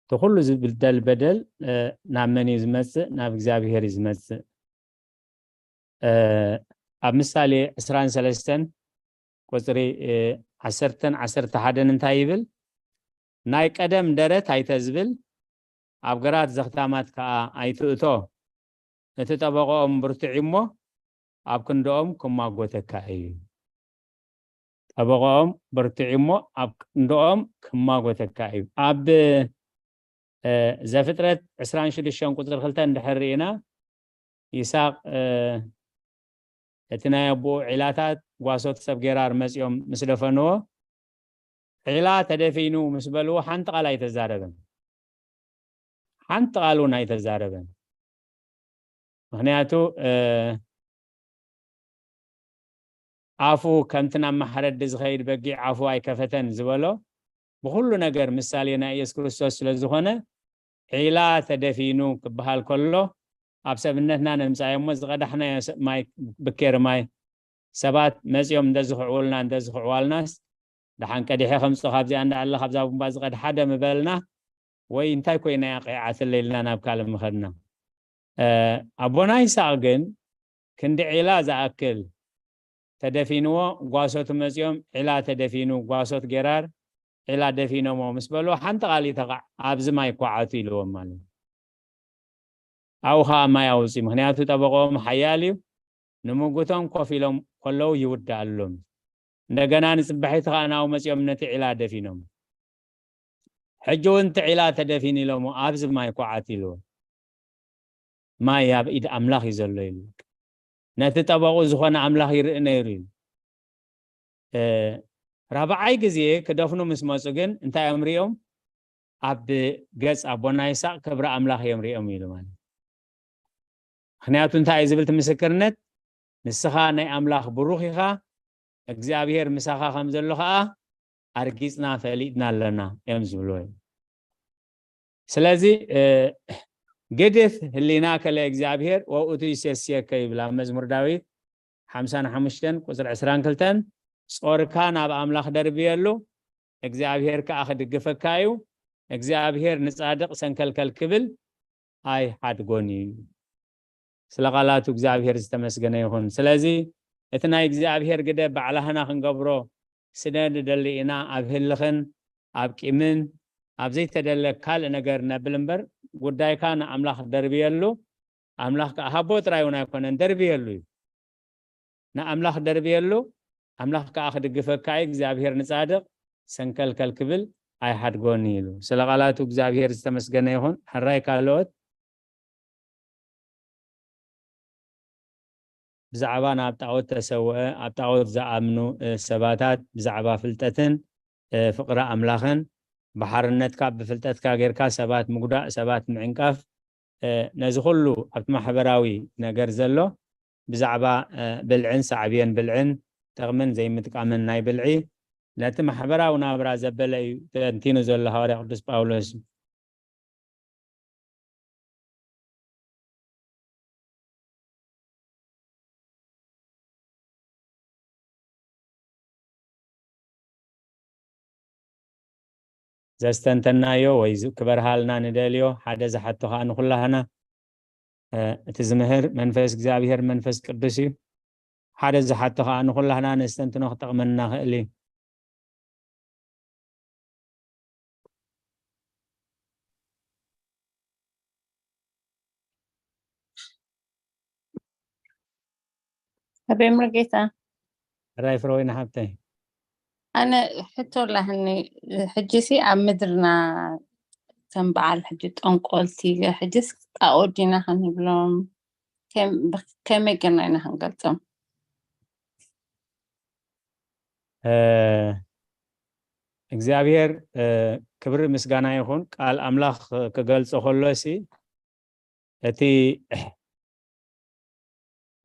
እቲ ኩሉ ዝብደል በደል ናብ መን እዩ ዝመፅእ? ናብ እግዚኣብሄር እዩ ዝመፅእ። ኣብ ምሳሌ ዕስራን ሰለስተን ቁፅሪ ዓሰርተን ዓሰርተ ሓደን እንታይ ይብል? ናይ ቀደም ደረት ኣይተዝብል፣ ኣብ ግራት ዘኽታማት ከዓ ኣይትእቶ። እቲ ጠበቆኦም ብርቱዕ እሞ ኣብ ክንድኦም ክማጎተካ እዩ። ጠበቆኦም ብርቱዕ እሞ ኣብ ክንድኦም ክማጎተካ እዩ። ኣብ ዘፍጥረት ዕስራን ሽዱሽተን ቁፅሪ ክልተ እንድሕር ርኢና ይስሐቅ እቲ ናይ ኣቦኡ ዒላታት ጓሶት ሰብ ጌራር መፂኦም ምስ ደፈንዎ ዒላ ተደፊኑ ምስ በልዎ ሓንቲ ቃል ኣይተዛረበን። ሓንቲ ቃል እውን ኣይተዛረበን። ምክንያቱ ኣፉ ከምቲ ናብ ማሕረዲ ዝኸይድ በጊዕ ኣፉ ኣይከፈተን ዝበሎ ብኩሉ ነገር ምሳሌ ናይ ኢየሱስ ክርስቶስ ስለ ዝኾነ ዒላ ተደፊኑ ክበሃል ከሎ ኣብ ሰብነትና ነምፃዮ እሞ ዝቐዳሕናዮ ማይ ብኬሪ ማይ ሰባት መፂኦም እንደዝኽዕውልና እንደዝኽዕዋልናስ ደሓን ቀዲሐ ከምፅእ ካብዚኣ እንዳኣለ ካብዛ ቡንባ ዝቐድሓ ደምበልና ወይ እንታይ ኮይና እያ ቂዓትለ ኢልና ናብ ካልእ ምኸድና። ኣቦና ይስሐቅ ግን ክንዲ ዒላ ዝኣክል ተደፊንዎ ጓሶት መፂኦም ዒላ ተደፊኑ ጓሶት ጌራር ዒላ ደፊኖሞ ምስ በልዎ ሓንቲ ቃል ይተቃዕ ኣብዚ ማይ ኳዓቱ ኢልዎም ማለት ኣብኡ ከዓ ማይ ኣውፅእ ምክንያቱ ጠበቆም ሓያል እዩ ንምጉቶም ኮፍ ኢሎም ከለዉ ይውዳኣሎም እንደገና ንፅባሒቲ ከዓ ናው መፂኦም ነቲ ዒላ ደፊኖም ሕጂ እውን እቲ ዒላ ተደፊኑ ኢሎሞ ኣብዚ ማይ ኳዓት ኢልዎም ማይ ኣብ ኢድ ኣምላኽ እዩ ዘሎ ኢሉ። ነቲ ጠበቑ ዝኾነ ኣምላኽ ይርኢ ነይሩ ኢሉ። እ፣ ራብዓይ ግዜ ክደፍኑ ምስ መጹ ግን እንታይ እዮም ሪኦም? ኣብ ገጽ ኣቦና ይስሐቅ ክብሪ ኣምላኽ እዮም ሪኦም ኢሉ ማለት። ምኽንያቱ እንታይ እዩ ዝብል እቲ ምስክርነት? ንስኻ ናይ ኣምላኽ ብሩኽ ኢኻ፣ እግዚኣብሔር ምሳኻ ከም ዘሎ ኸኣ ኣርጊጽና ፈሊጥና ኣለና እዮም ዝብልዎ እዮም። ስለዚ፣ እ፣ ግድፍ ህሊናከ ለእግዚኣብሔር ወውእቱ ይሴስየከ ይብል ኣብ መዝሙር ዳዊት ሓምሳን ሓሙሽተን ቁጽሪ ዕስራን ክልተን። ጾርካ ናብ ኣምላኽ ደርብየሉ፣ እግዚኣብሔር ከኣ ክድግፈካ እዩ። እግዚኣብሔር ንጻድቕ ሰንከልከል ክብል ኣይሓድጎን እዩ። ስለ ቃላቱ እግዚኣብሔር ዝተመስገነ ይኹን። ስለዚ እቲ ናይ እግዚኣብሔር ግደ ባዕላህና ክንገብሮ ስለ ንደሊ ኢና ኣብ ህልኽን ኣብ ቂምን ኣብ ዘይተደለ ካልእ ነገር ነብል እምበር፣ ጉዳይካ ንኣምላኽ ደርብየሉ፣ ኣምላኽ ከኣ ሃቦ ጥራይ እውን ኣይኮነን፣ ደርብየሉ እዩ። ንኣምላኽ ደርብየሉ፣ ኣምላኽ ከኣ ክድግፈካ እዩ። እግዚኣብሔር ንጻድቕ ሰንከልከል ክብል ኣይሓድጎን እዩ ኢሉ። ስለ ቃላቱ እግዚኣብሔር ዝተመስገነ ይኹን። ሕራይ ካልኦት ብዛዕባ ናብ ጣዖት ተሰውአ፣ ኣብ ጣዖት ዝኣምኑ፣ እ፣ ሰባታት ብዛዕባ ፍልጠትን፣ እ፣ ፍቕሪ ኣምላኽን ብሓርነትካ ብፍልጠትካ ጌርካ ሰባት ምጉዳእ፣ ሰባት ምዕንቃፍ፣ እ፣ ነዚ ኩሉ ኣብቲ ማሕበራዊ ነገር ዘሎ ብዛዕባ፣ እ፣ ብልዕን ሳዕብዮን ብልዕን ጥቕምን ዘይምጥቃምን ናይ ብልዒ ነቲ ማሕበራዊ ናብራ ዘበለ እዩ ተንቲኑ ዘሎ ሃዋርያ ቅዱስ ጳውሎስ። ዘስተንተናዮ ወይ ዝ-፣ ክበርሃልና ንደልዮ ሓደ ዝሓቶ ኸኣ ንኹላህና፣ እ፣ እቲ ዝምህር መንፈስ እግዚኣብሔር መንፈስ ቅዱስ እዩ። ሓደ ዝሓቶ ኸኣ ንኹላህና ነስተንትኖ ክጠቕመና ኽእል እዩ። ኣበይ ሙሉጌታ? ራይ ፍረወይኒ ሓብተይ። ኣነ ሕቶ ኣላህኒ፣ ሕጂሲ ኣብ ምድርና ከም በዓል ሕጂ ጠንቆልቲ፣ ሕጂስ ጣኦት ዲና ክንብሎም? ከም-፣ ከመይ ጌርና ኢና ክንገልጾም? እ፣ እግዚኣብሔር፣ እ፣ ክብሪ ምስጋና ይኹን። ቃል ኣምላኽ ክገልጾ ከሎሲ፣ እቲ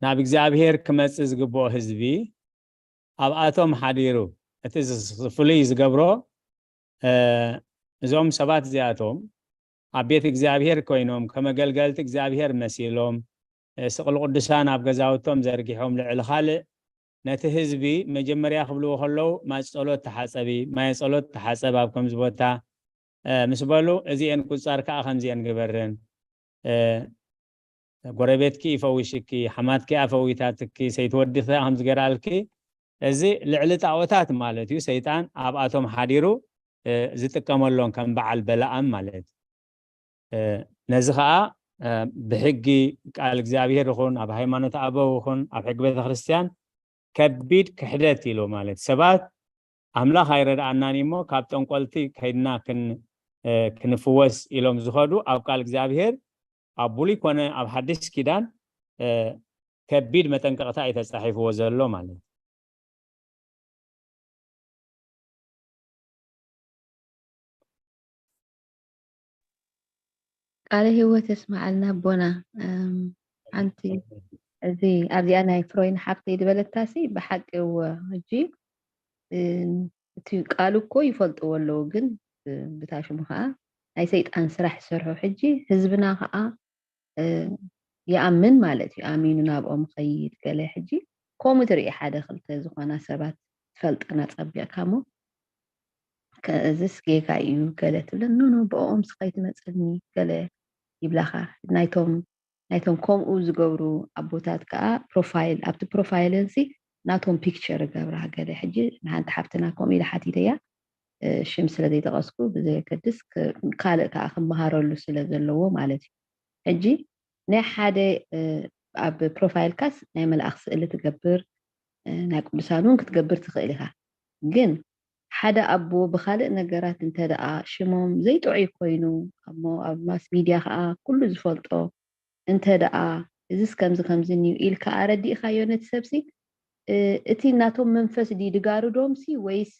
ናብ እግዚኣብሔር ክመጽእ ዝግብኦ ህዝቢ ኣብኣቶም ሓዲሩ፣ እቲ ዝ-፣ ፍሉይ ዝገብሮ፣ እ፣ እዞም ሰባት እዚኣቶም ኣብ ቤት እግዚኣብሔር ኮይኖም፣ ከም ኣገልገልቲ እግዚኣብሔር መሲሎም፣ እ፣ ስቕል ቅዱሳን ኣብ ገዛውቶም ዘርጊሖም፣ ልዕሊ ካልእ ነቲ ህዝቢ መጀመርያ ክብልዎ ከለዉ፣ ማይ ጸሎት ተሓጸቢ፣ ማይ ጸሎት ተሓጸብ ኣብ ከምዚ ቦታ፣ እ፣ ምስ በሉ፣ እዚኤን ቁጻር ከኣ ከምዚኤን ግበርን፣ እ፣ ጎረቤትኪ ይፈውሽኪ፣ ሓማትኪ ኣፈዊታትኪ፣ ሰይቲ ወዲኺ ከምዚ ገይራልኪ፣ እዚ ልዕሊ ጣኦታት ማለት እዩ። ሰይጣን ኣብኣቶም ሓዲሩ፣ እ፣ ዝጥቀመሎም ከም በዓል በለዓም ማለት እዩ። እ፣ ነዚ ኸኣ፣ እ፣ ብሕጊ ቃል እግዚኣብሔር ይኹን፣ ኣብ ሃይማኖት ኣበው ይኹን፣ ኣብ ሕጊ ቤተ ክርስቲያን ከቢድ ክሕደት ኢሉ ማለት ሰባት ኣምላኽ ኣይረድኣናን እሞ ካብ ጠንቆልቲ ከይድና ክን-፣ እ፣ ክንፍወስ ኢሎም ዝኸዱ ኣብ ቃል እግዚኣብሔር ኣብ ብሉይ ኮነ ኣብ ሓድሽ ኪዳን፣ እ፣ ከቢድ መጠንቀቕታ እዩ ተጻሒፍዎ ዘሎ ማለት እዩ። ቃለ ህይወት የስምዓልና ኣቦና። እም፣ ሓንቲ እዚ ኣብዚኣ ናይ ፍሮይን ሓፍተይ ዝበለታሲ ብሓቂ እወ፣ ሕጂ፣ እም፣ እቲ ቃሉ እኮ ይፈልጥዎ ኣለዉ፣ ግን፣ እ፣ ብታ ሽሙ ኸዓ ናይ ሰይጣን ስራሕ ይሰርሑ። ሕጂ ህዝብና ኸዓ፣ እ፣ ይኣምን ማለት እዩ። ኣሚኑ ናብኦም ኸይድ ገለ። ሕጂ ከምኡ ትርኢ ሓደ ክልተ ዝኾና ሰባት ትፈልጠን ኣጸቢቕካ እሞ፣ ከ-፣ እዝስ ጌጋ እዩ ገለ ትብለን። ኖ፣ ኖ፣ ብኦምስ ኸይትመጸኒ ገለ ይብላኻ። ናይቶም፣ ናይቶም ከምኡ ዝገብሩ ኣቦታት ከኣ ፕሮፋይል፣ ኣብቲ ፕሮፋይለንሲ ናቶም ፒክቸር እገብራ ገለ። ሕጂ ንሓንቲ ሓፍትና ከምኡ ኢለ ሓቲተያ፣ እ፣ ሽም ስለ ዘይጠቐስኩ ብዘየገድስ፣ ክ-፣ ካልእ ከኣ ክመሃረሉ ስለ ዘለዎ ማለት እዩ። ሕጂ ናይ ሓደ፣ እ፣ ኣብ ፕሮፋይልካስ ናይ መልኣኽ ስእሊ ትገብር፣ እ፣ ናይ ቅዱሳን እውን ክትገብር ትኽእል ኢኻ። ግን ሓደ ኣቦ ብኻልእ ነገራት እንተ ደኣ ሽሞም ዘይጥዑይ ኮይኑ፣ እሞ ኣብ ማስ ሚድያ ኸኣ ኩሉ ዝፈልጦ፣ እንተ ደኣ እዚስ ከምዚ ከምዚ እዩ ኢልካ ኣረዲእካዮ ነቲ ሰብሲ፣ እ፣ እቲ ናቶም መንፈስ ድዩ ድጋርዶምሲ ወይስ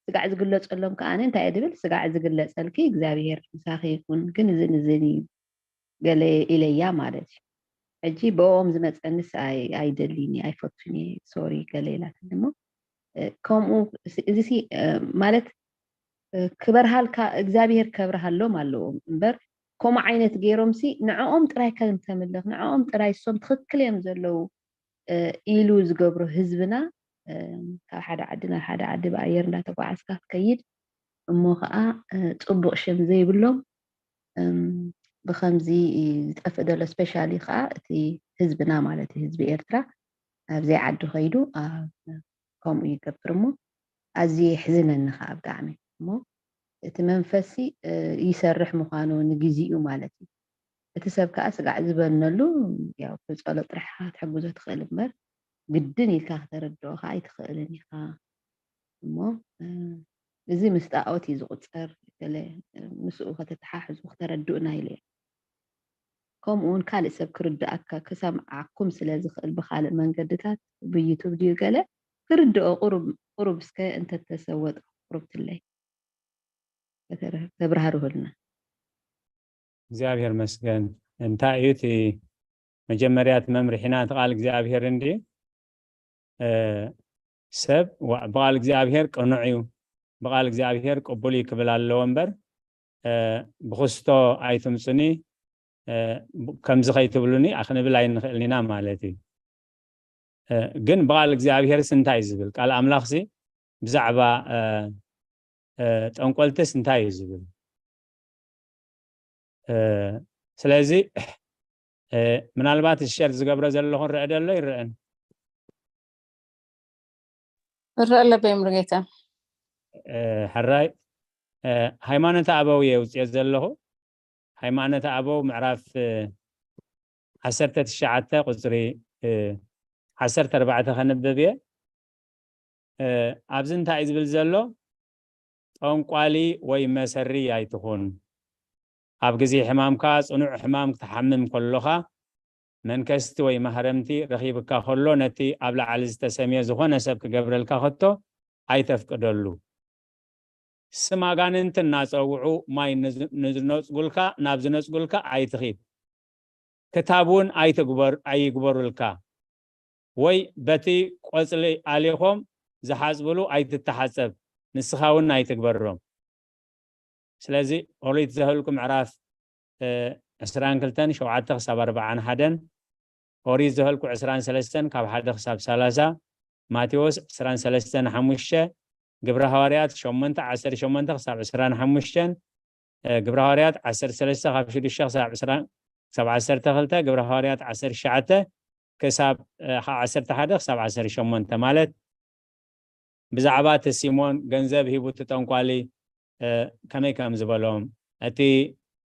ስጋዕ ዝግለጸሎም ከኣ እንታይ እየ ድብል? ስጋዕ ዝግለጸልኪ እግዚኣብሔር ምሳኺ ይኹን፣ ግን እዝን እዝን እዩ ገለ ኢለያ ማለት እዩ። ሕጂ ብኦም ዝመጸንስ ኣይ-፣ ኣይደልን እየ፣ ኣይፈቱን እየ፣ ሶሪ ገለ ኢላትኒ እሞ፣ እ፣ ከምኡ እዚ ሲ፣ እ፣ ማለት፣ እ፣ ክበርሃልካ እግዚኣብሔር ከብርሃሎም ኣለዎም እምበር፣ ከምኡ ዓይነት ገይሮምሲ ንዕኦም ጥራይ ከምተምልኽ፣ ንዕኦም ጥራይ እሶም ትኽክል እዮም ዘለዉ፣ እ፣ ኢሉ ዝገብሮ ህዝብና፣ እ፣ ካብ ሓደ ዓዲ ናብ ሓደ ዓዲ ብኣየር እንዳተጓዓዝካ ትከይድ እሞ ኸዓ፣ እ፣ ጽቡቕ ሽም ዘይብሎም፣ እም፣ ብኸምዚ እዩ ዝጠፍእ ዘሎ። ስፔሻሊ ኸዓ እቲ ህዝብና ማለት እዩ፣ ህዝቢ ኤርትራ ኣብ ዘይዓዲ ከይዱ ኣብ ከምኡ ይገብር እሞ ኣዝዩ የሕዝነኒ ኸዓ ብጣዕሚ። እሞ እቲ መንፈስሲ፣ እ፣ ይሰርሕ ምዃኑ ንግዜኡ ማለት እዩ። እቲ ሰብ ከኣ ስጋዕ ዝበነሉ ያው ብጸሎት ጥራሕ ኢኻ ክትሕግዞ ትኽእል እምበር ግድን ኢልካ ከተረድኦ ከኣ ኣይትኽእልን ኢኻ። እሞ፣ እ፣ እዚ ምስ ጣኦት እዩ ዝቑጸር። ገለ፣ እ፣ ምስኡ ከተተሓሕዙ ክተረድኡና ኢለ እየ። ከምኡ እውን ካልእ ሰብ ክርድኣካ፣ ክሰምዓኩም ስለ ዝኽእል ብኻልእ መንገድታት፣ ብዩቱብ ድዩ ገለ፣ ክርድኦ ቁሩብ፣ ቁሩብ እስከ እንተተሰወጠ ቁሩብ ትለይ። ከተረ-፣ ተብራህርሁልና። እግዚኣብሔር መስገን። እንታይ እዩ እቲ መጀመርያ እቲ መምርሒና እቲ ቃል እግዚኣብሔር እንድዩ? እ፣ ሰብ ዋ-፣ ብቃል እግዚኣብሔር ቅኑዕ እዩ፣ ብቃል እግዚኣብሔር ቅቡል እዩ ክብል ኣለዎ እምበር፣ እ፣ ብክስቶ ኣይትምጹኒ፣ እ፣ ብ-፣ ከምዚ ከይትብሉኒ ክንብል ኣይንኽእልን ኢና ማለት እዩ። እ፣ ግን ብቃል እግዚኣብሔርስ እንታይ እዩ ዝብል? ቃል ኣምላኽሲ ብዛዕባ፣ እ፣ እ፣ ጠንቆልትስ እንታይ እዩ ዝብል? እ፣ ስለዚ፣ እ፣ ምናልባት ሸር ዝገብሮ ዘለኹ ንረአ ደሎ ይረአን። እረአ ኣለበይ ሙሉጌታ። እ፣ ሕራይ፣ እ፣ ሃይማኖተ ኣበው እየ ውፅኦ ዘለኹ። ሃይማኖተ ኣበው ምዕራፍ፣ እ፣ ዓሰርተ ትሽዓተ ቁፅሪ፣ እ፣ ዓሰርተ ኣርባዕተ ከንብብ እየ። እ፣ ኣብዚ እንታይ እዩ ዝብል ዘሎ? ጠንቋሊ ወይ መሰሪ ኣይትኹን። ኣብ ግዜ ሕማምካ፣ ጽኑዕ ሕማም ክትሓምም ከሎኻ፣ መንከስቲ ወይ ማህረምቲ ረኺብካ ከሎ፣ ነቲ ኣብ ላዕሊ ዝተሰምየ ዝኾነ ሰብ ክገብረልካ ከቶ ኣይተፍቅደሉ። ስም ኣጋንንቲ እናጸውዑ ማይ ንዝ-፣ ንዝነጽጉልካ፣ ናብ ዝነጽጉልካ ኣይትኺድ። ክታብ እውን ኣይትግበር-፣ ኣይግበሩልካ። ወይ በቲ ቆጽሊ ኣሊኾም ዝሓጽብሉ ኣይትተሓጸብ፣ ንስኻ እውን ኣይትግበሮም። ስለዚ ኦሪት ዘኍልቁ ምዕራፍ፣ እ፣ ዕስራን ክልተን ሸውዓተ ክሳብ ኣርብዓን ሓደን፣ ኦሪት ዘኍልቁ ዕስራን ሰለስተን ካብ ሓደ ክሳብ ሰላሳ፣ ማቴዎስ ዕስራን ሰለስተን ሓሙሽተ፣ ግብረ ሃዋርያት ሸሞንተ ዓሰርተ ሸሞንተ ክሳብ ዕስራን ሓሙሽተን፣ እ፣ ግብረ ሃዋርያት ዓሰርተ ሰለስተ ካብ ሽዱሽተ ክሳብ ዕስራ፣ ክሳብ ዓሰርተ ክልተ፣ ግብረ ሃዋርያት ዓሰርተ ትሽዓተ ክሳብ፣ እ፣ ካብ ዓሰርተ ሓደ ክሳብ ዓሰርተ ሸሞንተ ማለት ብዛዕባ እቲ ሲሞን ገንዘብ ሂቡ እቲ ጠንቋሊ፣ እ፣ ከመይ ከም ዝበሎም፣ እቲ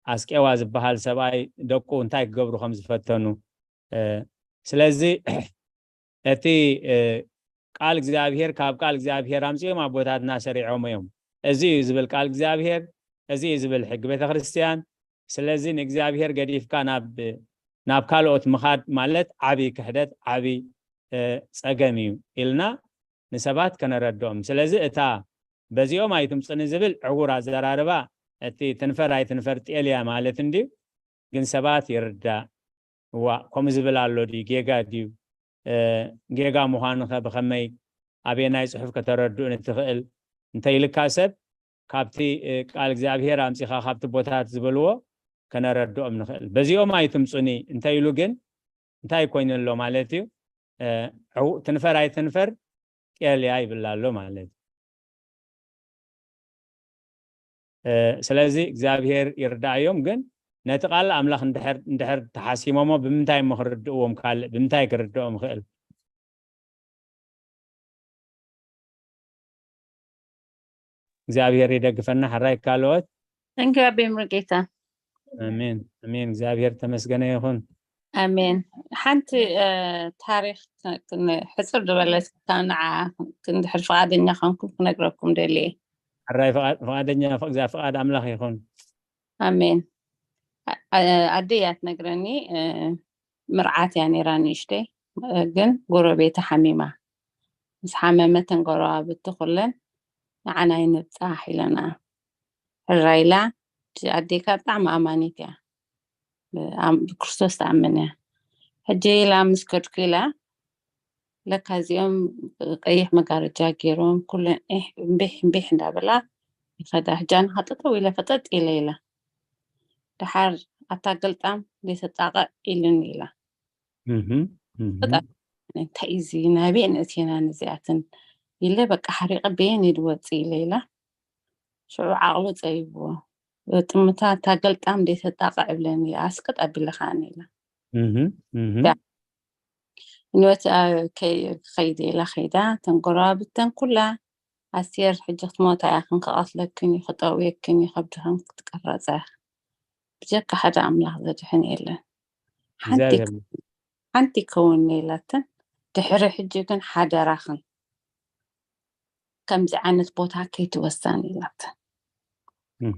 ኣስቄዋ ዝበሃል ሰብኣይ ደቁ እንታይ ክገብሩ ከም ዝፈተኑ፣ እ፣ ስለዚ እቲ፣ እ፣ ቃል እግዚኣብሔር ካብ ቃል እግዚኣብሔር ኣምጺኦም ኣቦታትና ሰሪዖም እዮም። እዚ እዩ ዝብል ቃል እግዚኣብሔር፣ እዚ እዩ ዝብል ሕጊ ቤተ ክርስቲያን። ስለዚ ንእግዚኣብሔር ገዲፍካ ናብ፣ ናብ ካልኦት ምኻድ ማለት ዓቢ ክሕደት፣ ዓቢ፣ እ፣ ጸገም እዩ ኢልና ንሰባት ከነረድኦም። ስለዚ እታ በዚኦም ኣይትምጽኒ ዝብል ዕዉር ኣዘራርባ፣ እቲ ትንፈር ኣይትንፈር ጤል እያ ማለት እንድዩ። ግን ሰባት ይርዳእ። እዋእ፣ ከምኡ ዝብል ኣሎ ድዩ? ጌጋ ድዩ? እ፣ ጌጋ ምዃኑ ኸ ብኸመይ፣ ኣበየናይ ጽሑፍ ከተረድኡ ንትኽእል? እንተ ኢልካ ሰብ፣ ካብቲ፣ እ፣ ቃል እግዚኣብሔር ኣምጺኻ ካብቲ ቦታት ዝበልዎ ከነረድኦም ንኽእል። በዚኦም ኣይትምጹኒ እንተ ኢሉ ግን እንታይ ኮይኑ ኣሎ ማለት እዩ? እ፣ ዕው-፣ ትንፈር ኣይትንፈር ጤል እያ ይብል ኣሎ ማለት እዩ። እ፣ ስለዚ እግዚኣብሔር ይርዳእዮም፣ ግን ነቲ ቃል ኣምላኽ እንድሕር፣ እንድሕር ተሓሲሞሞ ብምንታይ እሞ ክርድእዎም ካልእ? ብምንታይ ክርድኦም ይኽእል? እግዚኣብሔር ይደግፈና። ሕራይ ካልኦት? Thank you ኣቤ ሙሉጌታ። ኣሜን፣ ኣሜን። እግዚኣብሔር ተመስገነ ይኹን። ኣሜን። ሓንቲ፣ እ፣ ታሪኽ ክ-፣ ክን-፣ ሕጽር ዝበለት ካብ ንዓ ክንድሕር ፍቓደኛ ኮንኩም ክነግረኩም ደልየ። ሕራይ ፍቓድ-፣ ፍቓደኛ፣ ፍቕዛ-፣ ፍቓድ ኣምላኽ ይኹን። ኣሜን። ኣ-፣ ኣ-፣ ኣደይ እያ ትነግረኒ፣ እ፣ ምርዓት እያ ነይራ ንእሽተይ፣ ግን ጎረቤታ ሓሚማ። ምስ ሓመመት ተን ጎረባብቲ ኩለን ንዓና ይንብጻሕ ኢለና። ሕራይ ኢላ፣ እቺ ኣዴካ ብጣዕሚ ኣማኒት እያ። ብኣም-፣ ብክርስቶስ ትኣምን እያ። ሕጂ ኢላ ምስ ከድኩ ኢላ፣ ለካ እዚኦም ቀይሕ መጋረጃ ገይሮም ኩለን ዒሕ እምቢሕ እምቢሕ እንዳበላ ይኸዳ። ሕጂ ኣነ ኸዓ ጠጠው ኢለ ፈጠጥ ኢለ ኢላ። ደሓር ኣታ ገልጣም ዘይተጣቕዕ ኢሉኒ ኢላ። እህም፣ እህም። ፈጣሪ እንታይ እዩ እዚ ናበይ ንእቴና ነዚኣትን ኢለ በቃ ሓሪቐ በየን ኢድ ወፂ ኢለ ኢላ። ሽዑ ዓቕሉ ፀይብዎ። ጥምታ እታ ገልጣም ዘይተጣቕዕ እብለኒ ኣስቅጥ ኣቢለ ከዓኒ ኢላ። እህም፣ እህም። ያ። ንወት ከይደ ኢላ ከይዳ ተንጎራብተን ኩላ ኣስቴር ሕጂ ክትሞታ እያ ክንከቐትለክን እዩ ክጠውየክን እዩ ከብድኽን ክትቀረፀ ብጀካ ሓደ ኣምላኽ ዘድሕን የለን። ሓንቲ እግዚኣብሔር ሓንቲ ከውን ኢላተን ድሕሪ ሕጂ ግን ሓደራኽን ከምዚ ዓይነት ቦታ ከይትወሳን ኢላተን። እም።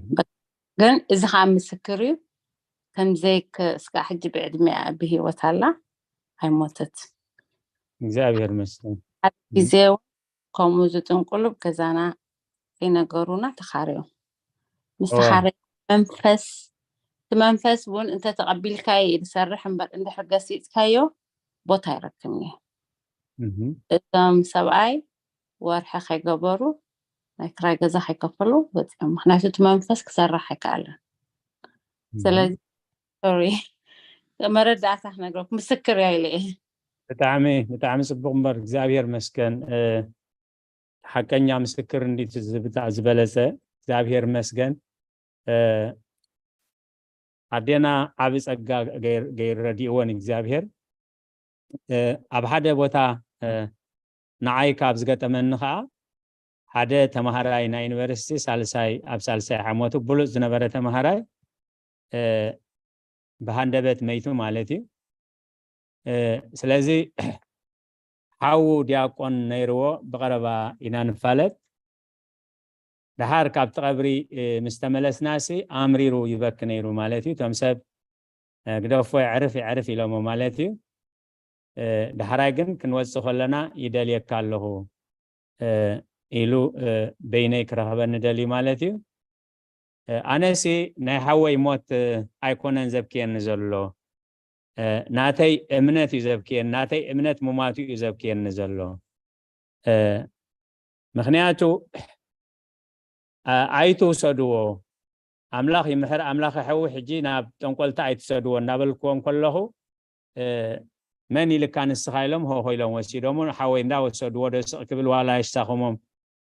ግን እዚ ከዓ ምስክር እዩ። ከምዘይ እስካ ሕጂ ብዕድሚያ ብህይወት ኣላ ኣይሞተት። እግዚኣብሔር ይመስገን። ሓደ ግዜ እውን ከምኡ ዝጥንቁሉ ገዛና ከይነገሩና ተኻርዮም። ምስ ኦ። ተኻረ መንፈስ እቲ መንፈስ እውን እንተተቐቢልካዮ እዩ ዝሰርሕ እምበር እንድሕር ገሲፅካዮ ቦታ ኣይረክብን እዩ። እም። እዞም ሰብኣይ ወርሒ ከይገበሩ ናይ ክራይ ገዛ ከይከፈሉ ወፂኦም። ምክንያቱ እቲ መንፈስ ክሰርሕ ኣይከኣለን። እም። ስለዚ ሶሪ መረዳእታ ክነግረኩም ምስክር እያ ኢለ እየ። ብጣዕሚ ብጣዕሚ ጽቡቕ እምበር እግዚኣብሔር መስገን። እ፣ ሓቀኛ ምስክር እንዲት ዝብጣ ዝበለጸ እግዚኣብሔር መስገን። እ፣ ኣዴና ዓቢ ጸጋ ገይር- ገይሩ ረዲእወን እግዚኣብሔር። እ፣ ኣብ ሓደ ቦታ፣ እ፣ ንዓይ ካብ ዝገጠመኒ ኸዓ ሓደ ተማሃራይ ናይ ዩኒቨርሲቲ ሳልሳይ፣ ኣብ ሳልሳይ ዓመቱ ብሉጽ ዝነበረ ተማሃራይ፣ እ፣ ብሃንደበት መይቱ ማለት እዩ። እ፣ ስለዚ ሓዉ ዲያቆን ነይርዎ ብቐረባ ኢና ንፋለጥ። ደሓር ካብቲ ቀብሪ፣ እ፣ ምስ ተመለስናሲ ኣምሪሩ ይበኪ ነይሩ ማለት እዩ። እቶም ሰብ፣ እ፣ ግደፎ የዕርፍ የዕርፍ ኢሎሞ ማለት እዩ። እ፣ ዳሕራይ ግን ክንወጽእ ከለና ይደልየካ ኣለኹ፣ እ፣ ኢሉ፣ እ፣ በይነይ ክረኽበኒ ደልዩ ማለት እዩ። እ፣ ኣነሲ ናይ ሓወይ ሞት፣ እ፣ ኣይኮነን ዘብክየኒ ዘሎ። እ፣ ናተይ እምነት እዩ ዘብክየኒ፣ ናተይ እምነት ምሟቱ እዩ ዘብክየኒ ዘሎ። እ፣ ምኽንያቱ፣ እ፣ ኣይትውሰድዎ፣ ኣምላኽ ይምሕር፣ ኣምላኽ ይሐዊ፣ ሕጂ ናብ ጠንቆልቲ ኣይትሰድዎ እናበልክዎም ከለኹ፣ እ፣ መን ኢልካ ንስኻ ኢሎም ሆሆ ኢሎም ወሲዶሞ፣ ሓወይ እንዳ ወሰድዎ ዶ ስቕ ክብል ዋላ የሽሳኹሞም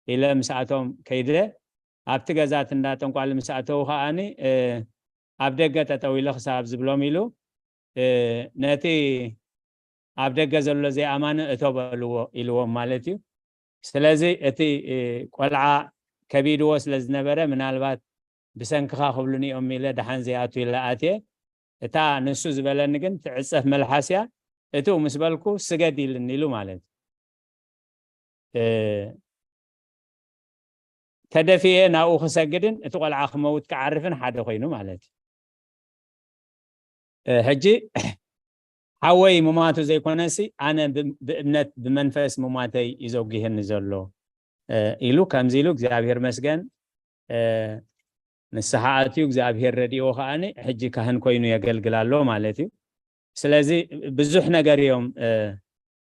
ኢለ ምስኣቶም ከይደ፣ ኣብቲ ገዛት እንዳ ጠንቋሊ ምስ ኣተዉ ከኣኒ፣ እ፣ ኣብ ደገ ጠጠው ኢለ ክሳብ ዝብሎም ኢሉ፣ እ፣ ነቲ ኣብ ደገ ዘሎ ዘይኣማኒ እቶ በልዎ ኢልዎም ማለት እዩ። ስለዚ እቲ፣ እ፣ ቆልዓ ከቢድዎ ስለ ዝነበረ ምናልባት ብሰንክኻ ክብሉኒ እዮም ኢለ ደሓን ዘይኣቱ ኢለ ኣትየ። እታ ንሱ ዝበለኒ ግን ትዕጸፍ መልሓስ እያ። እትው ምስ በልኩ ስገድ ኢልኒ ኢሉ ማለት እዩ። እ፣ ተደፊኤ ናብኡ ክሰግድን እቲ ቆልዓ ክመውት ክዓርፍን ሓደ ኮይኑ ማለት እዩ። እ፣ ሕጂ ሓወይ ምማቱ ዘይኮነሲ ኣነ ብ-፣ ብእምነት ብመንፈስ ምማተይ እዩ ዘጉህየኒ ዘሎ፣ እ፣ ኢሉ ከምዚ ኢሉ እግዚኣብሔር መስገን፣ እ፣ ንስሓ ኣትዩ እግዚኣብሔር ረድእዎ ከኣኒ ሕጂ ካህን ኮይኑ የገልግል ኣሎ ማለት እዩ። ስለዚ ብዙሕ ነገር እዮም፣ እ፣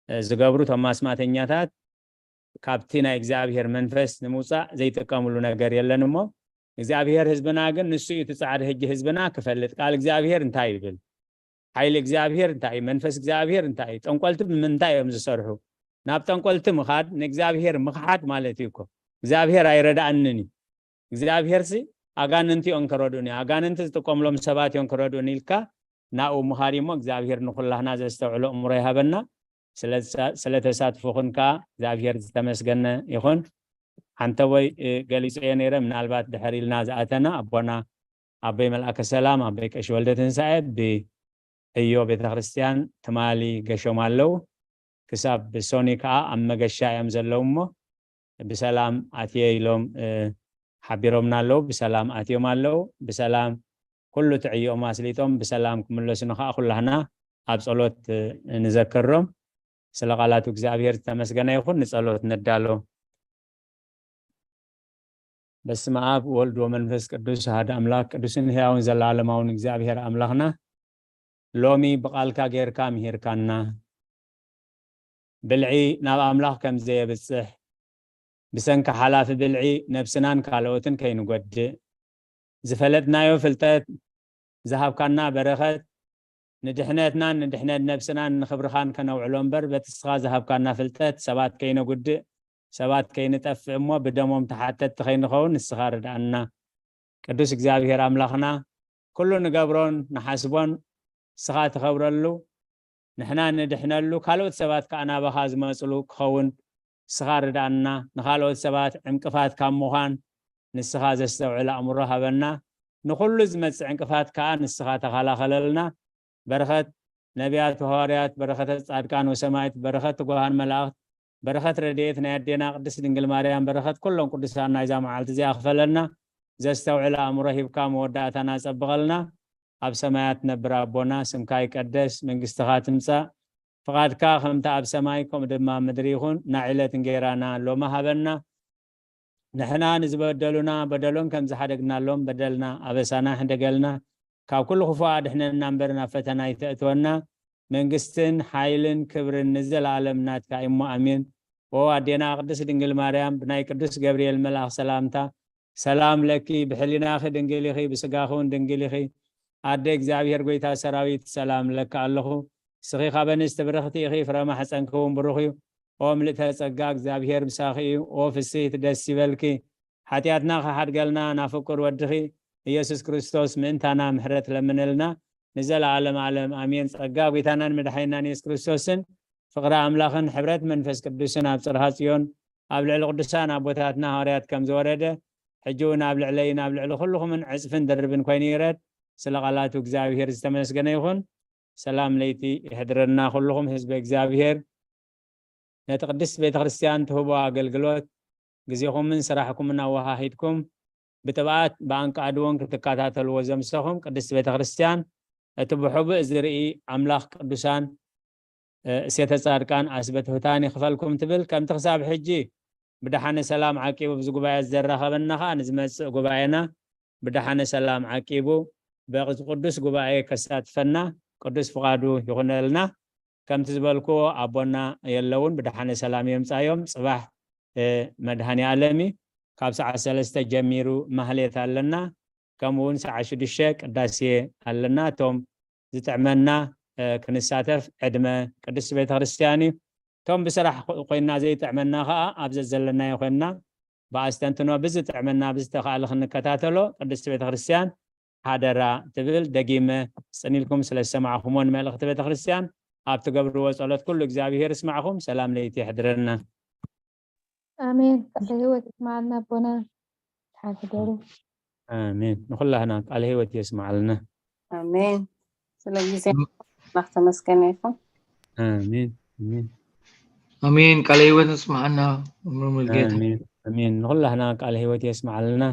እ፣ ዝገብሩ እቶም ኣስማተኛታት። ካብቲ ናይ እግዚኣብሔር መንፈስ ንምውጻእ ዘይጥቀምሉ ነገር የለን እሞ እግዚኣብሔር ህዝብና ግን ንሱ እዩ እቲ ጻዕሪ ሕጂ ህዝብና ክፈልጥ። ቃል እግዚኣብሔር እንታይ ይብል? ሓይሊ እግዚኣብሔር እንታይ እዩ? መንፈስ እግዚኣብሔር እንታይ እዩ? ጠንቆልቲ ብምንታይ እዮም ዝሰርሑ? ናብ ጠንቆልቲ ምኻድ ንእግዚኣብሔር ምኽሓድ ማለት እዩ እኮ። እግዚኣብሔር ኣይረዳእንን እዩ። እግዚኣብሔርሲ ኣጋንንቲ እዮም ክረድኡኒ፣ ኣጋንንቲ ዝጥቀምሎም ሰባት እዮም ክረድኡኒ ኢልካ ናብኡ ምኻድ እሞ እግዚኣብሔር ንኹላህና ዘስተውዕሎ እምሮ ይሃበና። ስለ-፣ ስለተሳትፉኽን ከኣ እግዚኣብሔር ዝተመስገነ ይኹን። ሓንተቦይ፣ እ፣ ገሊጸዮ ነይረ፣ ምናልባት ድሕር ኢልና ዝኣተና ኣቦና ኣቦይ መልኣከ ሰላም ኣቦይ ቀሺ ወልደ ትንሳኤ ብዕዮ ቤተ ክርስቲያን ትማሊ ገሾም ኣለዉ። ክሳብ ብሶኒ ከኣ ኣብ መገሻ እዮም ዘለዉ እሞ ብሰላም ኣትየ ኢሎም፣ እ፣ ሓቢሮምና ኣለዉ። ብሰላም ኣትዮም ኣለዉ። ብሰላም ኩሉ እቲ ዕዮኦም ኣስሊጦም ብሰላም ክምለሱና ከኣ ኩላህና ኣብ ጸሎት ንዘክሮም። ስለ ቃላቱ እግዚኣብሔር ዝተመስገነ ይኹን። ንጸሎት ንዳሎ። በስመ አብ ወልድ ወመንፈስ ቅዱስ አሐድ አምላክ። ቅዱስን ሕያውን ዘለዓለማውን እግዚኣብሔር ኣምላኽና፣ ሎሚ ብቓልካ ጌርካ ምሂርካና፣ ብልዒ ናብ ኣምላኽ ከም ዘየብጽሕ፣ ብሰንኪ ሓላፊ ብልዒ ነብስናን ካልኦትን ከይንጎድእ፣ ዝፈለጥናዮ ፍልጠት፣ ዝሃብካና በረኸት፣ ንድሕነትናን ንድሕነት ነብስናን ንኽብርኻን ከነውዕሎ እምበር፣ በቲ ንስኻ ዝሃብካና ፍልጠት ሰባት ከይነጉድእ፣ ሰባት ከይንጠፍእ እሞ ብደሞም ተሓተትቲ ከይንኸውን ንስኻ ርድኣና። ቅዱስ እግዚኣብሔር ኣምላኽና፣ ኩሉ ንገብሮን ንሓስቦን ንስኻ ትኸብረሉ፣ ንሕና ንድሕነሉ፣ ካልኦት ሰባት ከኣ ናባኻ ዝመጽሉ ክኸውን ንስኻ ርድኣና። ንኻልኦት ሰባት ዕንቅፋት ካብ ምዃን ንስኻ ዘስተውዕል ኣእምሮ ሃበና። ንኹሉ ዝመጽእ ዕንቅፋት ከኣ ንስኻ ተኸላኸለልና። በረኸት ነቢያት ወሃዋርያት፣ በረኸተ ጻድቃን ወሰማዕት፣ በረኸት ትጉሃን መላእኽት፣ በረኸት ረድኤት ናይ ኣዴና ቅድስት ድንግል ማርያም፣ በረኸት ኩሎም ቅዱሳን ናይዛ መዓልቲ እዚኣ ክፈለና። ዘስተውዕል ኣእምሮ ሂብካ መወዳእታና ጸብቐልና። ኣብ ሰማያት ትነብር ኣቦና፣ ስምካ ይቀደስ፣ መንግስትኻ ትምጻእ፣ ፍቓድካ ከምቲ ኣብ ሰማይ ከምኡ ድማ ኣብ ምድሪ ይኹን። ናይ ዕለት እንጌራና ሎሚ ሃበና። ንሕና ንዝበደሉና በደሎም ከም ዝሓደግናሎም በደልና ኣበሳና ሕደገልና፣ ካብ ኩሉ ክፉእ ኣድሕነና እምበር ናብ ፈተና ኣይተእትወና። መንግስትን ሓይልን ክብርን ንዘለኣለም ናትካ እዩ እሞ ኣሜን። ኦ ኣዴና ቅድስት ድንግል ማርያም፣ ብናይ ቅዱስ ገብርኤል መልኣኽ ሰላምታ ሰላም ለኪ፣ ብሕሊናኺ ድንግል ኢኺ፣ ብስጋኺ እውን ድንግል ኢኺ። ኣደ እግዚኣብሔር ጎይታ ሰራዊት ሰላም ለኪ ኣለኹ። ንስኺ ካብ ኣንስቲ ብርኽቲ ኢኺ፣ ፍረ ማሕፀንኪ እውን ብሩኽ እዩ። ኦ ምልእተ ጸጋ፣ እግዚኣብሔር ምሳኺ እዩ። ኦ ፍስሕቲ ደስ ይበልኪ፣ ሓጢኣትና ክሓድገልና ናብ ፍቁር ወድኺ ኢየሱስ ክርስቶስ ምእንታና ምሕረት ለምንልና ንዘለዓለም ዓለም ኣሜን። ጸጋ ጎይታናን መድሓኒናን ኢየሱስ ክርስቶስን ፍቕሪ ኣምላኽን ሕብረት መንፈስ ቅዱስን ኣብ ጽርሃ ጽዮን ኣብ ልዕሊ ቅዱሳን ኣቦታትና ሃዋርያት ከም ዝወረደ ሕጂ እውን ኣብ ልዕለይን ኣብ ልዕሊ ኩልኹምን ዕጽፍን ድርብን ኮይኑ ይረድ። ስለ ቃላቱ እግዚኣብሔር ዝተመስገነ ይኹን። ሰላም ለይቲ ይሕድረና ኩልኹም ህዝበ እግዚኣብሔር። ነቲ ቅድስት ቤተ ክርስቲያን ትህቦ ኣገልግሎት ግዜኹምን ስራሕኩምን ኣወሃሂድኩም ብትብኣት ብኣንቃዕድዎን ክትከታተልዎ ዘምሰኹም ቅድስት ቤተ ክርስቲያን፣ እቲ ብሕቡእ ዝርኢ ኣምላኽ ቅዱሳን፣ እ፣ እሴተ ጻድቃን ኣስበትሁታን ይኽፈልኩም ትብል። ከምቲ ክሳብ ሕጂ ብደሓነ ሰላም ዓቂቡ ኣብዚ ጉባኤ ዘራኸበና ኸኣ ንዝመጽእ ጉባኤና ብደሓነ ሰላም ዓቂቡ በዚ ቅዱስ ጉባኤ ከሳትፈና ቅዱስ ፍቓዱ ይኹነልና። ከምቲ ዝበልክዎ ኣቦና የለውን፣ ብደሓነ ሰላም የምጻዮም። ጽባሕ፣ እ፣ መድኃኔ ዓለም እዩ። ካብ ሰዓት ሰለስተ ጀሚሩ ማህሌት ኣለና። ከምኡ እውን ሰዓት ሽዱሽተ ቅዳሴ ኣለና። እቶም ዝጥዕመና፣ እ፣ ክንሳተፍ ዕድመ ቅድስቲ ቤተ ክርስቲያን እዩ። እቶም ብስራሕ ኮ-፣ ኮይንና ዘይጥዕመና ኸኣ ኣብ ዘዘለናዮ ኮይንና ብኣስተንትኖ ብዝጥዕመና ብዝተኻእለ ክንከታተሎ ቅድስቲ ቤተ ክርስቲያን ሓደራ ትብል። ደጊመ ጽን ኢልኩም ስለ ዝሰማዕኹሞ ንመልእኽቲ ቤተ ክርስቲያን ኣብ ትገብርዎ ጸሎት ኩሉ እግዚኣብሔር ይስማዕኹም። ሰላም ለይቲ ይሕድረና። ኣሜን። ቃለ ህይወት ይስማዓልና ኣቦና። ሓንቲ ደሩ። ኣሜን። ንኹላህና ቃለ ህይወት የስማዓልና። ኣሜን። ስለ ግዜ ኣምላኽ ተመስገነ ይኹን። ኣሜን። ኣሜን። ኣሜን። ቃለ ህይወት ንስማዓና። መምህር ሙልጌታ። ኣሜን። ኣሜን። ንኹላህና ቃለ ህይወት የስማዓልና።